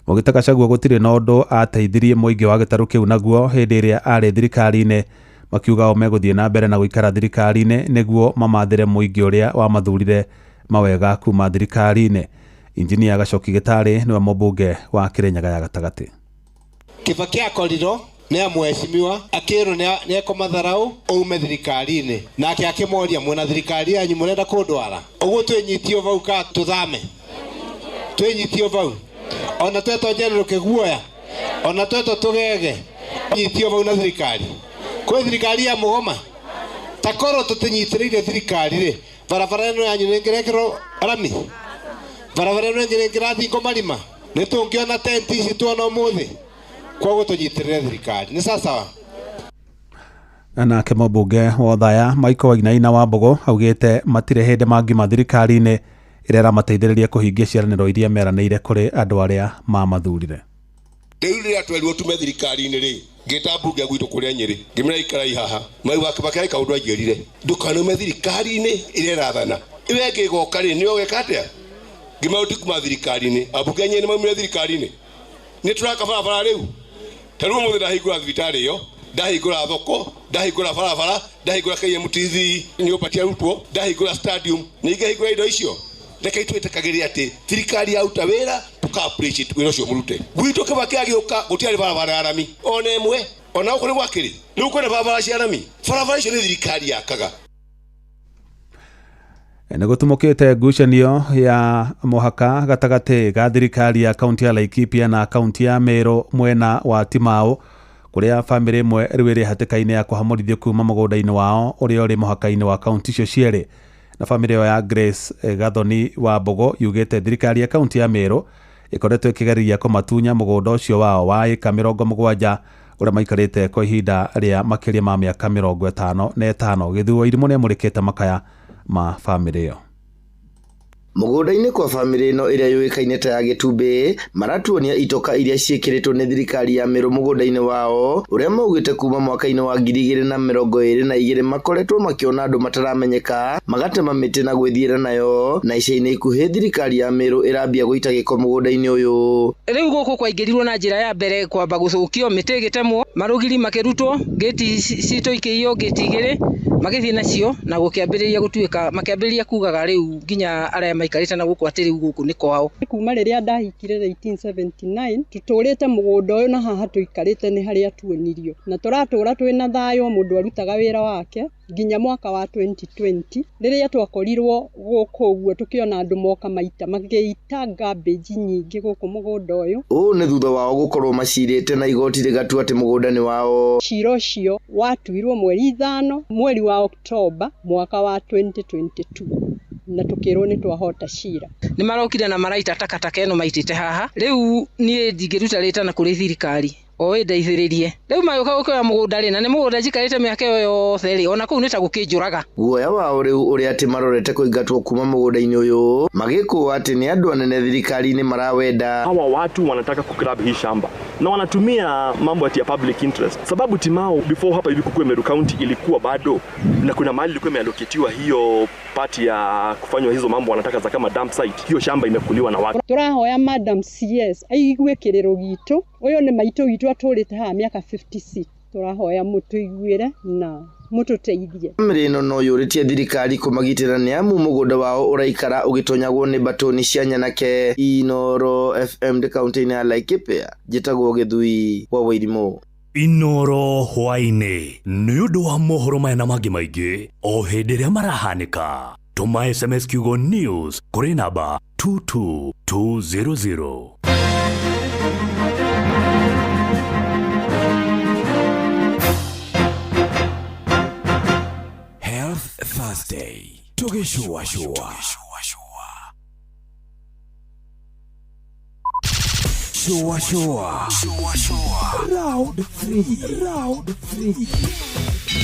Mũgĩte Gachagua gũtirĩ na ũndũ ateithirie mũingĩ wa gĩtarũ kĩu naguo hĩndĩ ĩrĩa arĩ thirikari-inĩ, makiuga o megũthiĩ na mbere na gũikara thirikari-inĩ nĩguo mamathĩre mũingĩ ũrĩa wamathurire mawega kuma thirikari-inĩ. Injinia Gacoki Gĩtarĩ nĩwe mũmbunge wa Kĩrĩnyaga ya gatagatĩ. Kibaki akorirwo nĩ amwecimiwa akĩrwo nĩ ekũmatharau aume thirikari-inĩ, nake akĩmoria mwena thirikari yanyu mũrenda kũndwara ũguo twĩnyitio vau ka tũthame twĩnyitio vau ona twetwo njerũ kĩguoya ona twetwo tũgege nyitio vau na thirikari kwĩ thirikari ya mũgoma ta korwo tũtinyitĩrĩire thirikari rĩ barabara ĩno yanyu nĩngĩrekĩrwo rami barabara ĩno ĩngĩ nĩngĩrathingwo marima nĩ tũngĩona tenti ici tuona ũmũthĩ koguo tũnyitĩrĩre thirikari nĩ sasawa. Nake mũmbunge wa Othaya Michael Wainaina wa Mbogo augĩte matirĩ hĩndĩ mangima thirikari-inĩ ĩrĩa ĩramateithĩrĩria kũhingia ciĩranĩro iria meranĩire kũrĩ andũ arĩa mamathurire. Rĩu rĩrĩa twerirwo tume thirikari-inĩ rĩ, ngĩta mbunge gwitũ kũrĩa Nyĩrĩ ngĩmĩra ikarai haha maiwa Kibaki harĩ kaũndũ anjĩrire ndũkanaume thirikari-inĩ ĩrĩa ĩrathana ĩyo ĩngĩ ĩgoka rĩ nĩyo ũgeka atĩa ngĩmera tikuma thirikari-inĩ ambunge a Nyĩrĩ nĩmaumire thirikari-inĩ nĩ tũraka barabara rĩu ta rĩu ũmũthĩ ndahingũra thibitarĩ ĩyo ndahingũra thoko ndahingũra barabara ndahingũra KMTC nyũmba cia arutwo ndahingũra stadium ningĩhingũra indo icio reke twĩtĩkagĩre atĩ thirikari yaruta wĩra tũka appreciate wĩra ũcio mũrute gwitũ Kibaki agĩũka gũtiarĩ barabara ya rami ona ĩmwe ona gũkũ nĩ gwakĩrĩ rĩu kwĩna barabara cia rami barabara icio nĩ thirikari yakaga. Nĩ gũtumũkĩte ngucanio ya mũhaka gatagatĩ ga thirikari ya kaunti ya Laikipia na kaunti ya Meru mwena wa Timau kũrĩa bamĩrĩ ĩmwe rĩu ĩrĩ hatĩka-inĩ ya kũhamũrithio kuma mũgũnda-inĩ wao ũrĩa ũrĩ mũhaka-inĩ wa kaunti icio cierĩ. Na bamĩrĩ ĩyo ya Grace Gathoni wa Mbogo yugĩte thirikari ya kaunti ya Meru ĩkoretwo ĩkĩgeria kũmatunya mũgũnda ũcio wao wa ĩka 70 ũrĩa maikarĩte kwa ihinda rĩa makĩria ma mĩaka 55. Gĩthuo Irimũ nĩamũrĩkĩte makaya ma bamĩrĩ ĩyo. Mũgũnda-inĩ kwa bamĩrĩ ĩno ĩrĩa yũĩkaine ta ya Gĩtumbĩ maratuonia itoka iria ciĩkĩrĩtwo nĩ thirikari ya Meru mũgũnda-inĩ wao ũrĩa maugĩte kuma mwaka-inĩ wa 2022 makoretwo makĩona andũ mataramenyeka magatema mĩtĩ na gwĩthiĩra nayo na ica-inĩ ikuhĩ thirikari ya Meru ĩrambia gũita gĩko mũgũnda-inĩ ũyũ. Rĩu gũkũ kwaingĩrirwo na njĩra ya mbere kwamba gũthũkio mĩtĩ ĩgĩtemwo marũgiri makĩrutwo ngĩti citũ ikĩiywo ngĩti igĩrĩ magĩthiĩ nacio na gũkĩambĩrĩria gũtuĩka makĩambĩrĩria kugaga rĩu nginya arĩa maikarĩte na gũkũ atĩ rĩu gũkũ nĩ kwao. Kuma rĩrĩa ndahikire 1979 tũtũrĩte mũgũnda ũyũ na haha tũikarĩte nĩ harĩa tuonirio na tũratũra twĩna thayũ o mũndũ arutaga wĩra wake nginya mwaka wa 2020 rĩrĩa twakorirwo gũkũ ũguo tũkĩona andũ moka maita magĩita garbage nyingĩ gũkũ mũgũnda ũyũ. Ũũ nĩ thutha wao gũkorwo macirĩte na igoti rĩgatua atĩ mũgũnda nĩ wao. Cira ũcio watuirwo mweri 5 mweri wa Oktoba mwaka wa 2022 na tukirwo nĩ twahota cira. Nĩ marokire na maraita takataka ĩno maitĩte haha rĩu niĩ ndingĩruta rĩtana kũrĩ thirikari o ĩndeithĩrĩrie rĩu magĩũka gũkĩoya mũgũnda rĩ na nĩ mũgũnda njikarĩte mĩaka ĩyo yothe rĩ ona kũu nĩ ta gũkĩnjũraga. Guoya wao rĩu ũrĩa atĩ marorete kũingatwo kuma mũgũnda-inĩ ũyũ magĩkũa atĩ nĩ andũ anene thirikari-inĩ marawenda. Hawa watu wanataka kugrab hii shamba na wanatumia mambo ati ya public interest, sababu Timau before hapa hivi kukue Meru County ilikuwa bado na kuna mahali ilikuwa imeallocatiwa hiyo part ya kufanywa hizo mambo wanataka za kama dump site. Hiyo shamba imekuliwa na watu. Tũrahoya Madam CS aigue kĩrĩro gitũ ũyũ nĩ maitũ witũ atũrĩte haha mĩaka 56 tũrahoya mũtũiguĩre na mũtũteithie. Bamĩrĩ ĩno no yũrĩtie thirikari kũmagitĩra nĩ amu mũgũnda wao ũraikara ũgĩtonyagwo nĩ mbatũni cia nyanake. Inooro FM ndĩ kaũntĩ-inĩ ya Laikipia, njĩtagwo Gĩthui wa Wairimũ. Inooro hwaĩ-inĩ nĩ ũndũ wa mohoro maya na mangĩ maingĩ o hĩndĩ ĩrĩa marahanĩka. Tũma SMS kiugo news kũrĩ namba 22200. Health Thursday tũgĩcũacũa shua shua round 3 round 3.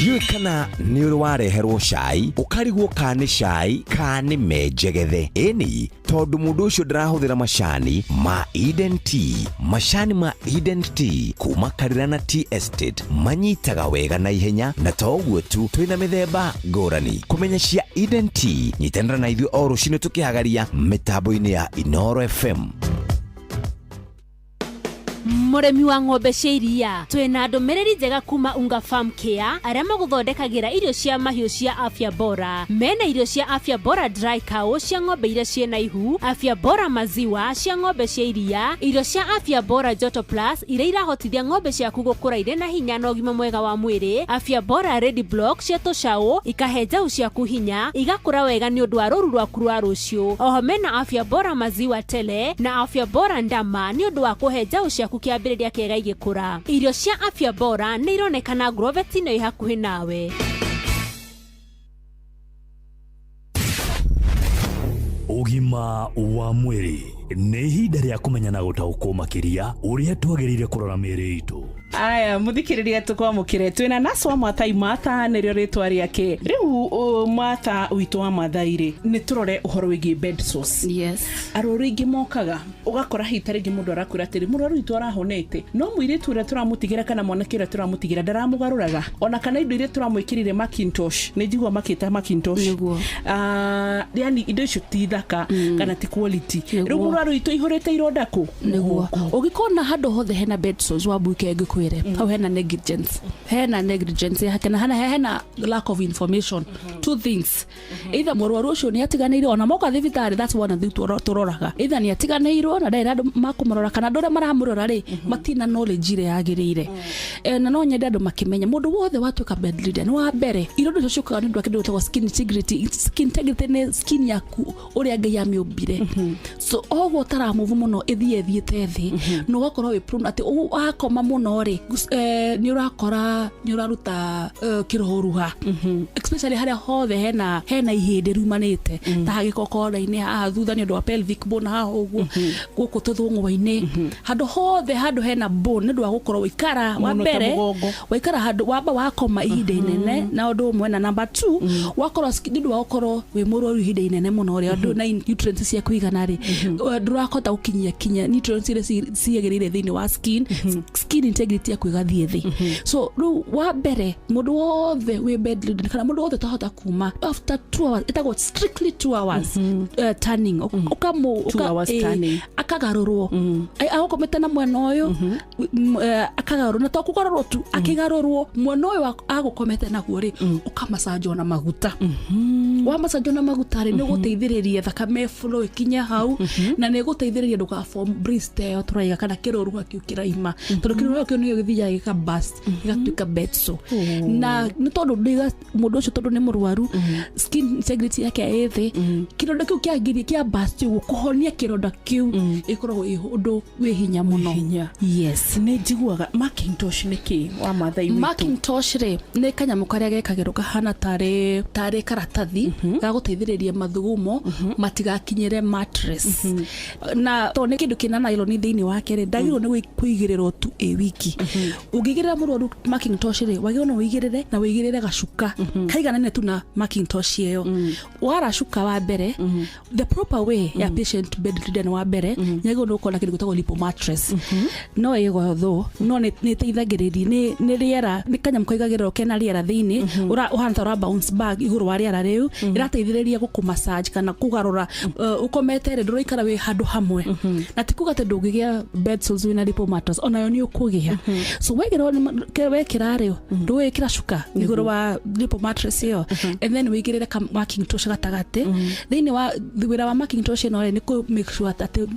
Ndiũĩ kana nĩ ũrĩ wareherwo cai ũkarigwo ka nĩ cai ka nĩ menjegethe ĩni tondũ mũndũ ũcio ndarahũthĩra macani ma Eden Tea. Macani ma Eden Tea kuma Karirana Tea Estate manyitaga wega na ihenya na to ũguo tu twĩna mĩthemba ngũrani. Kũmenya cia Eden Tea nyitanĩra na ithuĩ o rũcinĩ tũkĩhagaria mĩtambo-inĩ ya Inooro FM. Mũrĩmi wa ng'ombe cia iria twĩna ndũmĩrĩri njega kuma Unga Farm Care arĩa magũthondekagĩra irio cia mahiũ cia afya bora. Mena irio cia afya bora dry cow cia ng'ombe iria ciĩna ihu, afya bora maziwa cia ng'ombe cia iria, irio cia afya bora joto plus iria irahotithia ng'ombe ciaku gũkũra irĩ na hinya na ũgima mwega wa mwĩrĩ, afya bora ready block cia tũcaũ ikahe njaũ ciaku hinya igakũra wega nĩ ũndũ wa rũru rwaku rwa rũciũ. Oho mena afya bora maziwa tele na afya bora ndama nĩ ũndũ wa kũhe njaũ ciaku kĩambĩrĩria kĩega igĩkũra. Irio cia afya bora nĩ ironekana Grovet-inĩ ĩ hakuhĩ nawe. Ũgima wa mwĩrĩ nĩ ihinda rĩa kũmenya na gũtaũkwo makĩria ũrĩa twagĩrĩire kũrora mĩĩrĩ itũ. Aya muthikiriria tukwamukire twina nasu wa Maathai Martha nĩrĩo rĩtwa rĩake. Rĩu Martha witũ wa Maathai rĩ nĩ tũrore ũhoro wĩgiĩ bed sores. Yes. Arwaru aingĩ mokaga ũgakora hihi ta rĩngĩ mũndũ arakwĩra atĩrĩ mũrwaru witũ arahonete no mũirĩtu ũrĩa tũramũtigĩra kana mwanake ũrĩa tũramũtigĩra ndaramũgarũraga ona kana indo iria tũramwĩkĩrire Macintosh nĩ njigua makĩta Macintosh. Nĩguo. Yani indo icio ti thaka kana ti quality. Rĩu mũrwaru witũ ihũrĩte ironda kũ? Nĩguo. Ũngĩkona handũ hothe hena bed sores wambuike ngĩkwĩre hau hena negligence, hena negligence kana hena lack of information. Two things, either mũrwaru ũcio nĩ atiganĩirwo ona moka thibitarĩ, that's one thing tũroraga, either nĩ atiganĩirwo na ndarĩ na andũ makũmũrora kana andũ arĩa maramũrora rĩ matina knowledge ĩrĩa yagĩrĩire. Na no nyende andũ makĩmenya mũndũ wothe watuĩka bedridden wa mbere ironda icio ciũkaga nĩ ũndũ wa kĩndũ gĩtagwo skin integrity. Skin integrity nĩ skin yaku ũrĩa Ngai amĩũmbire, so oguo ũtaramove mũno ĩthiĩ ĩthiĩte thĩ na ũgakorwo wĩ prone atĩ wakoma mũno rĩ rĩ, nĩ ũrakora nĩ ũraruta kĩrũruha, especially harĩa hothe hena ihĩndĩ riumanĩte, ta gĩkokora-inĩ haha thutha nĩ ũndũ wa pelvic bone, haha ũguo gũkũ tũthũng'wa-inĩ, handũ hothe handũ hena bone, nĩ ũndũ wa gũkorwo waikara wa Mũno ta mbere mũgongo. Waikara handũ wamba wakoma ihinda inene, na ũndũ ũmwe na number two, wakorwo nĩ ũndũ wa gũkorwo wĩ mũrwaru ihinda inene mũno rĩ, andũ na nutrients cia kũigana rĩ, ndũrakota gũkinyia kinya nutrients iria ciagĩrĩire thĩinĩ wa skin integrity yaku ĩgathiĩ thĩ. So rĩu wa mbere, mũndũ wothe wĩ bedridden kana mũndũ wothe ũtahota kuma after 2 hours, ĩtagwo strictly 2 hours turning. Ũkamũ 2 hours turning. Akagarũrwo. Agũkomete na mwena ũyũ, akagarũrwo, na to kũgarũrwo tu, akĩgarũrwo mwena ũyũ agũkomete naguo rĩ, ũkamacanjwo na maguta. Wamacanjwo na maguta rĩ, nĩ ũgũteithĩrĩria thakame flow ĩkinye hau, na nĩ ĩgũteithĩrĩria ndũgaform blister ĩyo tũraiga kana kĩrũrua kĩu kĩraima, tondũ kĩrũrua kĩu nĩkĩo gĩthiaga gĩka burst, gĩgatuĩka bed sore. Na nĩ tondũ ndĩga mũndũ ũcio, tondũ nĩ mũrwaru, skin integrity yake ĩ thĩ, kĩronda kĩu kĩangĩrie kĩa burst ũguo, kũhonia kĩronda kĩu ĩkoragwo ĩ ũndũ wĩ hinya mũno. Yes. Nĩ njiguaga Macintosh nĩ kĩ wa Mathai witũ? Macintosh rĩ, nĩ kanyamũ karĩa gekagĩrwo kahana tarĩ karatathi ga gũteithĩrĩria mathugumo matigakinyĩre mattress, na tondũ nĩ kĩndũ kĩna nylon thĩinĩ wake rĩ, ndagĩrĩirwo nĩ kũigĩrĩrwo tu ĩ wiki. Ũngĩigĩrĩra mũrwaru Macintosh rĩ, wagĩrĩirwo nĩ ũigĩrĩre na ũigĩrĩre gacuka kaiganaine tu na Macintosh ĩyo. Wara cuka wa mbere, the proper way ya patient bedridden, wa mbere nĩagĩrĩirwo nĩ gũkorwo na kĩndũ gĩtagwo lipo mattress. No ĩgotho no nĩ ĩteithagĩrĩria nĩ rĩera, nĩ kanyamũ kaigagĩrĩrwo kena rĩera thĩinĩ, ũhana ta ũra bounce back igũrũ wa rĩera rĩu, ĩrateithĩrĩria gũkũ massage kana kũgarũra. Ũkomete rĩ, ndũraikara wĩ handũ hamwe, na ti kuga atĩ ndũngĩgĩa bed sores wĩna lipo mattress, onayo nĩ ũkũgĩa. So wekĩra wekĩra rĩ, ndũgwĩkĩra cuka igũrũ wa lipo mattress ĩyo, and then wĩigĩrĩre ka Macintosh gatagatĩ. Thĩinĩ wa wĩra wa Macintosh ĩno rĩ, nĩ kũ make sure atĩ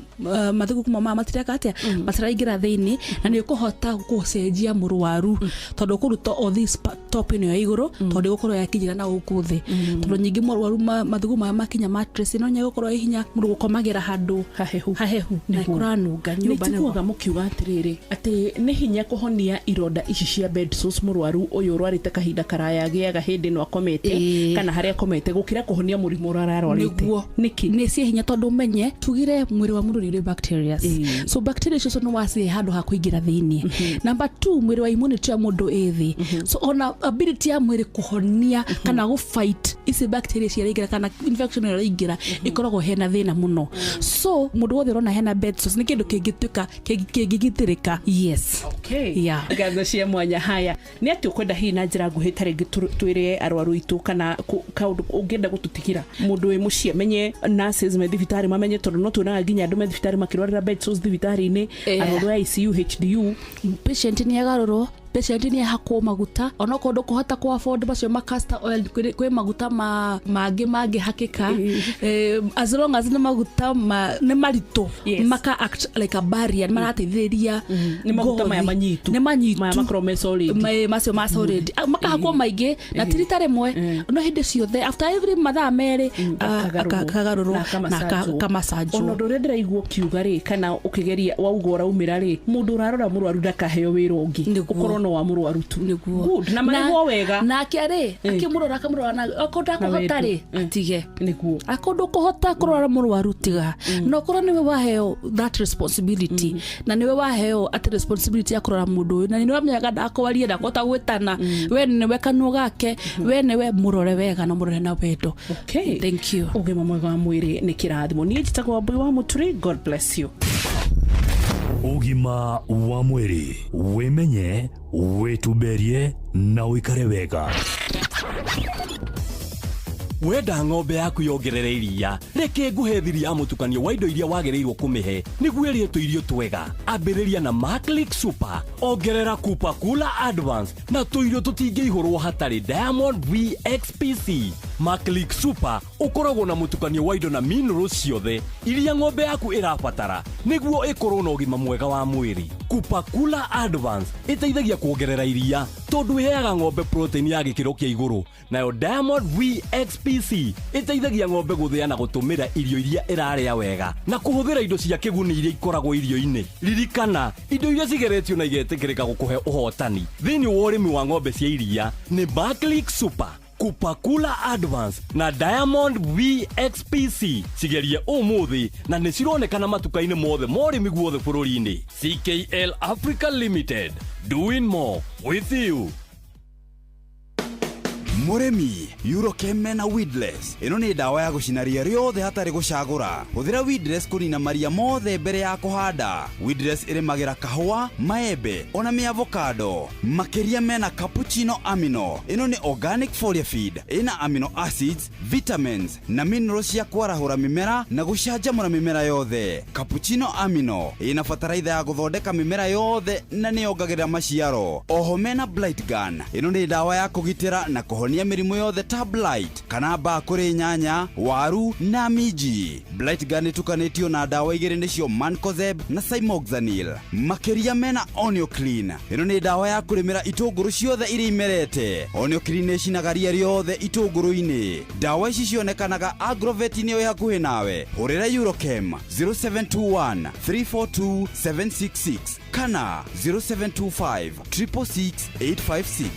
mathugumo maya matireka atĩa, matiraingĩra thĩinĩ, na nĩ ũkũhota gũcenjia mũrwaru, tondũ ũkũruta o this top ĩno ya igũrũ, tondũ ĩgũkorwo yakinyĩra na gũkũ thĩ, tondũ nyingĩ mũrwaru mathugumo maya makinya mattress ĩno, nĩ ĩgũkorwo ĩ hinya mũndũ gũkomagĩra handũ hahehu hahehu na kũranunga nĩ nyũmba. Njiguaga mũkiuga atĩrĩrĩ, atĩ nĩ hinya kũhonia ironda ici cia bed sores mũrwaru ũyũ ũrwarĩte kahinda karaya agĩaga hĩndĩ ĩno akomete kana harĩa akomete, gũkĩra kũhonia mũrimũ ũrĩa ararwarĩte. Nĩguo. Nĩkĩ? Nĩ ciĩ hinya tondũ ũmenye tugire mwĩrĩ wa mũndũ nĩ ũrĩ bacteria, so bacteria icio nĩ wacihe handũ ha kũingĩra thĩinĩ. Number two, mwĩrĩ wa immunity ya mũndũ ĩ thĩ, so ona ability ya mwĩrĩ kũhonia kana gũ fight ici bacteria ciaraingĩra kana infection ĩrĩa ĩraingĩra ĩkoragwo hena thĩna mũno. So mũndũ wothe ũrona hena bed sores, nĩ kĩndũ kĩngĩtuĩka kĩngĩgitĩrĩka, yes. Okay. Yeah. Ngatho cia mwanya. Haya, nĩ atĩ ũkwenda hihi na njĩra nguhĩ ta rĩngĩ twĩre arwaru aitũ kana kaũndũ ũngĩenda gũtũtigĩra, mũndũ wĩ mũciĩ amenye, nurses me thibitarĩ mamenye, tondũ no tuonaga nginya andũ me thibitarĩ makĩrwarĩra bed sores thibitarĩ-inĩ, arwaru a ICU, HDU. Patient nĩ agarũrwo, patient nĩ ahakwo maguta, onokorwo ndũkũhota kũ afford macio ma castor oil, kwĩ maguta ma mangĩ mangĩhakĩka, as long as nĩ maguta nĩ maritũ, maka act like a barrier, nĩ marateithĩrĩria Nĩ maguta maya ngothi. Manyitu. Nĩ manyitu. Maya makoragwo me solid. Macio ma solid. Ah, makahakwo maingĩ na ti rita rĩmwe, no hĩndĩ ciothe, after every mathaa 2 akagarũrwo na na akamacanjwo. akamacanjwo. Ona ũndũ ũrĩa ndĩraigua ũkiuga rĩ, kana ũkĩgeria wauga ũraumĩra rĩ, mũndũ ũrarora mũrwaru ndakaheo wĩra ũngĩ, ũkorwo no wa mũrwaru tu. Good. Na marĩhwo wega. Nake rĩ, akĩmũrora akamũrora, na okorwo ndakũhota rĩ, atige. Nĩguo. Akorwo ndũkũhota kũrora mũrwaru, tiga. Na okorwo nĩwe waheo that responsibility, na nĩwe waheo atĩ responsibility ya kũrora mũndũ ũyũ, na nĩwe wamenyaga ndakwaria, ndakũhota gwĩtana, we nĩwe kanua gake, we nĩwe mũrore wega na mũrore na wendo. Okay. Thank you. Ũgima mwega wa mwĩrĩ nĩ kĩrathimo. Niĩ njĩtagwo Wambui wa Mũturi. God bless you. Ũgima wa mwĩrĩ: wĩmenye, wĩtumberie na ũikare wega. Wenda ng'ombe yaku yongerere iria, reke nguhe thiri ya mũtukanio wa indo iria wagĩrĩirwo kũmĩhe nĩguo ĩrĩe tũirio twega. Ambĩrĩria na Maclick Super, ongerera Kupa Kula Advance na tũirio tũtingĩihũrwo hatarĩ Diamond VXPC. Maclick Super ũkoragwo na mũtukanio wa indo na minerals ciothe iria ng'ombe yaku ĩrabatara nĩguo ĩkorwo na ũgima mwega wa mwĩrĩ. Kupa Kula Advance ĩteithagia kuongerera iria. Tondũ ĩheaga ng'ombe protein ya gĩkĩro kĩa igũrũ. Nayo Diamond VXPC ĩteithagia ng'ombe gũthĩa na gũtũmĩra irio iria ĩrarĩa wega na kũhũthĩra indo cia kĩguni iria ikoragwo irio-inĩ. Ririkana, indo iria cigeretio na igetĩkĩrĩka gũkũhe ũhotani thĩinĩ wa ũrĩmi wa ng'ombe cia iria nĩ Barclick Super, Kupakula Advance na Diamond VXPC. Cigerie ũmũthĩ na nĩ cironekana matuka-inĩ mothe ma ũrĩmi guothe bũrũri-inĩ. CKL Africa Limited, doing more with you. Mũrĩmi, Eurochem mena weedless. Ĩno nĩ ndawa ya gũcina ria rĩothe hatarĩ gũcagũra. Hũthĩra weedless kũnina maria mothe mbere ya kũhanda. Weedless ĩrĩmagĩra kahũa, maembe ona mĩavokado. Makĩria mena cappuccino amino. Ĩno nĩ organic foliar feed, ĩna amino acids, vitamins na minerals cia kwarahũra mĩmera na gũcanjamũra mĩmera yothe. Cappuccino amino ĩna bataraitha ya gũthondeka mĩmera yothe na nĩyongagĩrĩra maciaro. Oho mena blight gun. Ĩno nĩ ndawa ya kũgitĩra na kũhonia mĩrimũ yothe ta blight kana mbaa kũrĩ nyanya, waru na minji. Blight gun ĩtukanĩtio na ndawa igĩrĩ nĩcio mancozeb na cymoxanil. Makĩria mena Onioclean. Ĩno nĩ ndawa ya kũrĩmĩra itũngũrũ ciothe iria imerete. Onioclean nĩĩcinaga ria rĩothe itũngũrũ-inĩ. Ndawa ici cionekanaga agrovet-inĩ ĩ hakuhĩ nawe. Hũrĩra Eurochem 0721 342 766 kana 0725 666 856.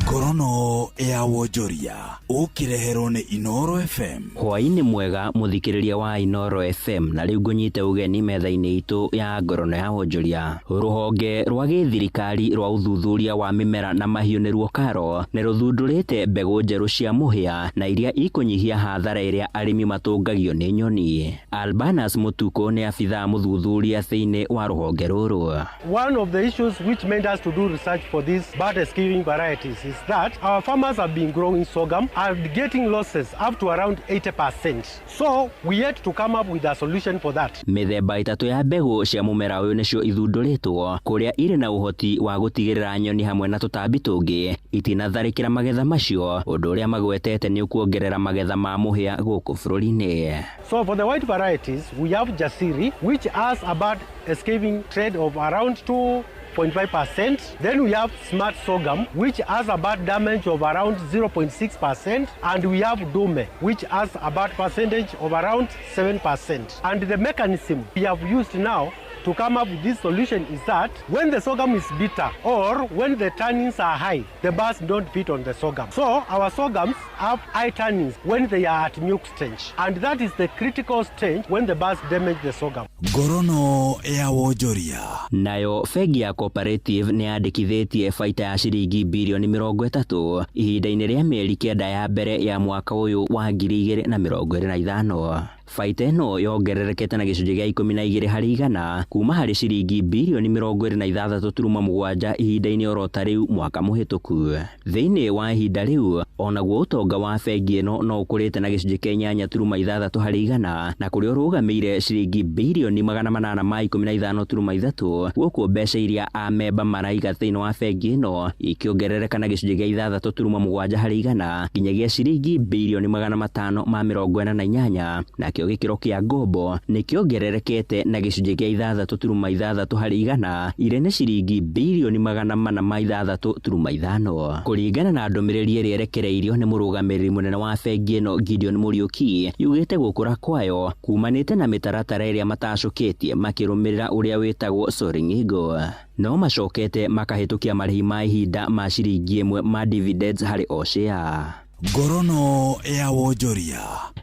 Ngorono ya wonjoria ũkĩreherwo nĩ Inoro FM. Hwaĩ-inĩ mwega mũthikĩrĩria wa Inoro FM, na rĩu ngũnyite ũgeni metha-inĩ itũ ya ngorono ya wonjoria. Rũhonge rwa gĩthirikari rwa ũthuthuria wa mĩmera na mahiũ nĩruo KALRO nĩ rũthundũrĩte mbegũ njerũ cia mũhĩa na iria ikũnyihia hathara ĩrĩa arĩmi matũngagio nĩ nyoni. Albanas Mutuko nĩ abithaa mũthuthuria thĩinĩ wa rũhonge rũrũ. One of the issues which made us to do research for these bird escaping varieties is that our farmers have been growing sorghum and getting losses up to around 80%. So we had to come up with a solution for that. Mĩthemba ĩtatũ ya mbegũ cia mũmera ũyũ nĩcio ithundũrĩtwo kũrĩa irĩ na ũhoti wa gũtigĩrĩra nyoni hamwe na tũtambi tũngĩ itinatharĩkĩra magetha macio, ũndũ ũrĩa magwetete nĩ ũkuongerera magetha ma mũhĩa gũkũ bũrũri-inĩ. So for the white varieties, we have Jasiri, which has a bird escaping trade of around 2.5%. Then we have Smart Sorghum, which has a bird damage of around 0.6%, and we have Dume, which has a bird percentage of around 7%. And the mechanism we have used now to come up with this solution is that when the sorghum is bitter or when the tannins are high, the birds don't feed on the sorghum. So our sorghums have high tannins when they are at milk stage, and that is the critical stage when the birds damage the sorghum. Ngorono ya wonjoria. Nayo bengi ya Cooperative nĩ yandĩkithĩtie baita ya ciringi birioni 30 ihinda-inĩ rĩa mĩeri 9 ya mbere ya mwaka ũyũ wa 2025. Baita ĩno yongererekete na gĩcunjĩ gĩa 12 harĩ igana kuma harĩ ciringi birioni 26.7 ihinda-inĩ oro ta rĩu mwaka mũhĩtũku. Thĩinĩ wa ihinda rĩu onaguo ũtonga wa bengi ĩno no ũkũrĩte na gĩcunjĩ kĩa 8.6 harĩ igana na kũrĩa ũrũgamĩire ciringi birioni 815.3, gũkũ mbeca iria amemba maraiga thĩinĩ wa bengi ĩno ikĩongerereka na gĩcunjĩ gĩa 6.7 harĩ igana nginyagia ciringi birioni 548, nakĩo gĩkĩro kĩa ngombo nĩkĩongererekete na gĩcunjĩ kĩa 6.6 harĩ igana irĩ nĩ ciringi birioni 406.5. Kũringana na ndũmĩrĩri ĩrĩa ĩrekereirio nĩ mũrũgamĩrĩri mũnene wa bengi ĩno Gideon Mũriũki, yugĩte gũkũra kwayo kumanĩte na mĩtaratara ĩrĩa matacũkĩtie makĩrũmĩrĩra ũrĩa wĩtagwo Soaring Eagle. No macokete makahĩtũkia marĩhi ma ihinda ma ciringi 1 ma dividends harĩ o share. Ngorono ya wonjoria.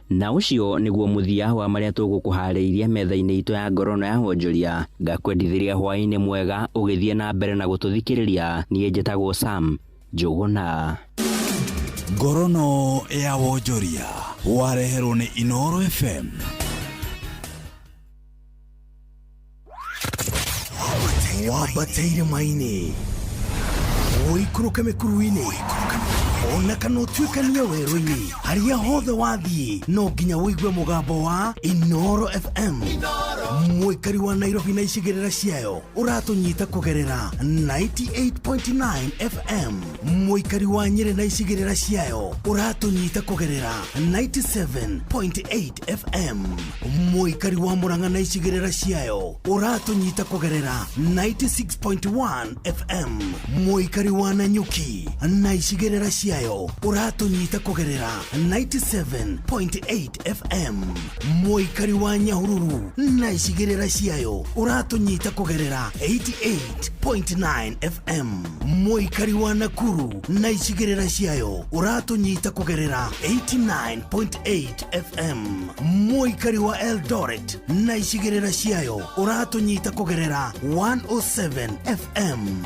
Na ũcio nĩguo mũthia wa marĩa tũgũkũharĩirie metha-inĩ itũ ya ngorono ya wonjoria. Ngakwendithĩria hwaĩ-inĩ mwega ũgĩthiĩ na mbere na gũtũthikĩrĩria. Niĩ njĩtagwo Sam Njũgũna. Ngorono ya wonjoria wareherwo nĩ Inoro FM. Wambateire maini, ũikũrũke mĩkuru-inĩ, ona kana ũtuĩkanie werũ-inĩ, harĩa hothe wathiĩ no nginya ũigue mũgambo wa Inoro FM. Mũikari wa Nairobi na icigĩrĩra ciayo ũratũnyita kũgerera 98.9 FM. Mũikari wa Nyĩrĩ na icigĩrĩra ciayo ũratũnyita kũgerera 97.8 FM. Mũikari wa Murang'a na icigĩrĩra ciayo ũratũnyita kũgerera 96.1 FM. Mũikari wa Nanyuki na icigĩrĩra ciayo ũratũnyita kũgerera 97.8 FM. Mũikari wa Nyahururu na icigĩrĩra ciayo ũratũnyita kũgerera 88.9 FM. Mũikari wa Nakuru na icigĩrĩra ciayo ũratũnyita kũgerera 89.8 FM. Mũikari wa Eldoret na icigĩrĩra ciayo ũratũnyita kũgerera 107 FM.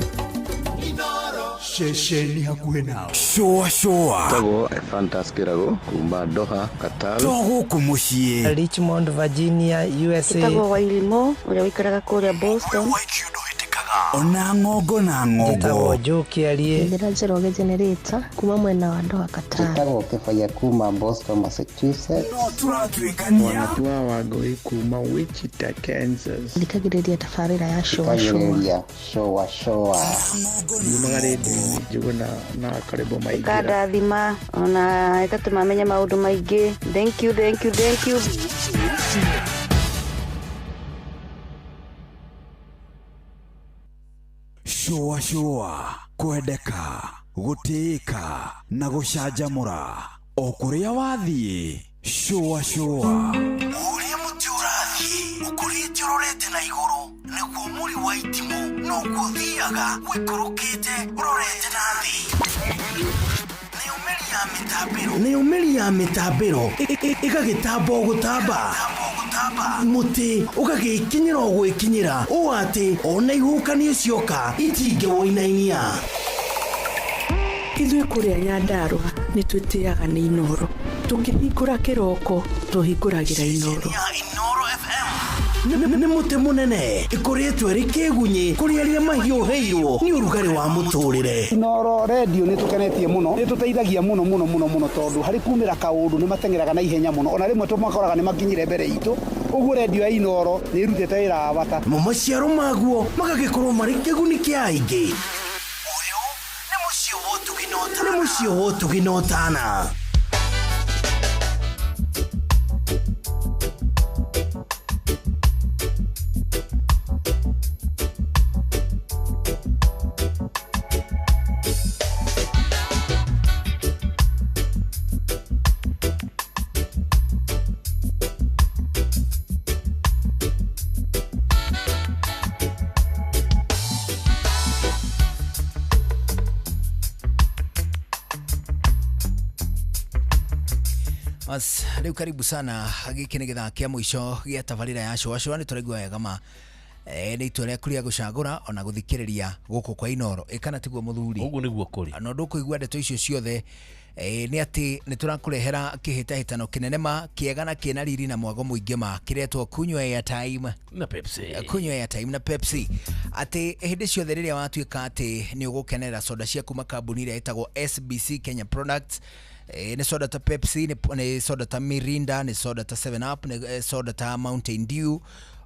Ceceni hakuhĩ nawe. Shũa shũa. Tagwo Fantas Kĩrago kuma Doha, Qatar. To gũkũ mũciĩ. Richmond, Virginia, USA. Njĩtagwo Wairimu ũrĩa ũikaraga kũrĩa Boston. Ona ng'ongo na ng'ongo. Njĩtagwo Joe Kĩarie. Njĩra Njoroge Generator kuma mwena wa Doha, Qatar. Njĩtagwo Kĩbaya kuma Boston, Massachusetts. No tũratuĩkania. Wanatua Wangũi kuma Wichita, Kansas. Thikagĩrĩria tabarĩra ya Shũa Shũa. Thikagĩrĩria Shũa Shũa. Nyumaga rĩndiũ-inĩ Njũgũna na Karĩbo Maingĩra. Ĩkandathima ona ĩgatũma menye maũndũ maingĩ. Thank you, thank you, thank you. Shũa shũa. Kwendeka, gũtĩĩka na gũcanjamũra o kũrĩa wathiĩ. Shũa shũa. Ũrĩa mũtĩ ũrathiĩ ũkũrĩte ũrorete na igũrũ nĩguo mũri wa itimũ noguo ũthiaga ũikũrũkĩte ũrorete na thĩ. Nayo mĩri ya mĩtambĩro ĩgagĩtamba o gũtamba, mũtĩ ũgagĩkinyĩra o gwĩkinyĩra ũũ atĩ ona ihuhũkanio cioka itingĩwũinainia. Ithuĩ kũrĩa Nyandarũa nĩ twĩtĩaga nĩ Inooro. Tũkĩhingũra kĩroko tũhingũragĩra Inooro. Nĩ mũtĩ mũnene ĩkũrĩtwo ĩrĩ kĩgunyĩ kũrĩ arĩa mahiũhĩirwo nĩ ũrugarĩ wa mũtũrĩre. Inooro redio nĩ tũkenetie mũno, nĩ tũteithagia mũno mũno mũno mũno tondũ harĩ kumĩra kaũndũ nĩ mateng'eraga na ihenya mũno, ona rĩmwe tũmakoraga nĩ makinyire mbere itũ. Ũguo redio ya Inooro nĩ ĩrutĩte wĩra wa bata. Namo maciaro maguo magagĩkorwo marĩ kĩguni kĩa aingĩ. Ũyũ nĩ mũciĩ wa ũtugi na ũtana. Bas, rĩu karibu sana gĩkĩ nĩ gĩthaa kĩa mũico gĩa tabarĩra ya Shũa Shũa. Nĩ tũraigua wega ma nĩ itua rĩaku rĩa gũcagũra ona gũthikĩrĩria gũkũ kwa Inooro. Ĩ kana tiguo mũthuri? Ũguo nĩguo kũrĩ. Na ũndũ ũkũigua ndeto icio ciothe nĩ atĩ nĩ tũrakũrehera kĩhĩtahĩtano kĩnene ma kĩega na kĩna riri na mwago mũingĩ ma kĩretwo kunywa airtime na Pepsi. Kunywa airtime na Pepsi, atĩ hĩndĩ ciothe rĩrĩa watuĩka atĩ nĩ ũgũkenerera soda cia kuma kambuni ĩrĩa ĩtagwo SBC Kenya Products. Nĩ soda ta Pepsi, nĩ soda ta Mirinda, nĩ soda ta 7 Up, nĩ soda ta Mountain Dew,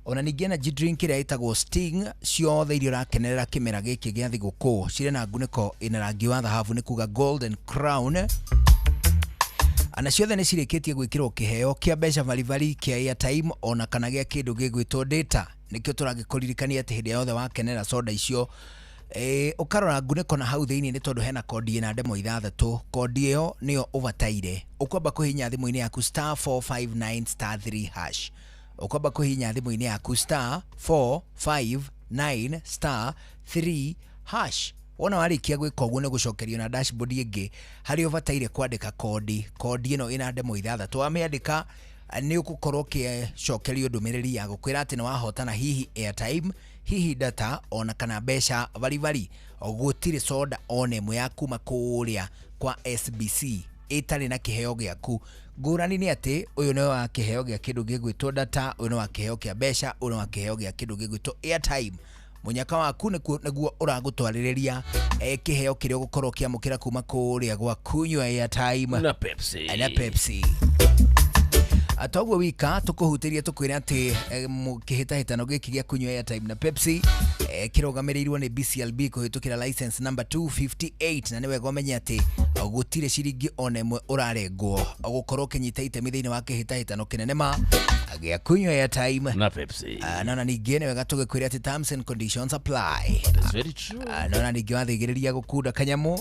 ona ningĩ energy drink ĩrĩa ĩtagwo Sting. Ciothe iria ũrakenerera kĩmera gĩkĩ gĩa thigũkũ cirĩ na ngunĩko ĩna rangi wa thahabu, nĩ kuga Golden Crown, na ciothe nĩ cirĩkĩtie gwĩkĩrwo kĩheo kĩa mbeca baribari kĩa airtime ona kana gĩa kĩndũ gĩgwĩtwo data. Nĩkĩo tũragĩkũririkania atĩ hĩndĩ yothe wakenera soda icio ũkarora ngunĩko na hau thĩinĩ, nĩ tondũ hena kodi ĩna ndemwa ithathatũ. Kodi ĩyo nĩyo ũbataire ũkwamba kũhihinya thimũ-inĩ yaku star 459 star 3 hash. Ũkwamba kũhihinya thimũ-inĩ yaku star 459 star 3 hash. Wona warĩkia gwĩka ũguo nĩ gũcokerio na dashboard ĩngĩ harĩa ũbataire kwandĩka kodi. Kodi ĩno ĩna ndemwa ithathatũ, wamĩandĩka nĩ ũgũkorwo ũkĩcokerio ndũmĩrĩri ya gũkwĩra atĩ nĩ wahotana hihi airtime, hihi data ona kana mbeca baribari. Gũtirĩ soda ona ĩmwe ya kuma kũrĩa kwa SBC ĩtarĩ na kĩheo gĩaku. Ngũrani nĩ atĩ ũyũ nĩ wa kĩheo gĩa kĩndũ gĩgwĩtwo data, ũyũ nĩ wa kĩheo kĩa mbeca, ũyũ nĩ wa kĩheo gĩa kĩndũ gĩgwĩtwo airtime. Mũnyaka waku nĩguo ũragũtwarĩrĩria kĩheo kĩrĩa ũgũkorwo ũkĩamũkĩra kuma kũrĩa gwa kunywa airtime na Pepsi. Na Pepsi. Toguo wika tukuhutirie tukwire ati kihitahitano giki gia kunywa airtime na Pepsi kirugamiriirwo ni BCLB kuhitukira license number 258 na ni wega umenye ati gutire ciringi ona imwe urarengwo gukorwo ukinyita itemi thiini wa kihitahitano kinene ma gia kunywa airtime na Pepsi. Nona ningĩ nĩ wega tũgĩkwĩra atĩ terms and conditions apply. That's very true. Nona ningĩ wathigĩrĩria gũkunda kanyamũ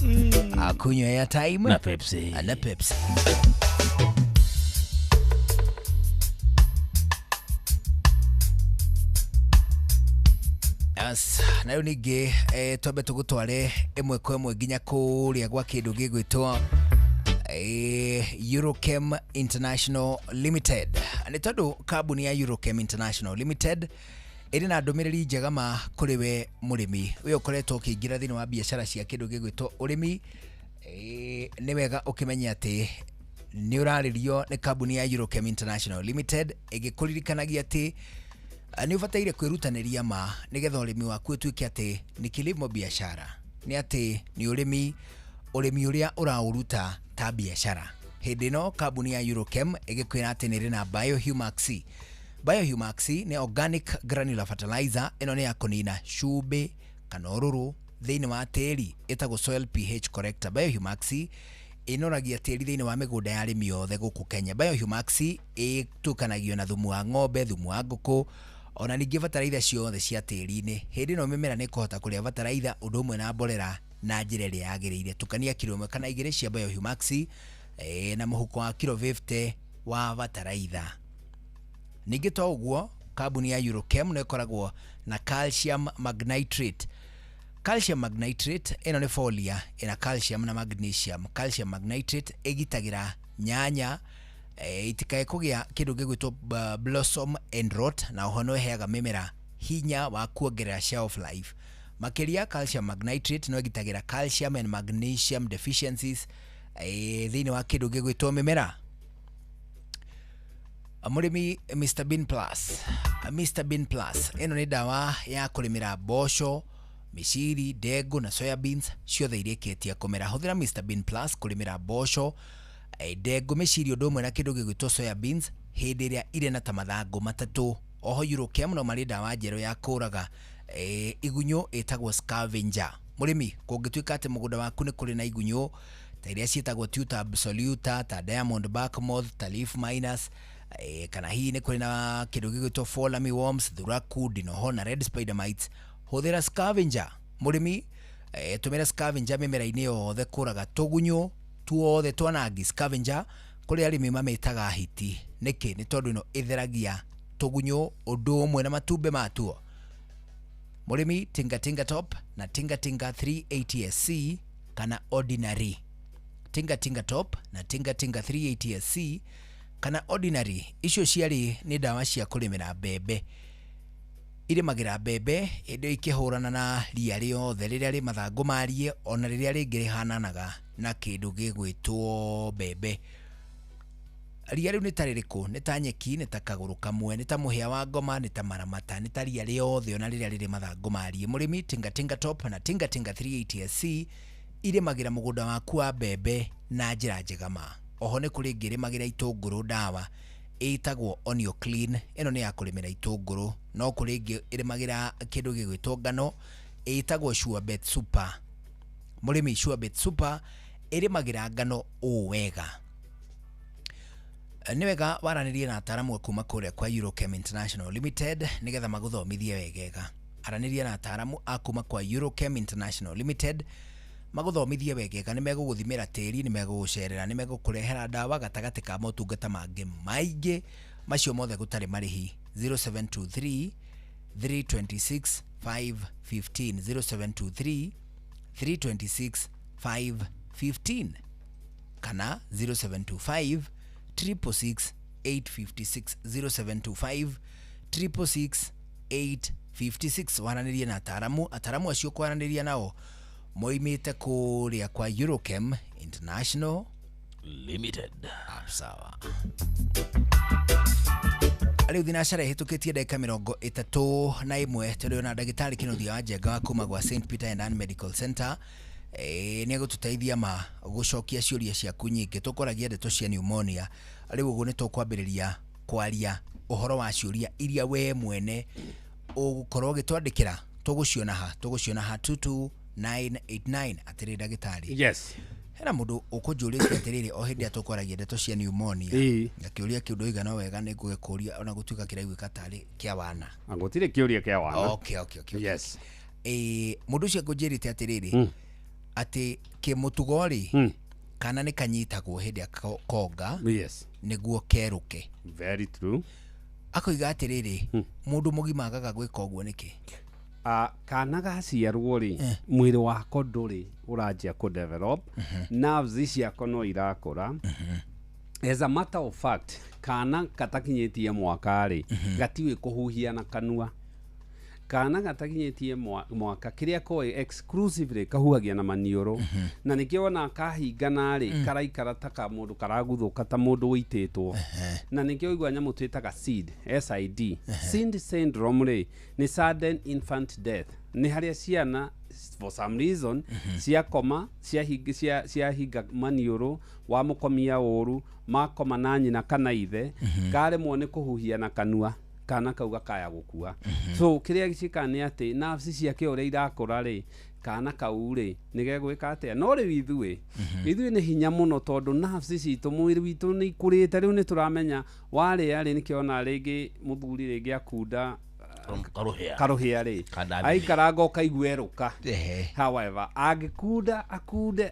kunywa airtime na Pepsi. Na Pepsi. Yes, na rĩu ningĩ twambe tũgũtware ĩmwe kwa ĩmwe nginya kũrĩa gwa kĩndũ gĩgwĩtwo Eurochem International Limited. Nĩ tondũ kambuni ya Eurochem International Limited ĩrĩ na ndũmĩrĩri njega ma kũrĩ we mũrĩmi ũyũ ũkoretwo ũkĩingĩra thĩinĩ wa biacara cia kĩndũ gĩgwĩtwo ũrĩmi. Nĩ wega ũkĩmenye atĩ nĩ ũrarĩrio nĩ kambuni ya Eurochem International Limited ĩgĩkũririkanagia atĩ nĩ ũbataire kwĩrutanĩria ma nĩgetha ũrĩmi waku ũtuĩke atĩ nĩ kilimo biashara, nĩ atĩ nĩ ũrĩmi ũrĩa ũraũruta ta biashara. Hĩndĩ ĩno kambuni ya Eurochem ĩgĩkwĩra atĩ nĩ ĩrĩ na Biohumax. Biohumax nĩ organic granular fertilizer, ĩno nĩ ya kũnina cumbĩ kana ũrũrũ thĩinĩ wa tĩri, ĩtagwo soil pH corrector. Biohumax ĩnoragia tĩri thĩinĩ wa mĩgũnda ya arĩmi othe gũkũ Kenya. Biohumax ĩtukanagio na thumu wa ng'ombe, thumu wa ngũkũ, ona ningĩ bataraitha ciothe cia tĩri-inĩ. Hĩndĩ ĩno mĩmera nĩ ĩkũhota kũrĩa bataraitha ũndũ ũmwe na mborera na njĩra ĩrĩa yagĩrĩire. Tukania kiro 1 kana 2 cia Biohumax na mũhuko wa kiro 50 wa bataraitha. Ningĩ to ũguo kambuni ya Eurochem nĩ ĩkoragwo na calcium magnitrate. Calcium magnitrate ĩno nĩ folia ĩna calcium na magnesium. Calcium magnitrate ĩgitagĩra nyanya itikae kũgĩa kĩndũ gĩgwĩtwo blossom end rot, na oho no ĩheaga mĩmera hinya wa kuongerera shelf life. Makĩria calcium magnitrate no ĩgitagĩra calcium and magnesium deficiencies thĩinĩ wa kĩndũ gĩgwĩtwo mĩmera. Mũrĩmi Mr Bean Plus. Mr Bean Plus ĩno nĩ ndawa ya kũrĩmĩra mboco, mĩciri, ndengũ na soya beans ciothe irĩkĩtie kũmera. Hũthĩra Mr Bean Plus kũrĩmĩra mboco, ndengũ, mĩciri ũndũ ũmwe na kĩndũ gĩgwĩtwo soya beans hĩndĩ ĩrĩa irĩ na ta mathangũ matatũ. Oho Eurochem no marĩ ndawa njerũ ya kũraga igunyũ ĩtagwo scavenger. Mũrĩmi kũngĩtuĩka atĩ mũgũnda waku nĩ kũrĩ na igunyũ ta iria ciĩtagwo Tuta absoluta, ta diamond back moth, ta leaf minus, kana hihi nĩ kũrĩ na kĩndũ gĩgwĩtwo fall army worms, thuraku, ndinoho na red spider mites, hũthĩra scavenger. Mũrĩmi tũmĩra scavenger mĩmera-inĩ yothe kũraga tũgunyũ tuothe twanangi. Scavenger kũrĩ arĩmi mamĩtaga hiti. Nĩkĩ? Nĩ tondũ ĩno ĩtheragia tũgunyũ ũndũ ũmwe na matumbĩ matuo. Mũrĩmi Tinga Tinga Top na Tinga Tinga 380 SC kana ordinary. Tinga Tinga Top na Tinga Tinga 380 SC kana ordinary, icio ciarĩ nĩ ndawa cia kũrĩmĩra mbembe. Irĩmagĩra mbembe hĩndĩ ikĩhũrana na ria rĩothe rĩrĩa rĩ mathangũ marie ona rĩrĩa rĩngĩ rĩhananaga na kĩndũ gĩgwĩtwo mbembe. Ria rĩu nĩ ta rĩrĩkũ? Nĩ ta nyeki, nĩ ta kagũrũ kamwe, nĩ ta mũhĩa wa ngoma, nĩ ta maramata, nĩ ta ria rĩothe ona rĩrĩa rĩrĩ mathangũ marie. Mũrĩmi Tinga Tinga Top na Tinga Tinga 380 SC irĩmagĩra mũgũnda waku wa mbembe na njĩra njega ma. Oho nĩ kũrĩ ĩngĩ ĩrĩmagĩra itũngũrũ ndawa ĩtagwo Onion Clean, ĩno nĩ ya kũrĩmĩra itũngũrũ. No kũrĩ ĩngĩ ĩrĩmagĩra kĩndũ gĩgwĩtwo ngano ĩtagwo Surebet Super. Mũrĩmi Surebet Super ĩrĩmagĩra ngano ũũ wega. Nĩ wega waranĩrie na ataaramu kuma kũrĩa kwa Eurochem International Limited nĩgetha magũthomithie wegega. Aranĩria na ataaramu a kuma kwa Eurochem International Limited magũthomithie wegega. Nĩ megũgũthimĩra tĩri, nĩ megũgũcerera, nĩ megũkũrehera ndawa gatagatĩ ka motungata mangĩ maingĩ, macio mothe gũtarĩ marĩhi. 0723 326 515, 0723 326 515 kana 0725 666 856, 0725 666 856. Waranĩrie na ataaramu. Ataaramu acio kwaranĩria nao moimĩte kũrĩa kwa Eurochem International Limited. Sawa. Rĩu thinacara ĩhĩtũkĩtie ndagĩka 31 tũrĩ na ndagĩtarĩ Kĩnuthia wa Njenga wa kuma gwa St Peter and Ann Medical Center. Nĩ egũtũteithia ma gũcokia ciũria ciaku nyingĩ. Tũkoragia ndeto cia pneumonia. Rĩu ũguo nĩ tũkwambĩrĩria Kwaria ũhoro wa ciũria iria we mwene ũgũkorwo ũgĩtwandĩkĩra tũgũciona ha 22989. Atĩrĩ ndagĩtarĩ, yes, hena mũndũ ũkũnjũrĩtie atĩrĩrĩ, o hĩndĩ ĩrĩa tũkwaragia ndeto cia pneumonia, na kĩũria kĩu ndoiga no wega nĩ ngũgĩkũria ona gũtuĩka kĩraiguĩka tarĩ kĩa wana. Gũtirĩ kĩũria kĩa wana. Okay. Yes. Mũndũ ũcio ngũnjĩrĩte atĩrĩrĩ, atĩ kĩmũtugo rĩ, kana nĩ kanyitagwo hĩndĩ ya konga, nĩguo kerũke. Very true. Akoiga atĩrĩrĩ, mũndũ mũgima agaga gwĩka ũguo nĩkĩ? Kana gaciarwo rĩ, mwĩrĩ wako ndũrĩ ũranjia kũ develop, nerves ciako no irakũra. As a matter of fact, kana gatakinyĩtie mwaka rĩ, gatiũĩ kũhuhia na kanua. Kana gatakinyĩtie mwaka kĩrĩa koĩ exclusively kahuhagia na maniũrũ, na nĩkĩo wona kahingana rĩ, karaikara ta ka mũndũ karaguthũka, ta mũndũ ũitĩtwo. Na nĩkĩo ũigua nyamũ twĩtaga SID, SID, SID syndrome rĩ, nĩ sudden infant death, nĩ harĩa ciana for some reason ciakoma, ciahinga maniũrũ, wamũkomia ũru, makoma na nyina kana ithe, karemwo nĩ kũhuhia na kanua, kana kau gakaya gũkua. So kĩrĩa gĩcikaga nĩ atĩ nerves ciake ũrĩa irakũra rĩ, kana kau rĩ nĩ gegwĩka atĩa? No rĩu ithuĩ nĩ hinya mũno, tondũ nerves citũ, mwĩrĩ witũ nĩ ikũrĩte rĩu, nĩ tũramenya warĩa rĩ, nĩkĩona rĩngĩ mũthuri rĩngĩ akunda karuhia rĩ, aikaranga ũkaigua erũka. However, angĩkunda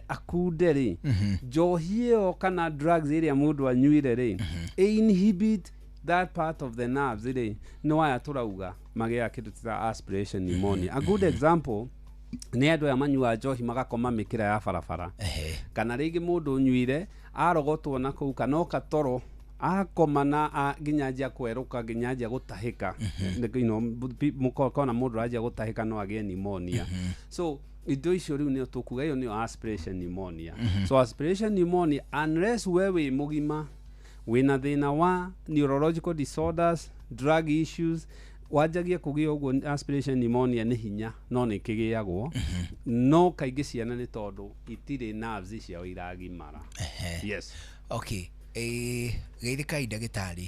akunde rĩ, njohi ĩyo kana drugs ĩrĩa mũndũ anyuire rĩ, inhibit that part of the nerves rĩ, nĩ waya tũrauga magĩaga kĩndũ ta aspiration pneumonia. A good example nĩ andũ aya manyuaga njohi magakoma mĩkĩra ya barabara, kana rĩngĩ mũndũ ũnyuire arogotwo na kũu kana oka toro akoma na nginya anjia kwerũka, nginya anjia gũtahĩka. Mũkona mũndũ anjia gũtahĩka no agĩe pneumonia. So indo icio rĩu nĩo tũkuga ĩyo nĩyo aspiration pneumonia. So aspiration pneumonia, unless we wĩ mũgima wĩna thĩna wa neurological disorders, drug issues, wanjagia kũgĩa ũguo aspiration pneumonia nĩ hinya, no nĩ kĩgĩagwo. No kaingĩ ciana nĩ tondũ itirĩ nerves ciao iragimara. Yes. Okay. Geithĩkai ndagĩtarĩ,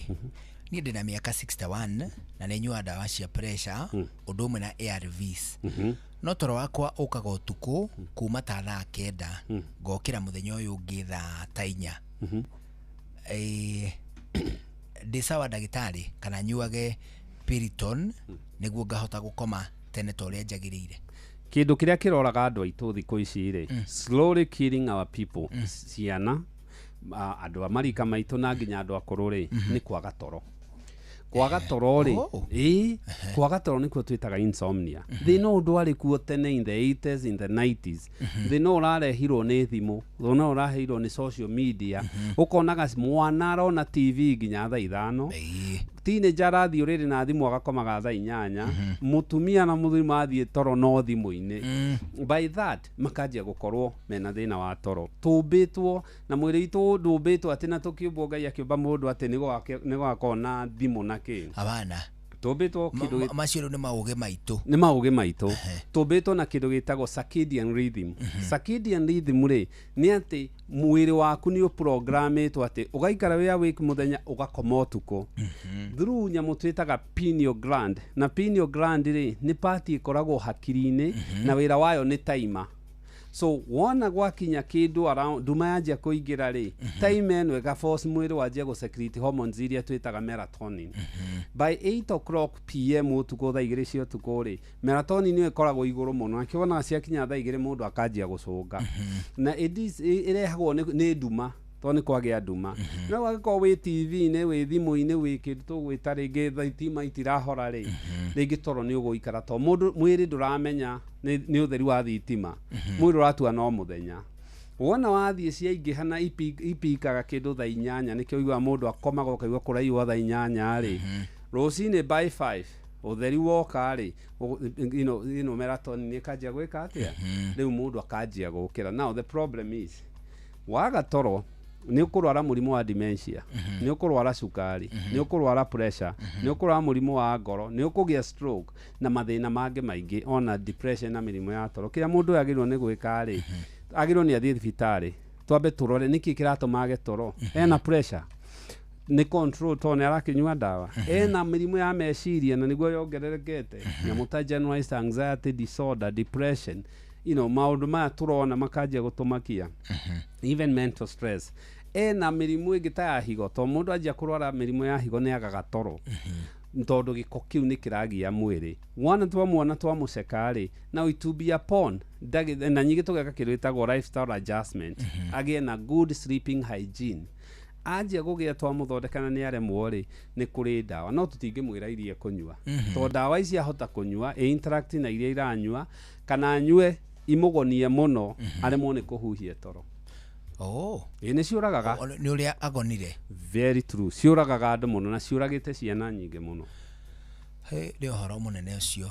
niĩ ndĩna mĩaka 61 na nĩ nyuaga ndawa cia pressure ũndũ ũmwe na ARVs, no toro wakwa ũkaga ũtukũ kuma ta thaa 9 ngokĩra mũthenya ũyũ ũngĩ thaa ta 4. Ndĩ sawa ndagĩtarĩ, kana nyuage Piriton nĩguo ngahota gũkoma tene ta ũrĩa njagĩrĩire? Kĩndũ kĩrĩa kĩroraga andũ aitũ thikũ ici rĩ, slowly killing our people, ciana, andũ a marika maitũ na nginya andũ akũrũ rĩ, nĩ kwaga toro. Kwaga toro rĩ, kwaga toro nĩkuo twĩtaga insomnia. Thĩna ũyũ ndwarĩ kuo tene in the 80s, in the 90s. Thĩna ũrarehirwo nĩ thimũ, thĩna ũrarehirwo nĩ social media. Ũkonaga mwana arona TV nginya thaa 5, teenager arathiĩ ũrĩrĩ na thimũ agakomaga thaa 8, mũtumia na mũthuri mathiĩ toro no thimũ-inĩ. By that makanjia gũkorwo mena thĩna wa toro. Tũmbĩtwo na mwĩrĩ witũ ndũmbĩtwo atĩ na tũkĩũmbwo Ngai akĩũmba mũndũ atĩ nĩgũgakorwo na thimũ na kĩ. Abana. Tũmbĩtwo kĩndũ macio rĩu nĩ maũgĩ maitũ. Nĩ maũgĩ maitũ. Tũmbĩtwo na kĩndũ gĩtagwo circadian rhythm. Circadian rhythm rĩ, nĩ atĩ mwĩrĩ waku nĩ ũprogramĩtwo atĩ ũgaikara wĩ awake mũthenya ũgakoma ũtukũ. Through nyamũ twĩtaga pineal gland. Na pineal gland rĩ, nĩ part ĩkoragwo hakiri-inĩ, na wĩra wayo nĩ timer. So wona gwakinya kĩndũ around nduma yanjia kũingĩra rĩ, time ĩno ĩga force mwĩrĩ wanjia gũ secrete hormones iria twĩtaga melatonin. By 8 o'clock pm ũtukũ, thaa 2 cia ũtukũ rĩ, melatonin ĩyo ĩkoragwo igũrũ mũno, na kĩona ciakinya thaa 2 mũndũ akanjia gũcũnga. Na ĩrehagwo nĩ nduma, tondũ nĩ kwagĩa nduma. No wagĩkorwo wĩ TV-inĩ, wĩ thimũ-inĩ, wĩ kĩndũ tũgwĩta rĩngĩ thitima itirahora rĩ, rĩngĩ toro nĩ ũgũikara, tondũ mũndũ mwĩrĩ ndũramenya nĩ ũtheri wa thitima, mwĩrĩ ũratua no mũthenya. Wona wathiĩ ciaingĩha na ipikaga kĩndũ thaa 8, nĩkĩo ũiguaga mũndũ akomaga ũkaigua kũraihwo thaa 8 rĩ, rũcinĩ by 5 ũtheri woka rĩ, you know, melatonin ĩkanjia gwĩka atĩa? Rĩu mũndũ akanjia gũkĩra. Now the problem is, waga toro nĩ ũkũrwara mũrimũ wa dementia, nĩ ũkũrwara cukari, nĩ ũkũrwara pressure, nĩ ũkũrwara mũrimũ wa ngoro, nĩ ũkũgĩa stroke na mathĩna mangĩ maingĩ, ona depression na mĩrimũ ya toro. Kĩrĩa mũndũ agĩrĩirwo nĩ gwĩka rĩ, agĩrĩirwo nĩ athiĩ thibitarĩ, twambe tũrore nĩkĩ kĩratũma age toro. Ena pressure, Nĩ control tondũ nĩ arakĩnyua ndawa. Ena mĩrimũ ya meciria na nĩguo yongererekete, nyamũ ta generalized anxiety disorder, depression, maũndũ maya tũrona makanjia gũtũmakia, even mental stress. Ena mĩrimũ ĩngĩ ta ya higo, tondũ mũndũ anjia kũrwara mĩrimũ ya higo nĩ agaga toro tondũ gĩko kĩu nĩ kĩragia mwĩrĩ. Wona twamwona twamũceka rĩ, now it will be upon na nyingĩ tũgeka kĩndũ gĩtagwo lifestyle adjustment, agĩe na good sleeping hygiene. Anjia kũgĩa twamũthondeka na nĩ aremwo rĩ, nĩ kũrĩ ndawa, no tũtingĩmwĩra iria kũnyua, tondũ ndawa ici ahota kũnyua ĩ interact na iria iranyua, kana anyue imũgonie mũno, aremwo nĩ kũhuhia toro. Oh. Ĩ nĩ ciũragaga. Nĩ ũrĩa agonire. Very true, ciũragaga andũ mũno na ciũragĩte ciana nyingĩ mũno. Hĩ, nĩ ũhoro mũnene ũcio.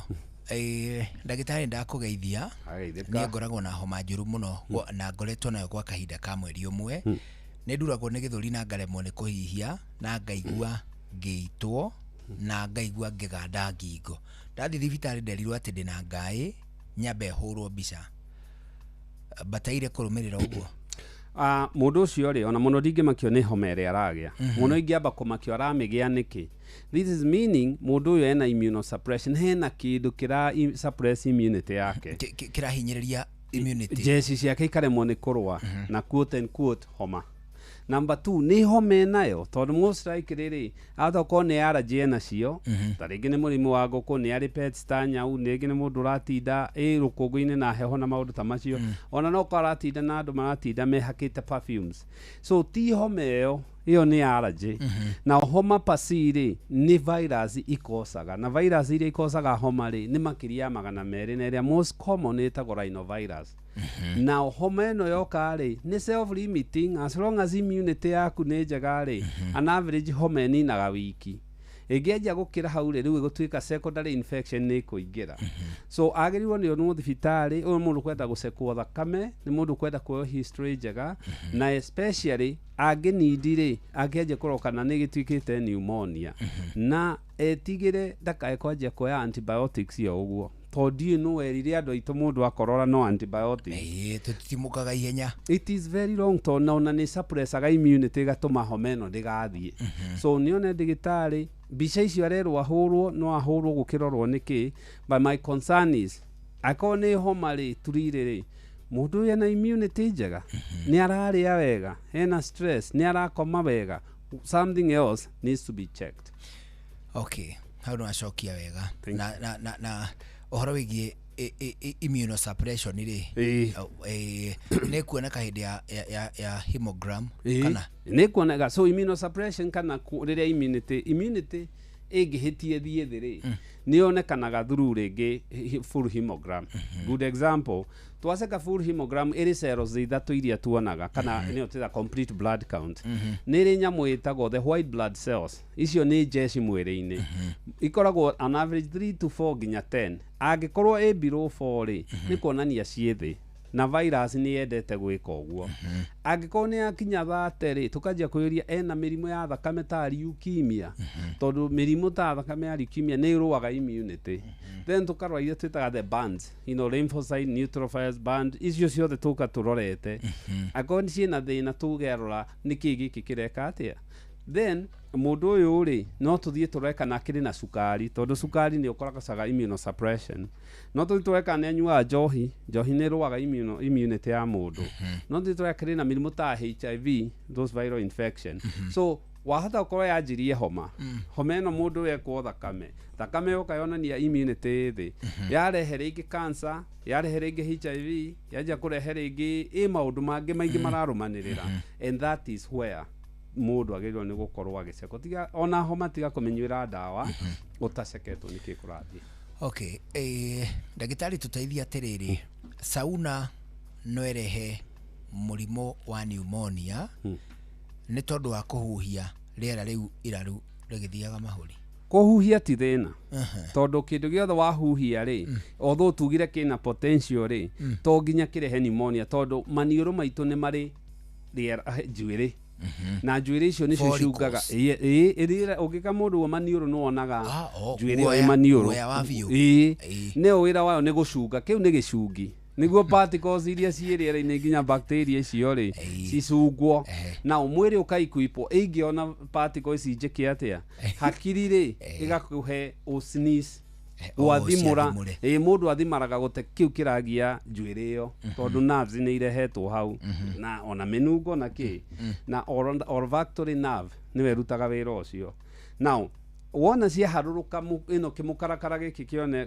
Ndagĩtarĩ, ndakũgeithia. Ageithĩka. Niĩ ngoragwo na homa njũru mũno na ngoretwo nayo kwa kahinda ka mweri ũmwe. Nĩ nduragwo nĩ gĩthũri na ngaremwo nĩ kũhihia na ngaigua ngĩitwo na ngaigua ngĩganda ngingo. Ndathiĩ thibitarĩ nderirwo atĩ ndĩna ngaĩ, nyambe hũrwo mbica. Bataire kũrũmĩrĩra ũguo? Mũndũ ũcio rĩ, ona mũno ndingĩmakio nĩ homa ĩrĩa aragĩa. Mũno ingĩamba kũmakio aramĩgĩa nĩkĩ. This is meaning mũndũ ũyũ ena immunosuppression, hena kĩndũ kĩra suppress immunity yake. Kĩrahinyĩrĩria immunity. Jeci ciake ikaremwo nĩ kũrũa na quote and quote homa. Number two, nĩ homa ĩnayo, tondũ most likely rĩ, ahota gũkorwo nĩ allergy enacio, ta rĩngĩ nĩ mũrimũ wa ngũkũ, nĩ arĩ pets ta nyau, rĩngĩ nĩ mũndũ ũratinda ĩ rũkũngũ-inĩ na heho na maũndũ ta macio, ona no korwo aratinda na andũ maratinda mehakĩte perfumes. So ti homa ĩyo, ĩyo nĩ allergy. Na homa pasi rĩ, nĩ virus ikosaga, na virus iria ikosaga homa rĩ, nĩ makĩria ya 200, na ĩrĩa most common ĩtagwo rhinovirus. Na homa ĩno yoka rĩ, nĩ self limiting as long as immunity yaku nĩ njega rĩ, an average homa ĩninaga wiki. Ĩngĩanjia gũkĩra hau rĩ, rĩu ĩgũtuĩka secondary infection, nĩ ĩkũingĩra. So agĩrĩirwo nĩ onwo thibitarĩ. Ũyũ mũndũ kwenda gũcekwo thakame, nĩ mũndũ kwenda kuoywo history njega, na especially angĩnindi rĩ, angĩanjia kũrora kana nĩ gĩtuĩkĩte pneumonia, na etigĩre ndakae kwanjia kuoya antibiotics o ũguo, tondũ ndiũĩ nũ werire andũ aitũ mũndũ akorora no antibiotics. Ĩĩ, tũtitimũkaga ihenya. It is very wrong, tondũ ona nĩ suppressaga immunity, ĩgatũma homa ĩno ndĩgathiĩ. So nĩone ndagĩtarĩ. Mbica icio arerwo ahũrwo, no ahũrwo gũkĩrorwo nĩkĩ, but my concern is akorwo nĩ homa rĩ, turire rĩ, mũndũ ũyũ ena immunity njega, nĩ ararĩa wega, ena stress, nĩ arakoma wega? Something else needs to be checked. Okay, hau nĩ wacokia wega. Na ũhoro wĩgiĩ immunosuppression rĩ, nĩ kuoneka hĩndĩ ya hemogram kana? Nĩ kuoneka. So immunosuppression kana rĩrĩa immunity ĩngĩhĩtie thiĩ thĩ rĩ, nĩ yonekanaga through rĩngĩ full hemogram. Good example, twaceka full hemogram ĩrĩ cells ithatũ iria tuonaga, kana nĩyo twĩta complete blood count. Nĩ ĩrĩ nyamũ ĩtagwo the white blood cells, icio nĩ njeci mwĩrĩ-inĩ, ikoragwo on average 3 to 4 nginya 10. Angĩkorwo ĩ below 4 rĩ, nĩ kuonania ciĩ thĩ, na virus nĩ yendete gwĩka ũguo. Angĩkorwo nĩ yakinya 30 rĩ, tũkanjia kwĩyũria ena mĩrimũ ya thakame ta leukemia, tondũ mĩrimũ ta thakame ya leukemia nĩ ĩrũaga immunity. Then tũkarora iria twĩtaga the bands, lymphocyte, neutrophils band, icio ciothe tũka tũrorete. Angĩkorwo nĩ ciĩna thĩna, tũgerora nĩkĩ gĩkĩ kĩreka atĩa. Then mũndũ ũyũ rĩ, no tũthiĩ tũrore kana akĩrĩ na cukari, tondũ cukari nĩ ũkoracaga immunosuppression. No tũthiĩ tũrore kana nĩ anyuaga njohi, njohi nĩ ĩrũaga immunity ya mũndũ. No tũthiĩ tũrore akĩrĩ na mĩrimũ ta HIV, those viral infection. So wahota gũkorwo yanjirie homa, homa ĩno mũndũ wekwo thakame, thakame yoka yonania immunity ĩ thĩ, yarehe rĩngĩ cancer, yarehe rĩngĩ HIV, yanjia kũrehe rĩngĩ ĩ maũndũ mangĩ maingĩ mararũmanĩrĩra, and that is where mũndũ agĩrĩirwo nĩ gũkorwo agĩcekwo. Tiga ona homa, tiga kũmĩnyuĩra ndawa ũtaceketwo nĩkĩ kũrathiĩ. Okay, ndagĩtarĩ, tũteithie atĩrĩrĩ, sauna no ĩrehe mũrimũ wa pneumonia nĩ tondũ wa kũhuhia rĩera rĩu iraru rĩgĩthiaga mahũri? Kũhuhia ti thĩna, tondũ kĩndũ gĩothe wahuhia rĩ, although tugire kĩna potential rĩ, to nginya kĩrehe pneumonia, tondũ maniũrũ maitũ nĩ marĩ rĩera, njuĩrĩ, na njuĩrĩ icio nĩcio cungaga. Ĩĩ, ũngĩka mũndũ wa maniũrũ nĩ wonaga njuĩrĩ ĩyo ĩ maniũrũ. Guoya wa biũ. Ĩĩ, nĩyo wĩra wayo nĩ gũcunga. Kĩu nĩ gĩcungi. Nĩguo particles iria ciĩ rĩera-inĩ nginya bacteria icio rĩ cicungwo na mwĩrĩ ũkaikuipwo ĩngĩona particles ici njĩke atĩa hakiri rĩ ĩgakũhe ũsneeze gwathimũra. Ciathimũre. Ĩ mũndũ athimaraga gũte kĩu kĩragia njuĩrĩ ĩyo tondũ nerves nĩ irehetwo hau na ona mĩnungo na kĩ na olfactory nerve nĩwe ĩrutaga wĩra ũcio. Now wona ciaharũrũka ĩno kĩmũkarakara gĩkĩ kĩone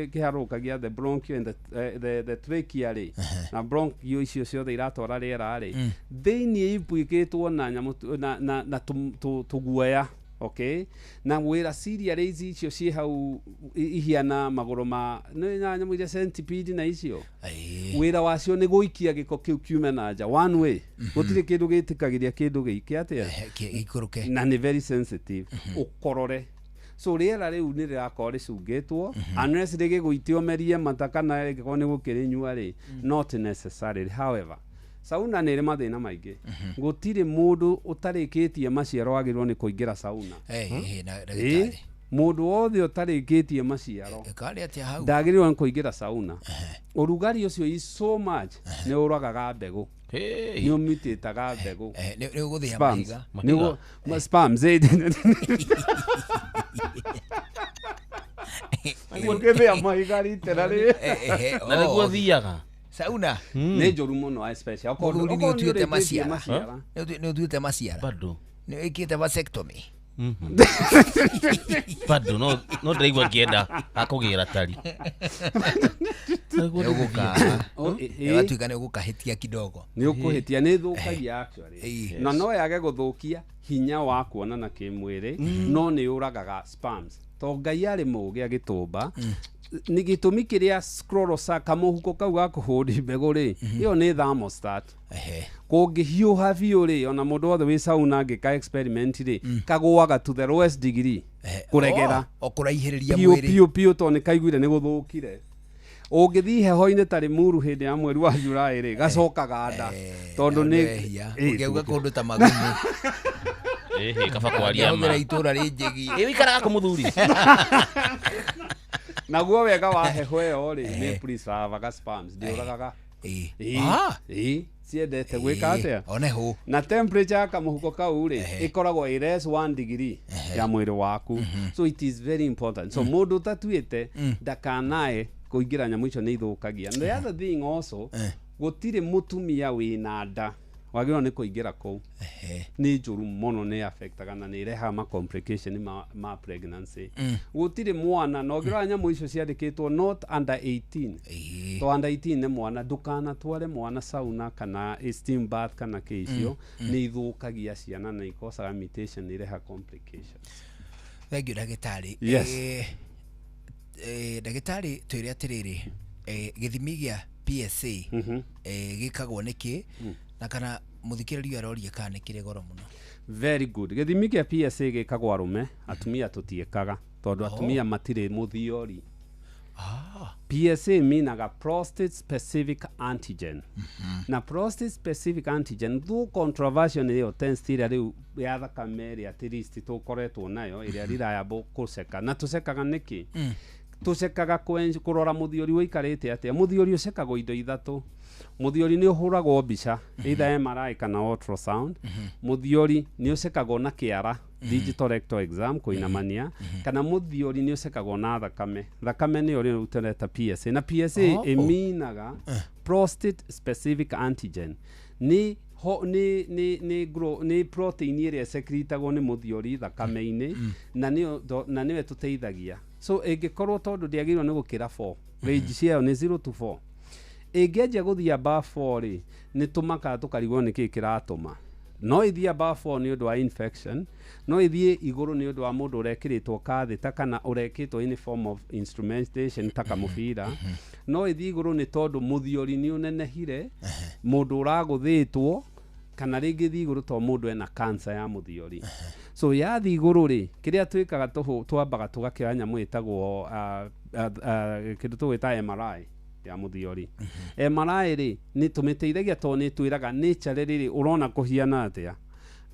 kĩharũrũkagia the bronchial and the trachea rĩ na bronchial icio ciothe iratwara rĩera rĩ thĩiniĩ ibuĩkĩtwo na nyamũ na tũguoya, okay, na wĩra ciliary ici icio ciĩ hau ihiana magũrũ ma nĩ na nyamũ iria centipede na icio wĩra wacio nĩ gũikia gĩko kĩu kiume na nja one way. Gũtirĩ kĩndũ gĩtĩkagĩria kĩndũ gĩike atĩa gĩikũrũke na nĩ very sensitive ũkorore. So rĩera rĩu nĩ rĩrakorwo rĩcungĩtwo unless rĩgĩgũite ũmerie mata kana ĩngĩkorwo nĩ gũkĩrĩnyua rĩ, not necessarily. However, sauna nĩ ĩrĩ mathĩna maingĩ. Gũtirĩ mũndũ ũtarĩkĩtie maciaro wagĩrĩirwo nĩ kũingĩra sauna. Na Ĩ, ndagĩtarĩ mũndũ wothe ũtarĩkĩtie maciaro ĩkarĩ atĩa hau? Ndagĩrĩirwo nĩ kũingĩra sauna. Ũrugarĩ ũcio is so much nĩ ũragaga mbegũ, nĩ ũmitĩtaga mbegũ. Nĩ ũgũthĩa Sperms. mahiga. Sperms, ũngĩthĩa mahiga literally. Na nĩguo thiaga. Sauna nĩ njũru mũno, especially Mũthuri nĩ okorwo nĩ ũtuĩte ũrĩkĩtie maciara. maciara. Nĩ ũtuĩte maciara. Bado. Nĩ wĩkĩte vasectomy. Bado no ndĩraigua ngĩenda akũgĩra tari. Nĩ ũgũka Oh, ĩgatuĩka nĩ ũgũkahĩtia kidogo. Nĩ ũkũhĩtia, nĩ ĩthũkagia actually na no yage gũthũkia hinya wa kuonana kĩmwĩrĩ no nĩ yũragaga sperms to Ngai arĩ mũũgĩ agĩtũmba nĩ gĩtũmi kĩrĩa sclerosa kamũhuko kau ga kũhũndi mbegũ rĩ ĩyo nĩ thermostat. Kũngĩhiũha biũ rĩ ona mũndũ wothe wĩ sauna angĩka experiment rĩ kagũaga to the lowest degree kũregera o kũraihĩrĩria piũ mwĩrĩ. Piũ piũ tondũ nĩ kaiguire nĩ gũthũkire. Ũngĩthiĩ heho-inĩ ta Limuru hĩndĩ ya mweri wa Julai rĩ gacokaga nda tondũ nĩ Wehia ũngĩauga kũndũ ta magumu. Ĩhĩ, kaba kwaria ma. Ũngĩahũthĩra itũra rĩnjĩgi. Ĩ wĩikaraga kũ mũthuri? Naguo wega wa heho ĩyo rĩ nĩ preservaga sperms, ndĩũragaga. Ĩ, ĩ, ciendete gwĩka atĩa one hũ na temperature ya kamũhuko kau rĩ ĩkoragwo ĩ less 1 degree ya mwĩrĩ waku, so it is very important. So mũndũ ũtatuĩte ndakanae kũingĩra nyamũ icio, nĩ ithũkagia. And the other thing also, gũtirĩ mũtumia wĩna nda wagĩrĩirwo nĩ kũingĩra kũu. Nĩ njũru mũno, nĩ affectaga na nĩ irehaga ma complication ma pregnancy. Gũtirĩ mwana na ũngĩrora nyamũ icio ciandĩkĩtwo not under 18 to under 18 nĩ mwana. Ndũkanatware mwana sauna kana steam bath kana kĩ icio nĩ ithũkagia ciana na ikosaga mutation, nĩ irehaga complications. Thank you, ndagĩtarĩ. Yes. Ndagĩtarĩ, twĩre atĩrĩrĩ, gĩthimi gĩa PSA gĩkagwo nĩkĩ na kana mũthikĩrĩria aroria kana nĩ kĩrĩ goro mũno? Very good. Gĩthimi kĩa PSA gĩkagwo arũme, atumia tũtiĩkaga tondũ atumia matirĩ mũthiori. PSA minaga prostate specific antigen na prostate specific antigen, though controversial, nĩ ĩyo test ĩrĩa rĩu ya thakame ĩrĩa at least tũkoretwo nayo ĩrĩa reliable kũceka na tũcekaga nĩkĩ tũcekaga kũrora mũthiori ũikarĩte atĩa. Mũthiori ũcekagwo indo ithatũ. Mũthiori nĩ ũhũragwo mbica either MRI kana ultrasound. Mũthiori nĩ ũcekagwo na kĩara, digital rectal exam, kũinamania, kana mũthiori nĩ ũcekagwo na thakame. Thakame nĩyo rĩu tũreta PSA na PSA ĩminaga prostate specific antigen nĩ ho nĩ protein ĩrĩa ĩsekritagwo nĩ mũthiori thakame-inĩ na nĩyo na nĩyo ĩtũteithagia. So ĩngĩkorwo tondũ ndĩagĩrĩirwo nĩ gũkĩra 4, range ciayo nĩ 0 to 4, ĩngĩanjia gũthiĩ above 4 rĩ nĩ tũmakaga tũkarigwo nĩ kĩĩ kĩratũma. No ĩthiĩ above 4 nĩ ũndũ wa infection, no ĩthiĩ igũrũ nĩ ũndũ wa mũndũ ũrekĩrĩtwo kathita kana ũrekĩtwo in form of instrumentation ta kamũbira, no ĩthiĩ igũrũ nĩ tondũ mũthiori nĩ ũnenehire, mũndũ ũragũthĩtwo, kana rĩngĩ thiĩ igũrũ tondũ mũndũ ena cancer ya mũthiori. So yathiĩ igũrũ rĩ kĩrĩa twĩkaga twambaga tũgakĩoya nyamũ ĩtagwo kĩndũ tũgwĩta MRI ya mũthiori. MRI rĩ nĩ tũmĩteithagia tondũ nĩ twĩraga nature rĩrĩ ũrona kũhiana atĩa.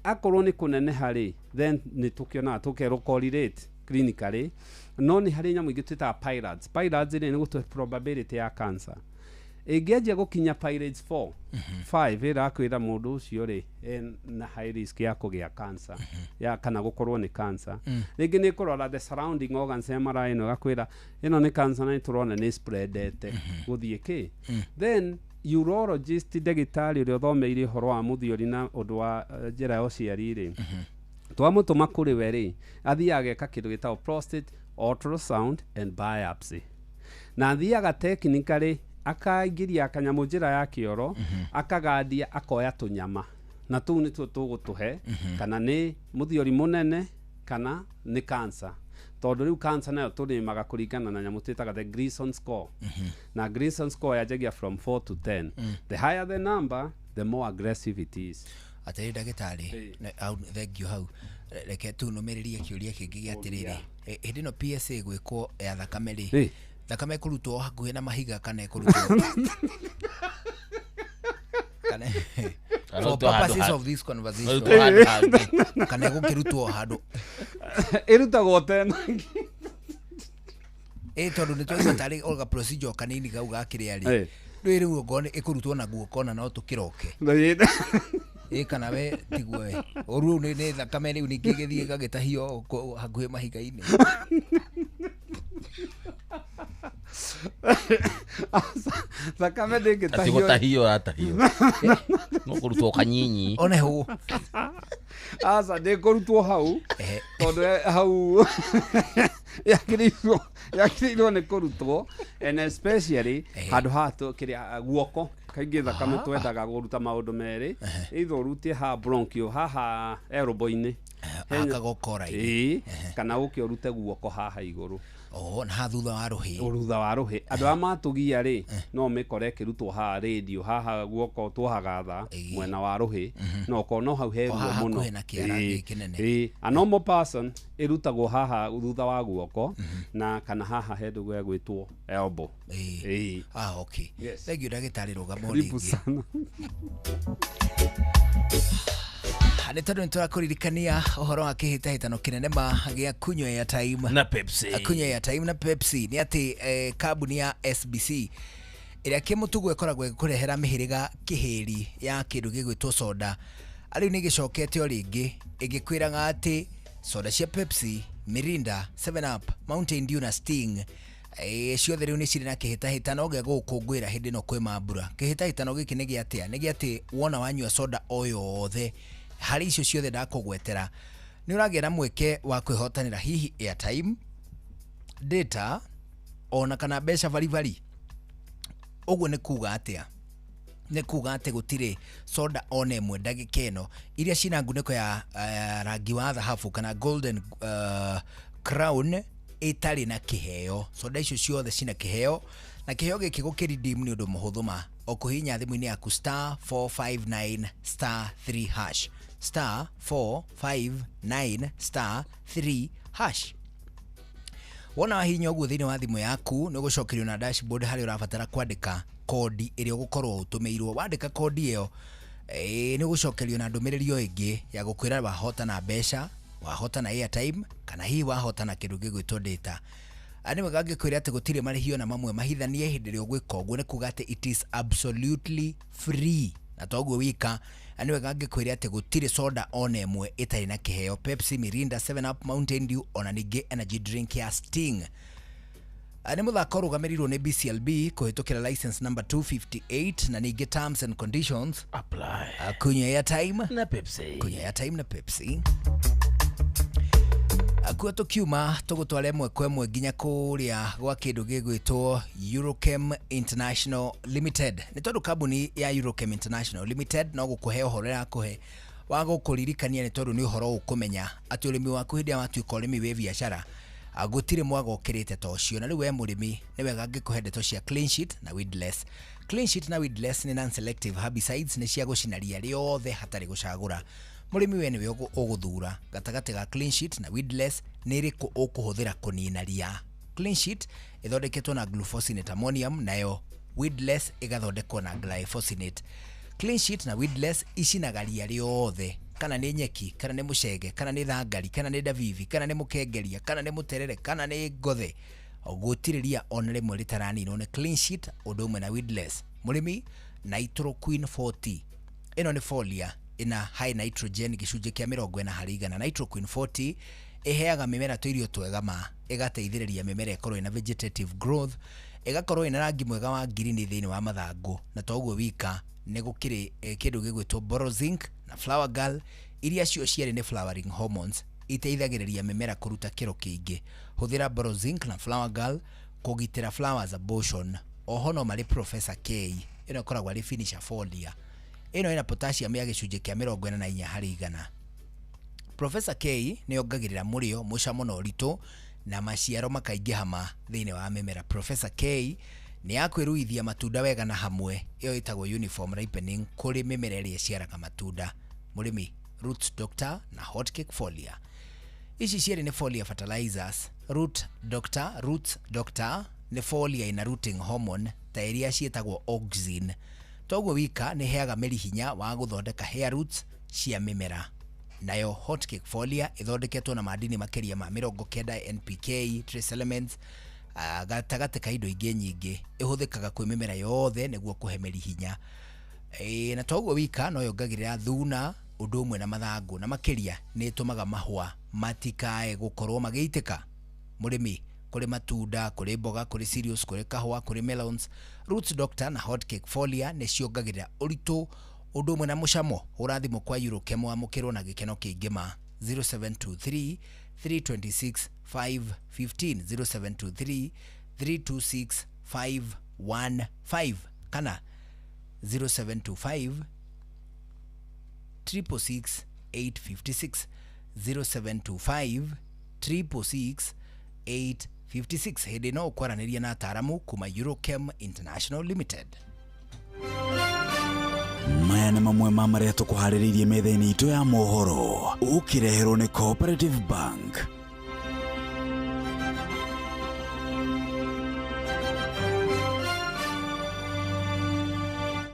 Akorwo nĩ kũneneha rĩ then nĩ tũkĩonaga tũkerwo correlate clinically. No nĩ harĩ nyamũ ingĩ twĩtaga PIRADS. PIRADS rĩ nĩ gũtũhe probability ya cancer. Ĩngĩanjia gũkinya PIRADS 4 5, ĩrakwĩra mũndũ ũcio rĩ na high risk ya kũgĩa cancer ya kana gũkorwo nĩ cancer. Rĩngĩ nĩ ĩkũrora the surrounding organs, MRI ĩno ĩgakwĩra ĩno nĩ cancer na nĩtũrona nĩ spreadete gũthiĩ kĩ. Then urologist, ndagĩtarĩ ũrĩa ũthomeire ũhoro wa mũthiori na ũndũ wa njĩra ya ũciari rĩ, twamũtũma kũrĩ we rĩ, athiaga ageka kĩndũ gĩtagwo prostate ultrasound and biopsy, na athiaga technically akaingĩria kanyamũ njĩra ya kĩoro, akagandia, akoya tũnyama, na tũu nĩtuo tũgũtũhe kana nĩ mũthiori mũnene kana nĩ cancer, tondũ rĩu cancer nayo tũrĩmaga kũringana na nyamũ twĩtaga the Gleason score, na Gleason score yanjagia from 4 to 10. The higher the number, the more aggressive it is. Atĩrĩ ndagĩtarĩ, hau thengio hau. Reke tu nũmĩrĩrie kĩũria kĩngĩ gĩa atĩrĩrĩ. Hĩndĩ ĩno PSA gwĩkwo ya thakame rĩ, thakame ĩkũrutwo hakuhĩ na mahiga kana ĩkũrutwo kana, for Ĩrutwo handũ purposes of this conversation, ĩrutwo handũ hangĩ. Kana ĩgũkĩrutwo handũ Ĩrutagwo tena. Ĩ tondũ nĩ twaigua tarĩ oga procedure kanini kau gakĩrĩa rĩ, rĩu rĩu okorwo nĩ ĩkũrutwo na guoko na no tũkĩroke ĩ kana we tiguo we ũru rĩu nĩ thakame rĩu ningĩ ĩgĩthiĩ ĩgagĩtahio hakuhĩ mahiga-inĩ. Thakame Ati ndĩngĩtahio. Gũtahio ũratahio, no kũrutwo kanyinyi. One hũ. Aca, ndĩkũrutwo hau tondũ hau yagĩrĩirwo nĩ kũrutwo and especially handũ haha kĩrĩa guoko. Kaingĩ thakame twendaga kũruta maũndũ merĩ, either ũrutie haha bronchial, haha elbow-inĩ. Hakagokora-inĩ. Ĩĩ, kana ũke ũrute guoko haha igũrũ. Oh, na haha thutha wa rũhĩ. Thutha wa rũhĩ. Andũ arĩa matũgia rĩ, no mĩkore ĩkĩrutwo haha radio, haha guoko tuohaga tha mwena wa rũhĩ, no okorwo no hau he O ruo haha mũno. hakuhĩ na kĩara gĩkĩ kĩnene. Ĩĩ, a normal person ĩrutagwo haha thutha wa guoko na kana haha he ndũgũ egwĩtwo elbow. Ĩĩ. Ah, okay. Yes. Thank you ndagĩtarĩ, rũgama o Karibu rĩngĩ. sana. Nĩ tondũ nĩ tũrakũririkania ũhoro wa kĩhĩtahĩtano kĩnene ma gĩa kunywa airtime na Pepsi. Kunywa airtime na Pepsi. Nĩ atĩ kambuni ya SBC ĩrĩa kĩmũtugo ĩkoragwo ĩgĩkũrehera mĩhĩrĩga kĩhĩri ya kĩndũ gĩgwĩtwo soda, rĩu nĩ ĩgĩcokete o rĩngĩ ĩgĩkwĩraga atĩ soda cia Pepsi, Mirinda, 7 Up, Mountain Dew na Sting ciothe rĩu nĩ cirĩ na kĩhĩtahĩtano gĩa gũgũkũngũĩra hĩndĩ ĩno kwĩ mambura. Kĩhĩtahĩtano gĩkĩ nĩ gĩa atĩa? Nĩ gĩa atĩ wona wanyua soda o yothe harĩ icio ciothe ndakũgwetera, nĩ ũragĩa na mweke wa kwĩhotanĩra hihi airtime, data ona kana mbeca baribari. Ũguo nĩ kuga atĩa? Nĩ kuga atĩ gũtirĩ soda ona ĩmwe ndagĩka ĩno iria cina ngunĩko ya rangi wa thahabu kana golden crown ĩtarĩ na kĩheo. Soda icio ciothe cina kĩheo, na kĩheo gĩkĩ gũkĩredeem nĩ ũndũ mũhũthũ ma o kũhihinya thimũ-inĩ yaku *459*3#, *459*3#. Wona wahihinya ũguo thĩinĩ wa thimũ yaku, nĩ ũgũcokerio na dashboard harĩa ũrabatara kwandĩka kodi ĩrĩa ũgũkorwo ũtũmĩirwo. Wandĩka kodi ĩyo, nĩ ũgũcokerio na ndũmĩrĩri o ĩngĩ ya gũkwĩra wahotana mbeca, wahotana airtime kana hihi wahotana kĩndũ gĩgwĩtwo data. Nĩ wega ngĩkwĩra atĩ gũtirĩ marĩhi ona mamwe mahithanie hĩndĩ ĩrĩa ũgwĩka ũguo, nĩ kuga atĩ it is absolutely free. Na toguo wika, nĩ wega ngĩkwĩra atĩ gũtirĩ soda ona ĩmwe ĩtarĩ na kĩheo: Pepsi, Mirinda, 7 Up, Mountain Dew ona ningĩ energy drink ya Sting. Nĩ mũthako ũrũgamĩrĩirwo nĩ BCLB kũhĩtũkĩra license number 258, na ningĩ terms and conditions apply. Kunywa airtime na Pepsi. Kunywa airtime na Pepsi. Akuo tũkiuma tũgũtwara ĩmwe kwa ĩmwe nginya kũrĩa gwa kĩndũ gĩgwĩtwo Eurochem International Limited, nĩ tondũ kambuni ya Eurochem International Limited no gũkũhe ũhoro ĩrakũhe wa gũkũririkania, nĩ tondũ nĩ ũhoro ũkũmenya atĩ ũrĩmi waku hĩndĩ ĩrĩa watuĩka ũrĩmi wĩ biacara, gũtirĩ mwaga ũkĩrĩte ta ũcio. Na rĩu we mũrĩmi, nĩ wega ngĩkũhe ndeto cia Clean Sheet na Weedless. Clean Sheet na Weedless nĩ non selective herbicides, nĩ cia gũcina ria rĩothe hatarĩ gũcagũra. Mũrĩmi, we nĩwe ũgũthura gatagatĩ ga Clean Sheet na Weedless nĩ ĩrĩkũ ũkũhũthĩra kũnina ria. Clean Sheet ĩthondeketwo na glufosinate ammonium, nayo Weedless ĩgathondekwo na glyphosate. Clean Sheet na Weedless icinaga ria rĩothe, kana nĩ nyeki, kana nĩ mũcege, kana nĩ thangari, kana nĩ ndavivi, kana nĩ mũkengeria, kana nĩ mũterere, kana nĩ ngothe. Gũtirĩ ria ona rĩmwe rĩtaraninwo nĩ Clean Sheet ũndũ ũmwe na Weedless. Mũrĩmi, Nitro Queen 40 ĩno nĩ folia ĩna high nitrogen gĩcunjĩ kĩa 40%. Nitro Queen 40 ĩheaga mĩmera tũirio twega ma ĩgateithĩrĩria mĩmera ĩkorwo ĩna vegetative growth, ĩgakorwo ĩna rangi mwega wa ngirini thĩinĩ wa mathangũ. Na to ũguo wika, nĩ gũkĩrĩ kĩndũ gĩgwĩtwo Borozinc na Flower Girl, iria cio cierĩ nĩ flowering hormones iteithagĩrĩria mĩmera kũruta kĩro kĩingĩ. Hũthĩra Borozinc na Flower Girl kũgitĩra flowers abortion. Oho no marĩ Professor K, ĩno ĩkoragwo arĩ finisher folia, ĩno ĩna potassium ya gĩcunjĩ kĩa 44%. Professor K nĩ yongagĩrĩra mũrĩo, mũcamo na ũritũ, na maciaro makaingĩha ma thĩinĩ wa mĩmera. Professor K nĩ ya kwĩruithia matunda wega na hamwe, ĩyo ĩtagwo uniform ripening kũrĩ mĩmera ĩrĩa ĩciaraga matunda. Mũrĩmi, Roots Doctor na Hot Cake Folia, ici cierĩ nĩ folia fertilizers. Root Doctor, Roots Doctor nĩ folia ina rooting hormone ta iria ciĩtagwo auxin. Toguo wika, nĩ heaga mĩri hinya wa gũthondeka hair roots cia mĩmera. Nayo Hot Cake Folia ĩthondeketwo na madini makĩria ma 90 NPK, trace elements, gatagatĩ ka indo ingĩ nyingĩ. Ĩhũthĩkaga kwĩ mĩmera yothe nĩguo kũhe mĩri hinya. Na toguo wika, no yongagĩrĩra thuna ũndũ ũmwe na mathangũ, na makĩria nĩ ĩtũmaga mahũa matikae gũkorwo magĩitĩka. Mũrĩmi, kũrĩ matunda, kũrĩ mboga, kũrĩ cereals, kũrĩ kahũa, kũrĩ melons, Roots Doctor na Hot Cake Folia nĩ ciongagĩrĩra ũritũ ũndũ ũmwe na mũcamo. Hũra thimũ kwa Eurochem wamũkĩrwo na gĩkeno kĩingĩ ma 0723 326 515, 0723 326 515 kana 0725 666 856, 0725 666 856. Hĩndĩ no ũkwaranĩria na ataramu kuma Eurochem International Limited. Maya nĩ mamwe ma marĩa tũkũharĩrĩirie metha-inĩ itũ ya mohoro, ũkĩreherwo nĩ Cooperative Bank.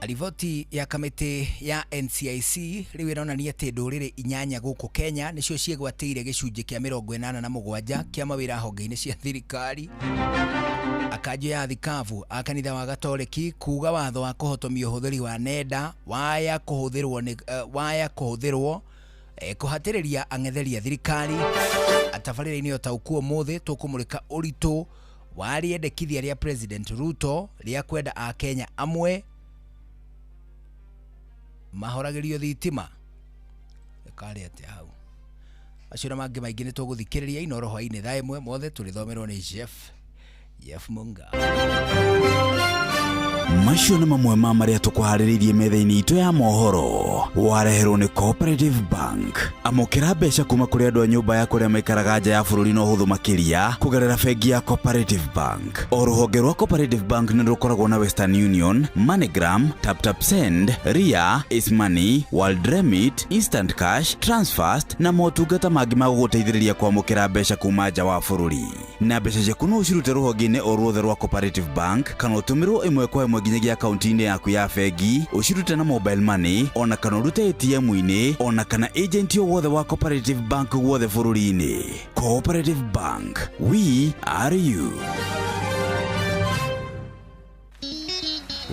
Riboti ya kamĩtĩ ya NCIC rĩu ĩronania atĩ ndũrĩrĩ 8 gũkũ Kenya nĩcio ciĩgwatĩire gĩcunjĩ kĩa 87 kĩa mawĩra honge-inĩ cia thirikari. Akanjũ ya thikabu a kanitha wa Gatoreki kuga watho wa kũhotomia ũhũthĩri wa nenda waya kũhũthĩrwo nĩ waya kũhũthĩrwo kũhatĩrĩria ang'etheri a thirikari. Atabarĩra-inĩ ũtaũku ũmũthĩ tũkũmũrĩka ũritũ wa rĩendekithia rĩa President Ruto rĩa kwenda Akenya amwe mahoragĩrio thitima. Ĩkarĩ atĩa hau? Acio na mangĩ maingĩ nĩ tũgũthikĩrĩria Inoro hwainĩ thaa 1 mothe tũrĩthomerwo nĩ Jeff Munga. Macio nĩ mamwe ma marĩa tũkũharĩrĩirie metha-inĩ itũ ya mohoro, wareherwo nĩ Cooperative Bank. Amũkĩra mbeca kuma kũrĩ andũ a nyũmba ya kũrĩa maikaraga nja ya bũrũri na ũhũthũ makĩria kũgerera bengi ya Cooperative Bank. O rũhonge rwa Cooperative Bank nĩ rũkoragwo na Western Union, MoneyGram, TapTap Send, Ria, Ace Money, World Remit, Instant Cash, Transfast na motungata mangĩ ma gũgũteithĩrĩria kwamũkĩra mbeca kuma nja wa bũrũri. Na mbeca ciaku no ũcirute rũhonge-inĩ o ruothe rwa Cooperative Bank kana ũtũmĩrwo ĩmwe kwa ĩmwe nginyagia akaunti-inĩ yaku ya bengi, ũcirute na mobile money, ona kana ũrute ATM-inĩ, ona kana agent o wothe wa Cooperative Bank guothe bũrũri-inĩ. Cooperative Bank, we are you.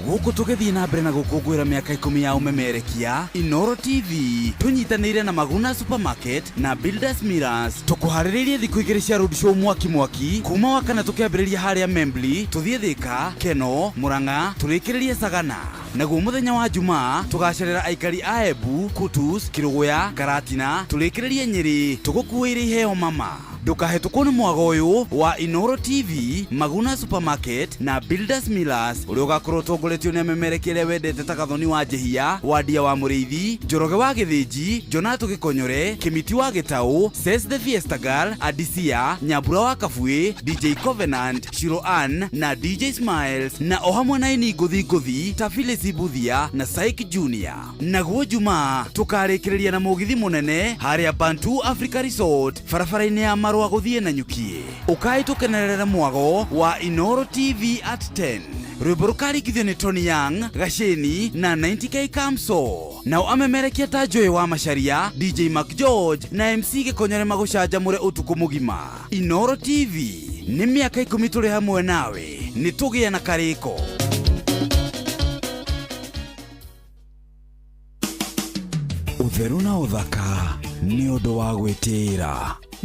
Gũkũ tũgĩthiĩ na mbere na gũkũngũĩra mĩaka 10 ya ũmemerekia Inoro TV, tũnyitanĩire na Maguna Supermarket na Builders Mirrors, tũkũharĩrĩirie thikũ 2 cia road show mwaki mwaki kuma wa kana, tũkĩambĩrĩria harĩa Membli, tũthiĩ Thika, Keno, Murang'a, tũrĩkĩrĩrie Sagana. Naguo mũthenya wa Jumaa tũgacerera aikari a Embu, Kutus, Kĩrũgũya, Karatina, tũrĩkĩrĩrie Nyĩrĩ, tũgũkuĩire iheo mama. Ndũkahĩtũkwo nĩ mwago ũyũ wa Inoro TV, Maguna Supermarket na Builders Millers, ũrĩa ũgakorwo ũtongoretio nĩ amemerekia arĩa wendete ta Gathoni wa Njĩhia, Wandia wa Mũrĩithi, Njoroge wa Gĩthĩnji, Jonato Gĩkonyore, Kĩmiti wa Gĩtaũ, Ses the Fiesta Girl, Adisia, Nyambura wa Kabuĩ, DJ Covenant, Shiro Ann na DJ Smiles, na o hamwe na ini ngũthi ngũthi ta Phyllis Buthia na Saik Junior. Naguo Jumaa tũkarĩkĩrĩria na mũgithi mũnene harĩa Bantu Africa Resort, barabara-inĩ ya Marũa gũthiĩ na Nyukie. Ũkai tũkenerere mwago wa Inoro TV at 10. Rwĩmbo rũkaringithio nĩ Tony Young, Gaceni na 90K Kamso. Nao amemerekia ta Joy wa Macharia, DJ Mark George na MC Gĩkonyore magũcanjamũre ũtukũ mũgima. Inoro TV nĩ mĩaka 10 tũrĩ hamwe nawe, nĩ tũgĩe na karĩko. Ũtheru na ũthaka nĩ ũndũ wa gwĩtĩĩra.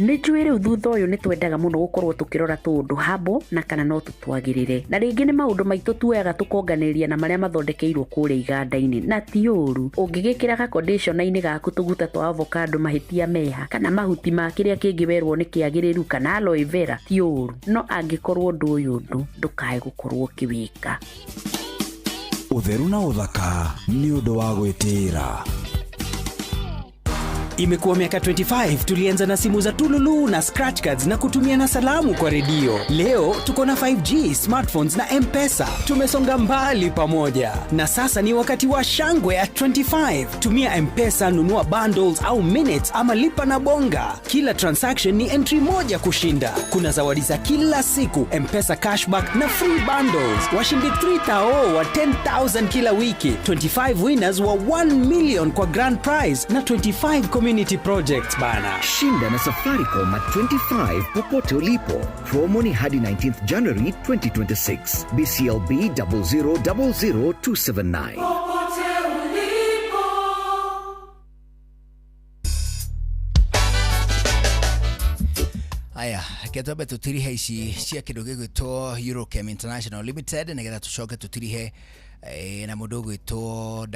Nĩ njũĩ rĩu thutha ũyũ nĩ twendaga mũno gũkorwo tũkĩrora tũũndũ habo na kana no tũtwagĩrĩre, na rĩngĩ nĩ maũndũ maitũ tuoyaga tũkonganĩrĩria na marĩa mathondekeirwo kũrĩa iganda-inĩ, na ti ũru ũngĩgĩkĩra gakonditioner-inĩ gaku tũguta twa avocado mahĩtia meha kana mahuti ma kĩrĩa kĩngĩ werwo nĩ kĩagĩrĩru kana aloe vera, ti ũru, no angĩkorwo ũndũ ũyũ ũndũ ndũkae gũkorwo ũkĩwĩka. Ũtheru na ũthaka nĩ ũndũ wa gwĩtĩĩra. Imekuwa miaka 25. Tulianza na simu za tululu na scratch cards na kutumia na salamu kwa redio. Leo tuko na 5G smartphones na M-Pesa. Tumesonga mbali pamoja, na sasa ni wakati wa shangwe at 25. Tumia M-Pesa, nunua bundles au minutes ama lipa na Bonga. Kila transaction ni entry moja kushinda. Kuna zawadi za kila siku, M-Pesa cashback na free bundles. Washindi 3000 wa 10,000 kila wiki, 25 winners wa 1 million kwa grand prize na 25 community projects bana. Shinda na Safaricom at 25 popote ulipo. Promo ni hadi 19th January 2026. BCLB 0000279. Aya, reke twambe tutirihe ici cia kindu gigwitwo Eurochem International Limited nigetha tucoke tutirihe na mundu ugwitwo.